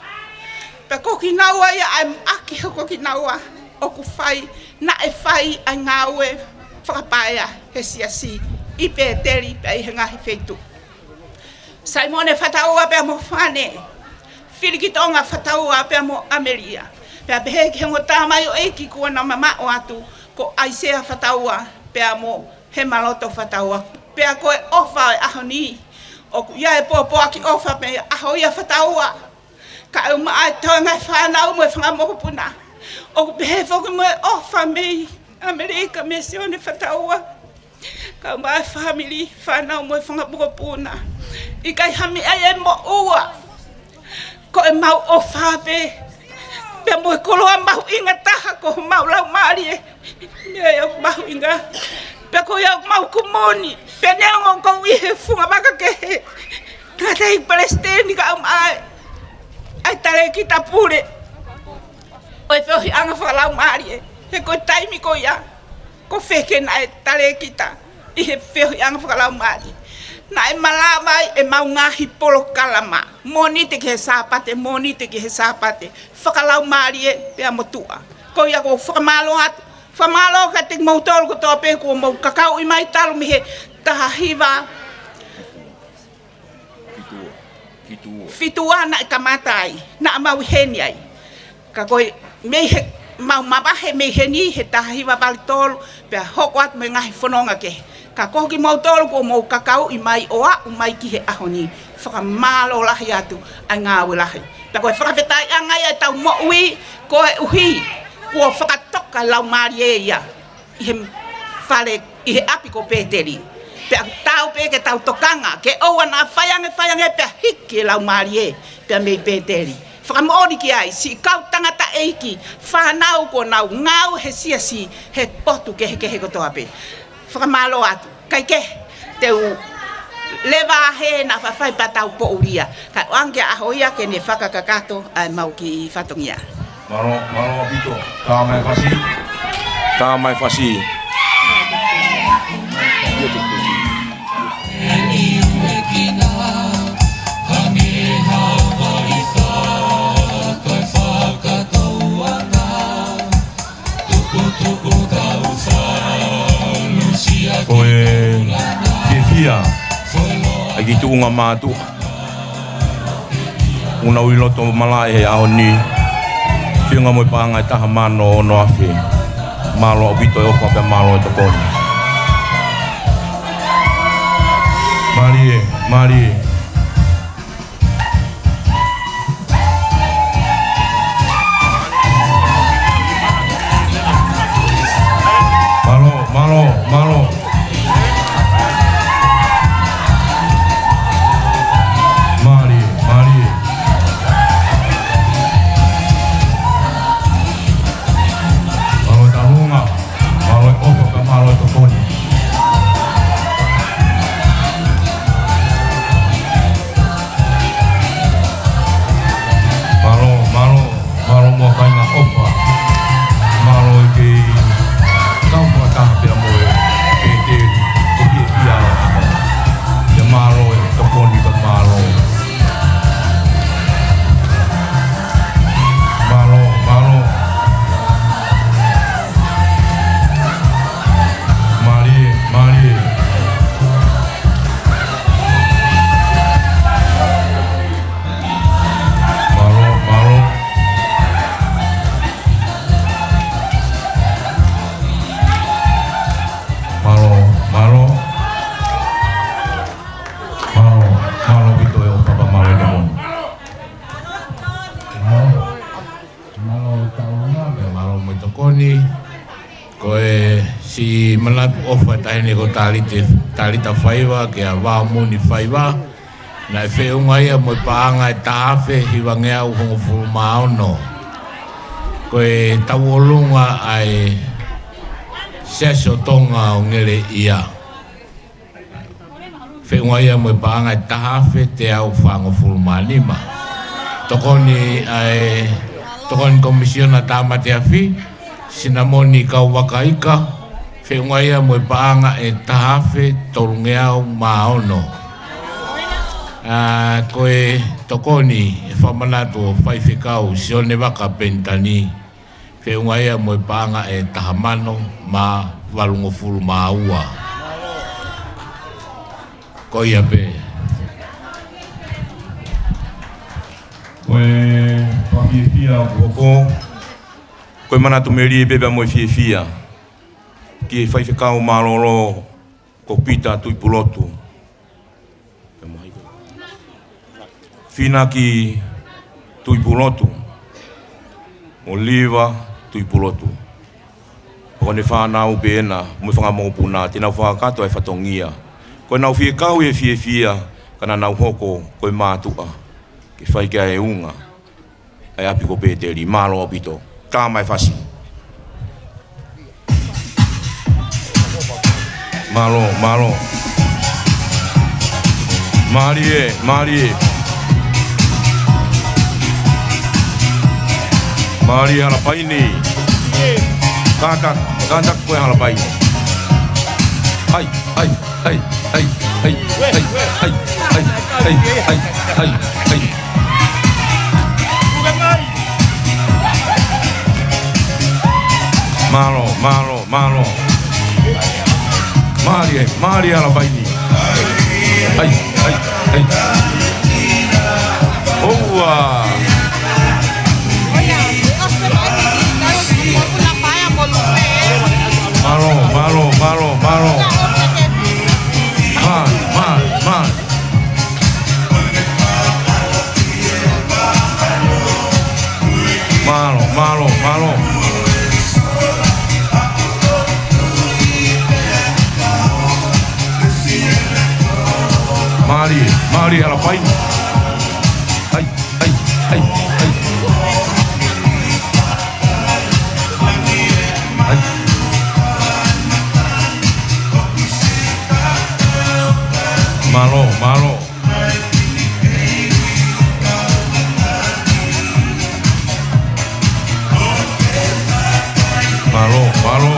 Pea ko kinaua ia ʻa e ʻaki hoko kinaua ʻoku fai, naʻe fai ʻa e ngāue fakapaea he siasi ʻi Pēteli pea ʻi he ngaahi feituʻu. Saimone Fataua pea mo Fane, Filikitonga Fataua pea mo ʻAmelia. Pea pehē ki he ongo tamaioʻeiki kuo na mamaʻo atu, ko ʻAisea Fataua pea mo Hemaloto Fataua. Pea ko e ʻofa ʻo e ʻaho ni, ʻoku ʻi ai e pōpoaki ʻofa mei he ʻaho ia Fataua. Kae ʻumaʻā e toenga e fānau mo e fanga mokopuna. ʻOku pehē foki mo e ʻofa mei ʻAmelika mei Sione Fataua. Kae ʻumaʻā e fāmili, fānau mo e fanga mokopuna. ʻIkai ha meʻa ia ʻe moʻua. Ko ʻemau ʻofa pē. Pea mo e koloa mahuʻinga taha ko homau laumālie. Meʻa ia ʻoku mahuʻinga. Pea ko ia ʻoku mau kumuni. Pea neongo ʻoku ou ʻi he funga vaka kehe, tangataʻeiki palesiteni kae ʻumaʻā ʻa e talēkita pule ʻo e feohiʻanga fakalaumālie. He ko e taimi ko ia, ko fē ke naʻe talēkita ʻi he feohiʻanga fakalaumālie. Naʻe malava ai ʻemau ngaahi polokalama, Mōnite ki he Sāpate, Mōnite ki he Sāpate, fakalaumālie pea mo tuʻa. Ko ia ʻoku ou fakamālō atu, fakamālō kiate kimoutolu kotoa pē kuo mou kakauʻi mai talu mei he taha hiva fitu ua. Fitu ua. Fitu ua naʻe kamata ai, naʻa mau ʻi heni ai. Ka ko e mei he, mau mavahe mei heni he taha hiva valu tolu, pea hoko atu mo e ngaahi fononga kehe. Ka ko kimoutolu kuo mou kakauʻi mai ʻo aʻu mai ki he ʻaho ni, fakamālō lahi atu ʻa e ngāue lahi. Pea ko e fakafetaʻiʻanga ia ʻetau moʻui, koeʻuhi kuo fakatoka e laumālie ia ʻi he fale, ʻi he ʻapi ko Pēteli. Pea ʻoku taau pē ke tau tokanga, ke ʻoua naʻa fai ange, fai ange pea hiki e laumālie pea mei Pēteli. Fakamoʻoni ki ai, siʻi kau tangataʻeiki, fānau kuo nau ngāue he siasi, he potu kehekehe kotoa pē. Fakamālō atu, kae kehe, te u leva hē naʻa faifai pea tau poʻulia. Kae ʻoange ʻa e ʻaho ia ke ne fakakakato ʻa ʻemau kiʻi fatongia. Mālō, mālō ʻaupito. Tamai Fasi. Tamai Fasi. Ko e fiefia ʻa e kiʻi tuʻunga mātuʻa ʻoku na ui loto malaʻe he ʻaho ni, feʻunga mo e paʻanga ʻe taha mano ono afe Mālō ʻaupito e ʻofa pea mālō e tokoni. Mālie, mālie. Mālō, mālō, mālō. Mālie, mālie. Mālō e taʻalonga, mālō e ʻofa, pea mālō e tokoni. Mālō, mālō, mālō mo e kāinga ʻofa. Mālō e kei kau fakataha pea mo e pēteli, ko e fiefia ʻo e ʻaho. Pea mālō e tokoni pea mālō. Mālō, mālō. Mālie, mālie. Mālō, mālō. Mālō, mālō. Mālō, mālō ʻaupito e ʻofa pea mālō e tokoni. Mālō. Mālō e taʻalonga, pea mālō mo e tokoni. Ko e siʻi manatu ʻofa ʻa e taʻahine ko Talita, Talita Faiva, kia Vaomuni Faiva. Naʻe feʻunga ia mo e paʻanga ʻe taha afe hivangeau hongofulu mā ono. Ko e tauʻolunga ʻa e Siasi ʻo Tonga ʻo Ngeleʻia. Feʻunga ia mo e paʻanga ʻe taha afe teau fāngofulu mā nima. Tokoni ʻa e, tokoni Komisiona Tāmate Afi, Sinamoni Kauvakaika, feʻunga ia mo e paʻanga ʻe taha afe tolungeau mā ono. ʻA, ko e tokoni e fakamanatu ʻo Faifekau Sione Vaka Penitani, feʻunga ia mo e paʻanga ʻe taha mano mā valungofulu mā ua. Ko ia pē. Ko e fakafiefia ʻoku hoko. Ko e manatu melie pē pea mo e fiefia ki he Faifekau Mālōlō ko Pita Tuʻipulotu. Finaki Tuʻipulotu mo Liva Tuʻipulotu. Ko ʻene fānau pē ena mo e fanga mokopuna te nau fakakakato e fatongia. Ko ʻenau fie kau e fiefia ka naʻa nau hoko ko e mātuʻa ke fai ki ai e unga ʻa e ʻapi ko Pēteli. Mālō ʻaupito. Tama e fasi. Mālō, mālō. Mālie, mālie. Mālie Halapaini. Kātaki, kātaki koe Halapaini. Hai, hai, hai, hai, hai. Mālō, mālō, mālō. Mālie, mālie Halapaini. Hai, hai, hai. ʻOua. Mālō, mālō, mālō, mālō. Mālie, mālie, mālie. Mālō, mālō, mālō. Mālie, mālie Halapaini. Hai, hai, hai, hai. Hai. Mālō, mālō. Mālō, mālō.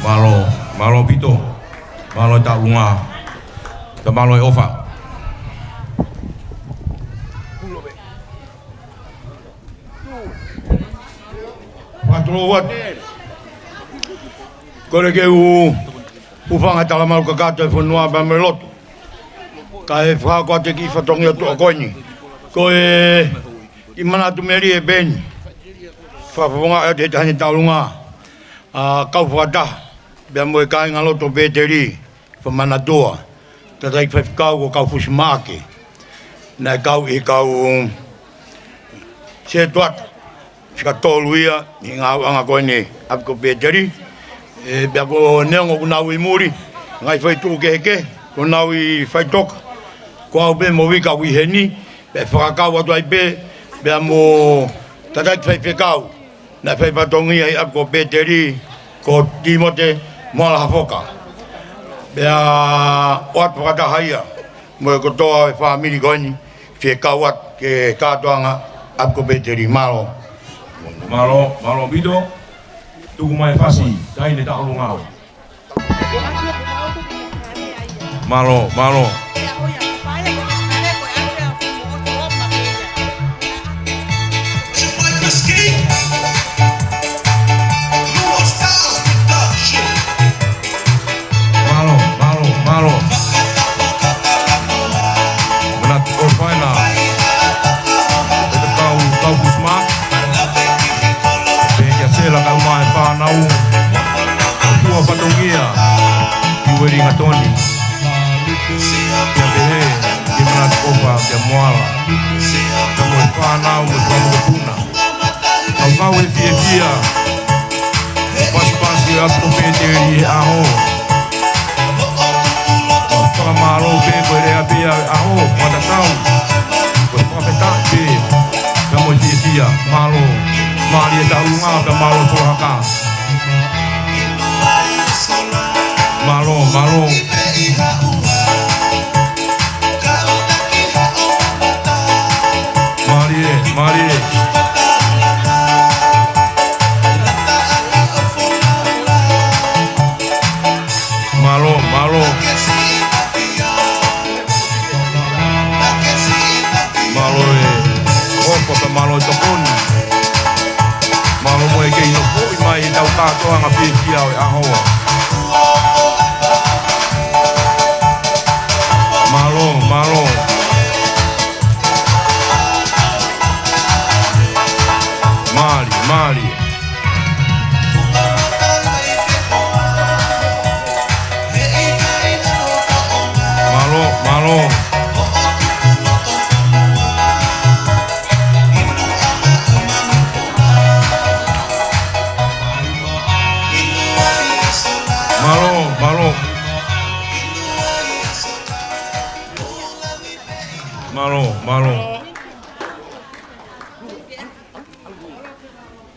Mālō, mālō ʻaupito. Mālō e taʻalonga. Pea mālō e ʻofa. Fakatulou atu. Kole ke u hūfanga he talamalu kakato e fonua pea mo e lotu. Kae fakaako atu e kiʻi fatongia tuʻa ko eni. Ko e kiʻi manatu melie pē eni. Fakafofongaʻi atu he taʻahine tauʻolunga. ʻA, kau fakataha. Pea mo e kāingalotu Pēteli. Fakamanatua. Tataki faifekau ko Kaufusi Maʻake. Naʻe kau ʻi he kau setuata. Fika tolu ia, ʻi he ngāueʻanga ko eni, ʻapi ko Pēteli. ʻE, pea ko neongo ʻoku nau ʻi muli, ngaahi feituʻu kehekehe, ko nau ʻi Faitoka. Ko au pē mo Vika ʻoku ʻi heni, pea fakakau atu ai pē, pea mo tataki faifekau, naʻe fai fatongia ʻi ʻapi ko Pēteli, ko Tīmote Moala Hafoka. Pea ʻoatu fakataha ia, mo e kotoa e fāmili ko eni, fie kau atu ki he kātoanga ʻapi ko Pēteli. Mālō. Mālō, mālō ʻaupito. Tuku mai e fasi, taʻahine tauʻolunga. Mālō, mālō. Mālō, mālō, mālō. Manatu ʻofa ena. Pea kau, Kaufusi Maʻake. Pea kia Sela kae ʻumaʻā e fānau. Kau fua fatongia. Ki Uelingatoni. Pea pehē, ke manatu ʻofa kia Moala. Pea mo e fānau, mo e fanga mokopuna. Kau kau e fiefia. Pasipasi ʻa ʻapi ko Pēteli he ʻaho. Fakamālō pē ko e lea pē ʻa e ʻaho, fakatatau. Ko e fakafetaʻi pē. Ka mo e fiefia, mālō. Mālie tauʻolunga, pea mālō e foha haka. Mālō, mālō. Mālie, mālie. Mālō, mālō. Mālō e ʻofa pea mālō e tokoni. Mālō mo e kei nofoʻi mai ʻetau kātoanga fiefia ʻo e ʻaho. Mālō, mālō. Mālie, mālie. Mālō, mālō. Mālō, mālō. Mālō, mālō.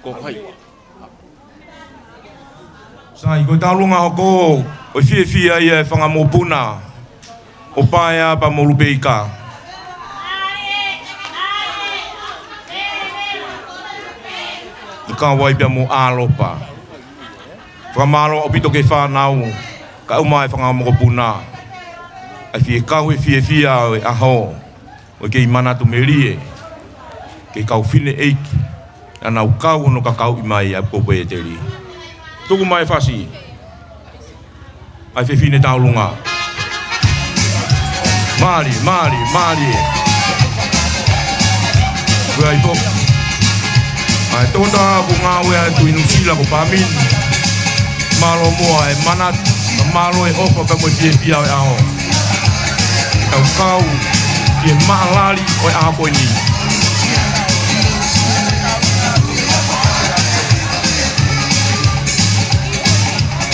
Ko hai. Sai, ko e tauʻolunga hoko, ʻo fiefia ia e fanga mokopuna ʻo Paea pea mo Lupeika. Kau ai pea mo ʻAlopa. Fakamālō ʻaupito ki he fānau, kae ʻumaʻā e fanga mokopuna. ʻA e fie kau he fiefia ʻo e ʻaho. ʻO kei manatu melie, ki he kau fineʻeiki, naʻa nau kau hono kakauʻi mai ʻapi ko Pēteli. Tuku mai e fasi, ʻa e fefine tauʻolunga. Mālie, mālie, mālie. Ko ia ai foki. ʻA e tokotaha ʻoku ngāue atu ʻi Nuʻusila ko Pamini. Mālō muʻa e manatu, mālō e ʻofa pea mo e fiefia ʻo e ʻaho. Tau kau ki he maʻalali ʻo e ʻaho ko eni.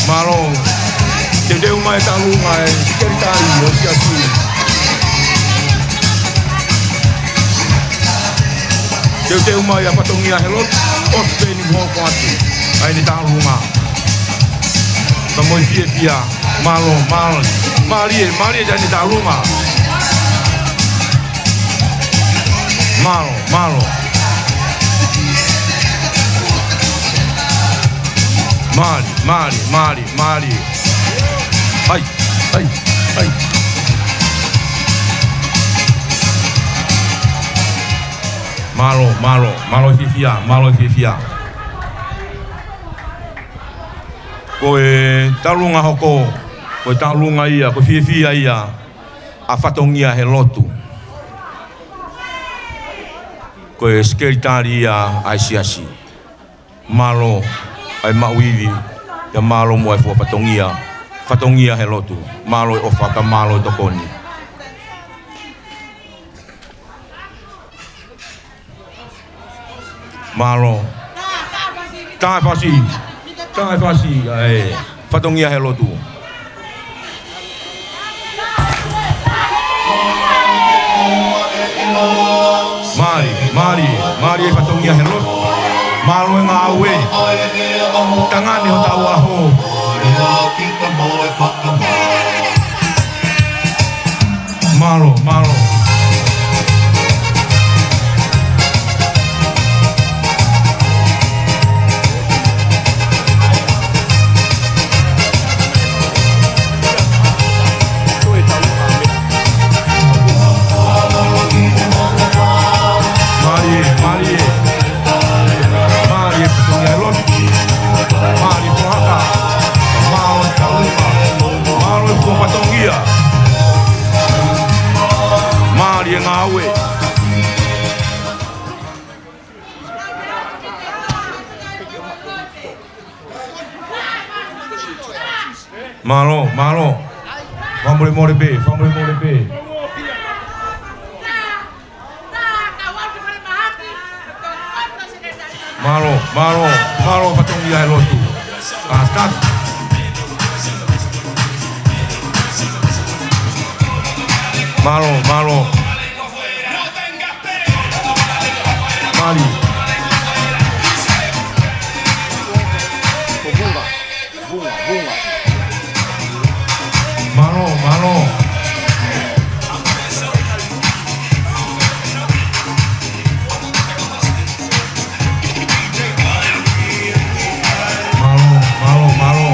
Mālō. Teuteu mai e tauʻolunga e sekelitali ʻo e siasi. Teuteu mai ʻa e fatongia he lotu, ʻosi pē eni hoko atu ʻa ʻene tauʻolunga. Ka mo e fiefia, mālō, mālō. Mālie, mālie ʻa ʻene tauʻolunga. Mālō, mālō. Mālie, mālie, mālie, mālie. Ai, ai, ai. Mālō, mālō, mālō e fiefia, mālō e fiefia. Ko e tauʻolunga hoko, ko e tauʻolunga ia, ko e fiefia ia. ʻa e fatongia he lotu. Ko e sekelitali ia ʻa e siasi. Mālō ʻa e maʻu ivi, pea mālō mo e fua fatongia, fatongia he lotu. Mālō e ʻofa, pea mālō e tokoni. Mālō. Taʻefasi. Taʻefasi, ʻa e fatongia he lotu. Mālie, mālie, mālie e fatongia he lotu. Mālō e ngāue. Tangane hotau ʻaho. Mālō, mālō. Mālie, mālie. Mālie e fatongia he lotu. Mālie poaka. Mālō e taʻu. Mālō e fua fatongia. Mālie e ngāue. Mālō, mālō. Fakamolemole pē, fakamolemole pē. Mālō, mālō, mālō fatongia he lotu. Kātaki. Mālō, mālō. Mālie. Mālō, mālō. Mālō, mālō, mālō.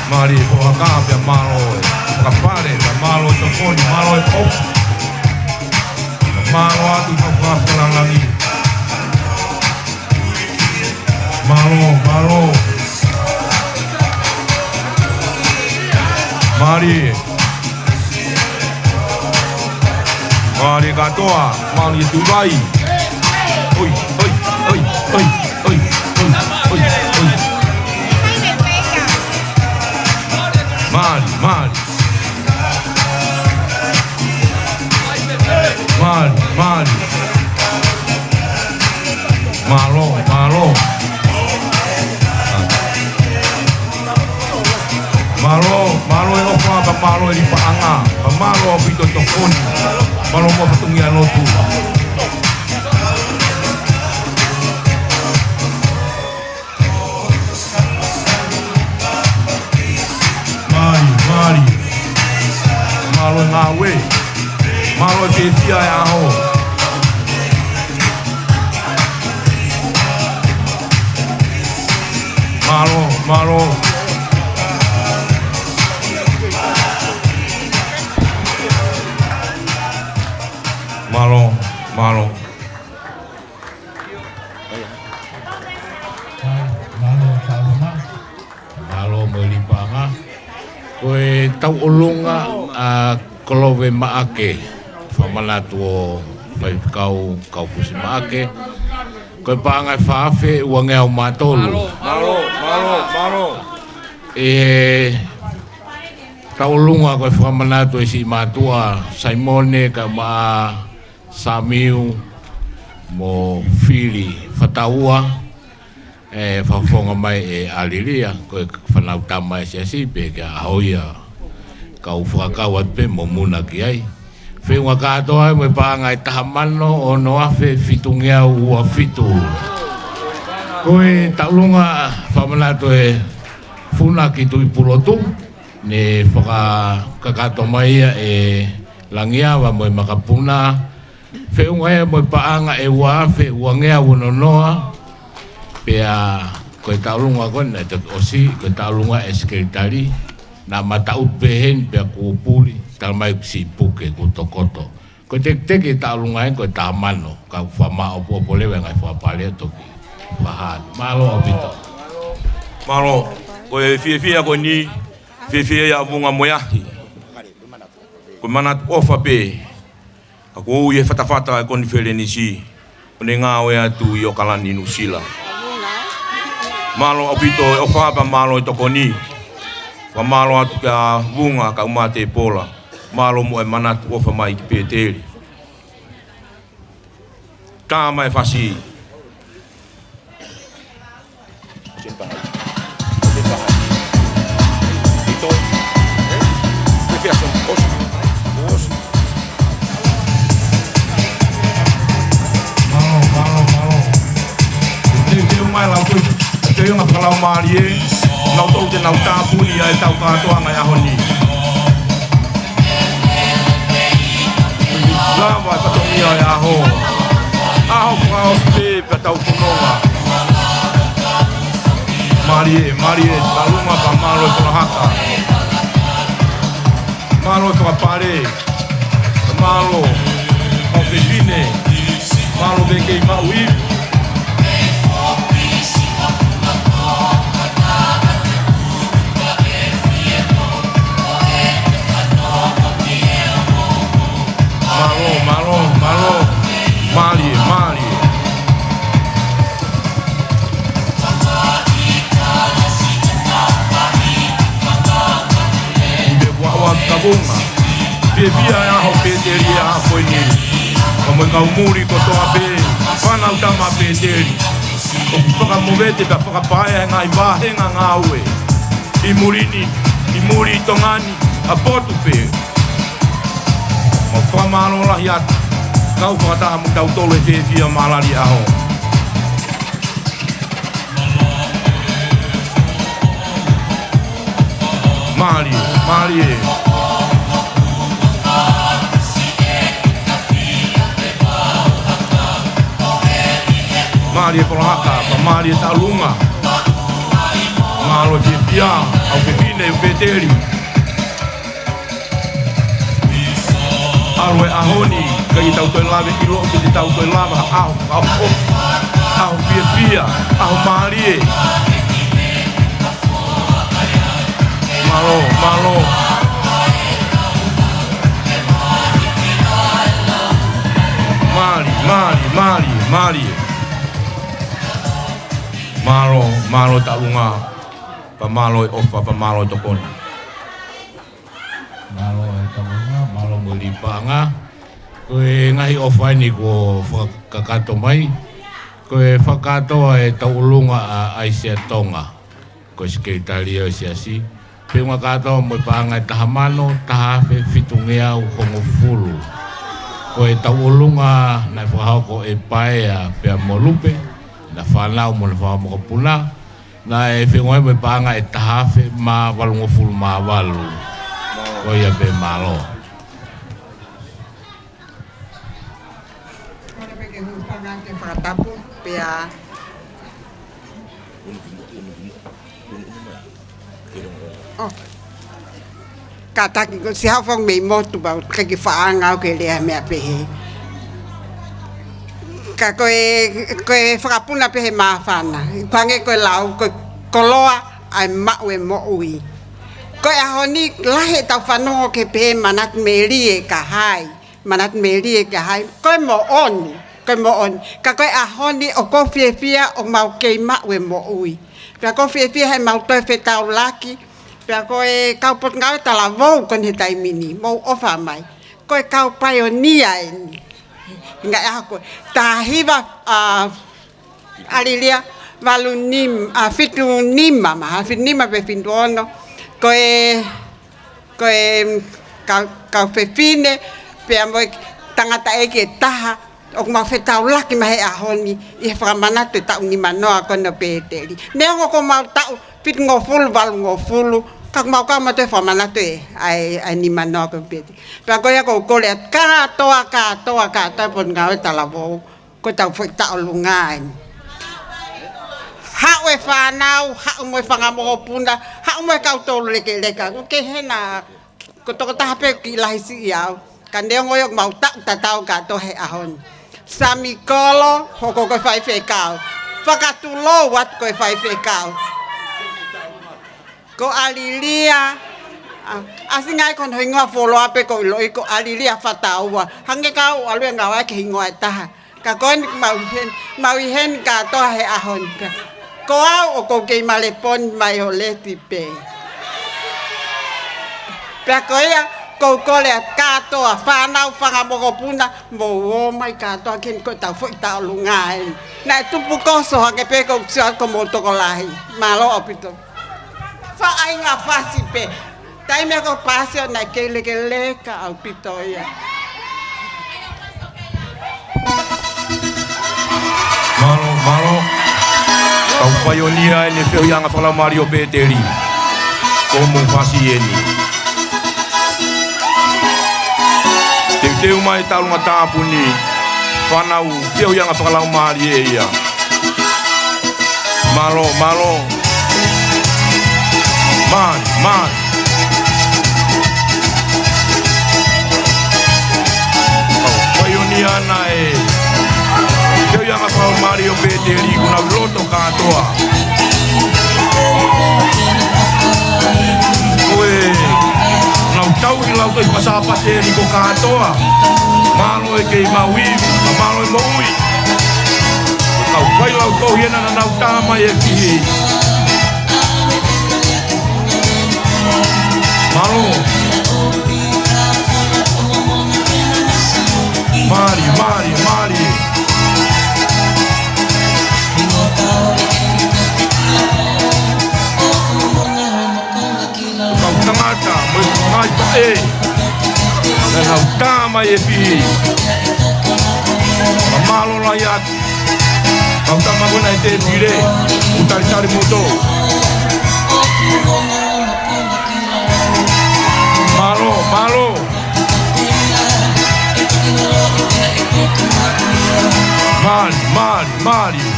Mālie e poaka pea mālō e fakapale, pea mālō e tokoni, mālō e ʻofa. Mālō atu e fakapale langi. Mālō, mālō. Mālie. Mālie kātoa, mālie tuʻu vai. ʻOi, ʻoi, ʻoi. Mālie, mālie. Mālie, mālie. Mālō, mālō. Mālō, mālō e ʻofa, pea mālō e lipaʻanga, pea mālō ʻaupito e tokoni. Mālō mo e fatongia he lotu. Mālie, mālie. Mālō e ngāue. Mālō e fiefia e ʻaho. Mālō, mālō. Mālō, mālō. Mālō, Saloma. Mālō mo e lipaʻanga. Ko e tauʻolunga ʻa Kolove Maʻake, fakamanatu ʻo Faifekau Kaufusi Maʻake. Ko e paʻanga ʻe fā afe uangeau mā tolu. Mālō, mālō, mālō. ʻE tauʻolunga ko e fakamanatu ʻe siʻi mātuʻa Saimone kae ʻumaʻā Samiu mo Fili Fataua, ʻe fakafofonga mai ʻe ʻAlilia, ko e fānau tama ʻa e siasi pē ki he ʻaho ia kau fakakau atu pē mo muna ki ai. Feʻunga kātoa ia mo e paʻanga ʻe taha mano ono afe fitungeau ua fitu. Ko e tauʻolunga fakamanatu ʻe Funaki Tuʻipulotu, ne fakakakato mai ia ʻe Langiava mo e makapuna. Feʻunga ia mo e paʻanga ʻe ua afe uangeau ono noa, pea ko e tauʻolunga ko ena ʻe toki ʻosi, ko e tauʻolunga ʻe sekelitali, naʻa ma taʻutu pē heni pea kuo puli, talamai kuo siʻi puke kuo tokoto. Ko e teketeke e tauʻolunga eni ko e taha mano, ka ʻoku fakamāʻopoʻopo leva e ngaahi fakapale ʻo toki fakahā. Mālō ʻaupito. Mālō, ko e fiefia ko eni, fiefia ia ʻa Vunga mo e ʻaho ni. Ko e manatu ʻofa pē, ka kuo ui e fatafata e konifelenisi, ʻo ne ngāue atu ʻi ʻAokalani, Nuʻusila. Mālō ʻaupito e ʻofa pea mālō e tokoni. Fakamālō atu kia Vunga kae ʻumaʻā Tepola. Mālō mo e manatu ʻofa mai ki Peteli. Tama e fasi. Mālō, mālō, mālō. Teuteu mai lau tui. Teuteu mai fakamālō mālie. Nau tolu te nau tāpuni ʻa e tau kātoanga ʻi he ʻaho ni. Lava e fatongia e ʻaho. ʻAho fakaʻosi pē pea tau fononga. Mālie, mālie, Taʻulunga pea mālō e fakahaka. Mālō e fakapale. Mālō, mālō fefine. Mālō pē kei maʻu ivi. Mālō, mālō, mālō. Mālie, mālie. ʻI he ua ua ka Vunga. Fiefia e ʻaho Peteli ʻa e ʻaho ko eni. Ka mo e kau muli kotoa pē, fānau tama Peteli. ʻOku fakamovete pea fakapaea e ngaahi vāhenga ngāue ʻi muli ni, ʻi muli ʻi Tonga ni, ʻa potu pē. Mau fakamālō lahi atu, kau fakataha mo tautolu he fiefia mālali ʻaho. Mālie, mālie. Mālie Polahaka, pea mālie Taʻulunga. Mālō e fiefia, ʻaho fefine ʻo Peteli. ʻAlu e ʻaho ni, ʻikai ke tau toe lave ʻiloʻi pe te tau toe lava ha ʻaho, ʻaho, ʻaho fiefia, ʻaho mālie. Mālō, mālō. Mālie, mālie, mālie, mālie. Mālō, mālō Taʻulunga. Pea mālō e ʻofa, pea mālō e tokoni. Mālō e Taʻulunga, mālō mo e lī paʻanga. Ko e ngaahi ʻofa eni kuo fakakakato mai. Ko e fakakātoa e Taʻulunga ʻa ʻAisea Tonga. Ko e Sekelitali ʻo e Siasi. Feʻunga kātoa mo e paʻanga ʻe taha mano, taha afe fitungeau hongofulu. Ko e Taʻulunga naʻe fakahoko ʻe Paea pea mo Lupe, ʻena fānau mo ʻena fanga mokopuna. Naʻe feʻunga mo e paʻanga ʻe taha afe mā valungofulu mā valu. Ko ia pē, mālō. Kole pē ke hūfanga ke fakatapu, pea. ʻO. Kātaki ko si hau fong mei motu pau, ke ki faʻanga au ke lea meʻa pehē. Ka ko e, ko e fakapuna pehē māfana. Ko ange ko e lau, ko e koloa ʻa e maʻu e moʻui. Ko e ʻaho ni, lahi ʻetau fanongo ke pehē manatu melie ka hai. Manatu melie ka hai. Ko e moʻoni, ko e moʻoni. Ka ko e ʻaho ni ʻoku ou fiefia ʻoku mau kei maʻu e moʻui. Pea ʻoku ou fiefia he mau toe fetaulaki. Pea ko e kau potungāue talavou ko eni he taimi ni. Mou ʻofa mai. Ko e kau paionia eni. Ngaahi ʻaho ko e taha hiva, ʻa, ʻAlilia, valu nima, ʻa, fitu nima, ma, ʻa, fitu nima pe fitu ono. Ko e, ko e kau, kau fefine, pea mo e tangataʻeiki ʻe taha, ʻoku mau fetaulaki mai he ʻaho ni, ʻi he fakamanatu e taʻu nimanoa ko eni ʻo Peteli. Neongo ko mau taʻu fitungofulu, valungofulu, ka ʻoku mau kau mai he fakamanatu e, ʻa e, ʻa e nimanoa ko Peteli. Pea ko ia ʻoku ou kole atu kātoa, kātoa, kātoa e potungāue talavou. Ko ʻetau foʻi taʻolunga eni. Haʻu e fānau, haʻu mo e fanga mokopuna, haʻu mo e kau tolu lekeleka. Ko e hena, ko e tokotaha pē kiʻi lahi siʻi au. Ka neongo ia ʻoku mau taʻu tatau kātoa he ʻaho ni. Sami Kolo, hoko ko e faifekau. Fakatulou atu ko e faifekau. Ko ʻAlilia, ʻa, ʻasi ngai ko hono hingoa fuoloa pē ʻoku ou ʻiloʻi ko ʻAlilia Fataua. Hangē ka u ʻalu ʻo ngāueʻaki e hingoa ʻe taha. Ka ko eni mau ʻi heni, mau ʻi heni kātoa he ʻaho ni. Ko au ʻoku ou kei maleponi mai ʻo leti pē. Pea ko ia, ʻoku ou kole atu kātoa, fānau, fanga mokopuna, mou ō mai kātoa ki heni ko ʻetau foʻi tauʻolunga eni. Naʻe tupu koso hake pē ʻoku ou sio atu ko hoʻomou tokolahi. Mālō ʻaupito. Faʻahinga fasi pē. Taimi ko ē pasi ʻo naʻe kei lekeleka ʻaupito ia. Mālō, mālō. Kau paionia eni feohiʻanga fakalaumālie ʻo Pēteli. Ko hoʻomou fasi eni. Teuteu mai tauʻolunga tāpuni. Fānau feohiʻanga fakalaumālie ia. Mālō, mālō. Mālō, mālō. Paionia ena ʻa e feohiʻanga fakalaumālie ʻo Pēteli, ko ʻenau loto kātoa. Ko ʻenau tauhi lau tohi fakasāpate ni ko kātoa. Mālō e kei maʻu ivi, mālō e moʻui. Kau fai lau tohi ena naʻa nau tā mai e fihi. Mālō. Mālie, mālie, mālie. Kau tangata, mo e ngaahi faʻē. Naʻa nau tā mai e fihi. Ka mālō lahi atu. Kau tama ko ena ʻi he tēpile. ʻOku talitali moutolu. Mālō, mālō. Mālie, mālie, mālie.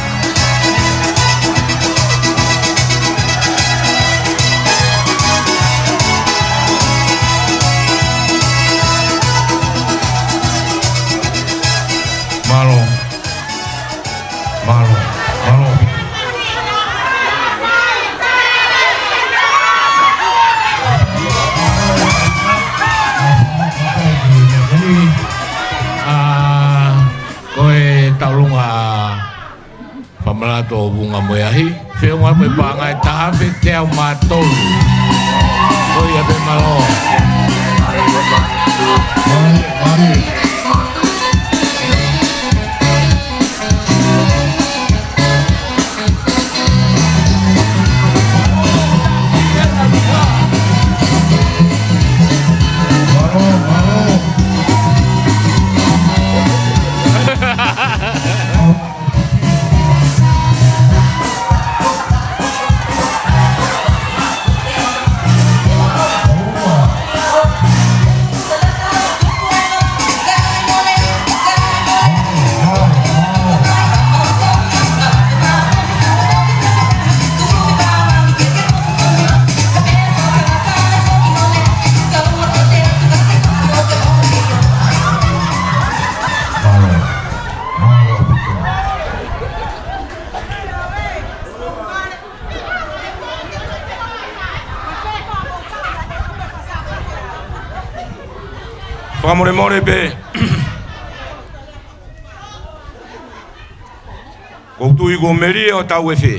Mālō. Mālō. Mālō. ʻA, ko e tauʻolunga fakamanatu ʻo Vunga mo e Ahi. Feʻunga mo e paʻanga ʻe taha afe teau mā tolu. Ko ia pē, mālō. Fakamolemole pē. ʻOku ou tui ko e melie ʻo tau e fē.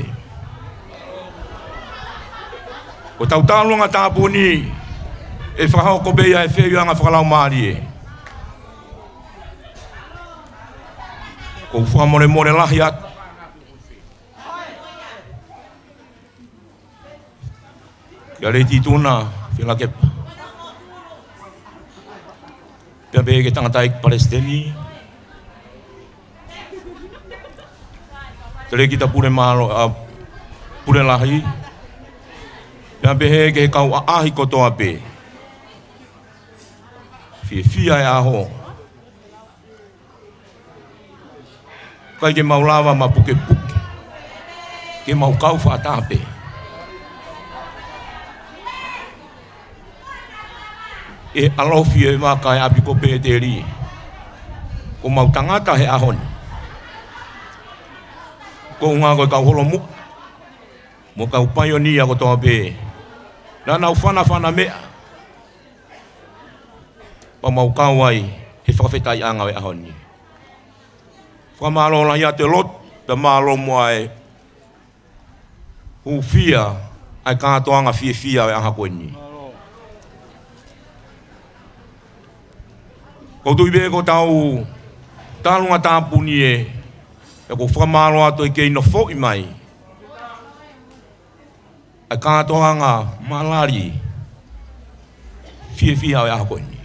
Ko ʻetau tauʻolunga tāpuni ʻe fakahoko pē ia ʻe he feohiʻanga fakalaumālie. ʻOku ou fakamolemole lahi atu kia Lady Tuna Fielakepa. Pea pehē ki he tangataʻeiki palesiteni. Telekita pule mālō, ʻa, pule lahi. Pea pehē ki he kau ʻaʻahi kotoa pē. Fiefia e ʻaho. ʻIkai ke mau lava mapukepuke. Ke mau kau fakataha pē. ʻE ʻalofi e vaka e ʻapi ko Pēteli. Ko homau tangata he ʻaho ni. Ko e ʻuhinga ko e kau holomui. Mo e kau paionia kotoa pē. Naʻa nau fanafana meʻa. Pea mau kau ai he fakafetaʻiʻanga ʻo e ʻaho ni. Fakamālō lahi atu e lotu, pea mālō muʻa e hūfia ʻa e kātoanga fiefia ʻo e ʻaho ko eni. ʻOku ou tui pē ko hotau tālunga tāpuni ē, ʻoku ou fakamālō atu e kei nofoʻi mai ʻa e kātoanga malali fiefia ʻo e ʻaho ko eni.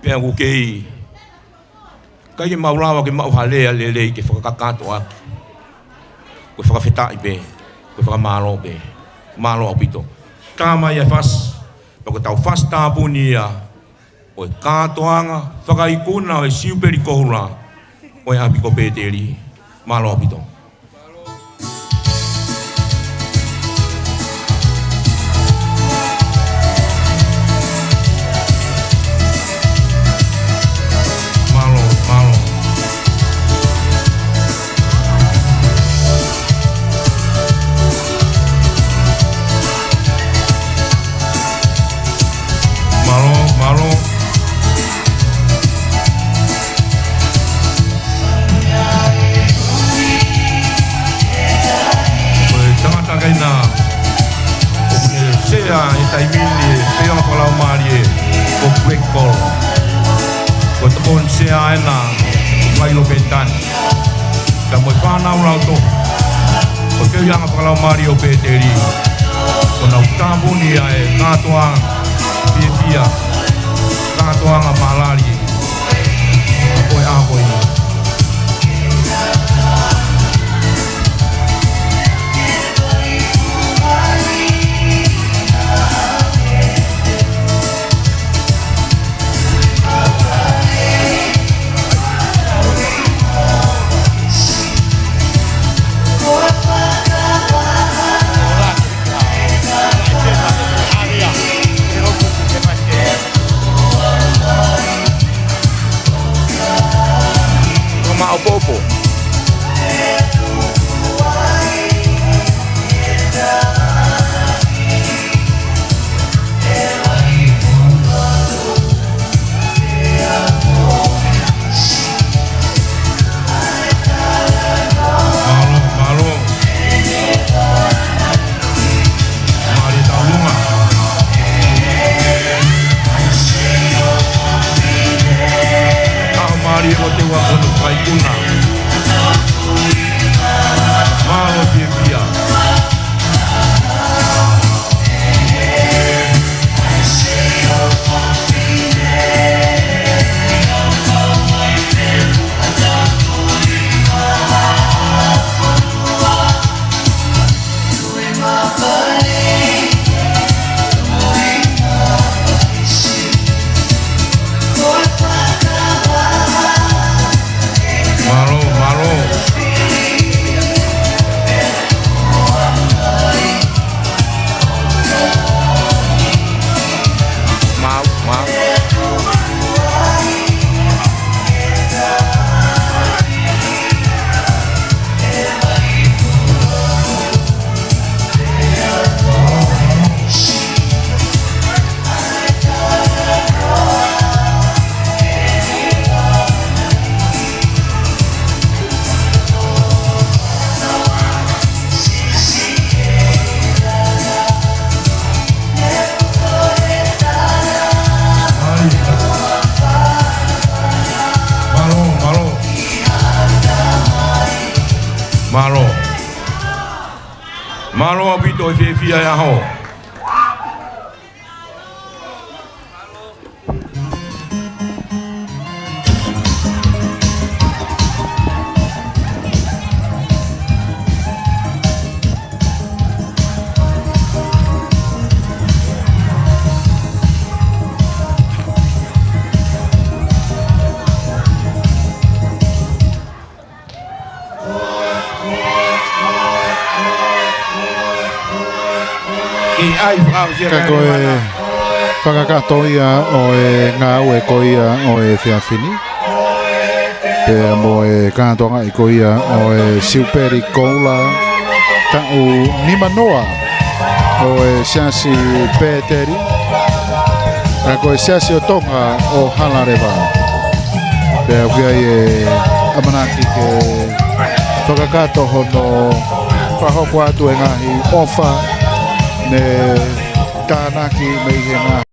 Pea ʻoku kei, ʻikai ke mau lava ke maʻu ha lea lelei ke fakakakato atu. Ko e fakafetaʻi pē, ko e fakamālō pē, mālō ʻaupito. Tā mai e fasi, pea ko hotau fasi tāpuni ia, ʻo e kātoanga fakaikuna ʻo e Siupeli Koula ʻo e ʻapi ko Pēteli. Mālō ʻaupito. Mālō, mālō. Mālō, mālō. Ko e tangata kaina ʻoku ne sea he taimi ni e feʻofaʻaki fakalaumālie ko Greg Cole. Ko e tokoni sea ena ʻo e Vailopetani. Pea mo e fānau lautohi ʻo e feʻofaʻaki fakalaumālie ʻo Pēteli, ʻoku nau tāpuni ʻa e kātoanga fiefia, kātoanga malali ʻo e ʻaho ko eni. Ko maʻopoʻopo. Mālō, mālō. Mālō e tauʻolunga. Ka mālō e ʻotu ʻa e kona fakaikuna. Mālō fiefia. Mālō, mālō. Mālō, mālō. Mālō, mālō. Mālō. Mālō ʻaupito e fiefia e ʻaho. Ka ko e fakakakato ia ʻo e ngāue ko ia ʻo e efiafi ni. Pea mo e kātoangaʻi ko ia ʻo e Siupeli Koula taʻu nimanoa. ʻo e Siasi Pēteli, ka ko e Siasi ʻo Tonga ʻo Halaleva. Pea ʻoku ʻi ai e ʻamanaki ke fakakakato hono fakahoko atu e ngaahi ʻofa ne tānaki mei he ngaahi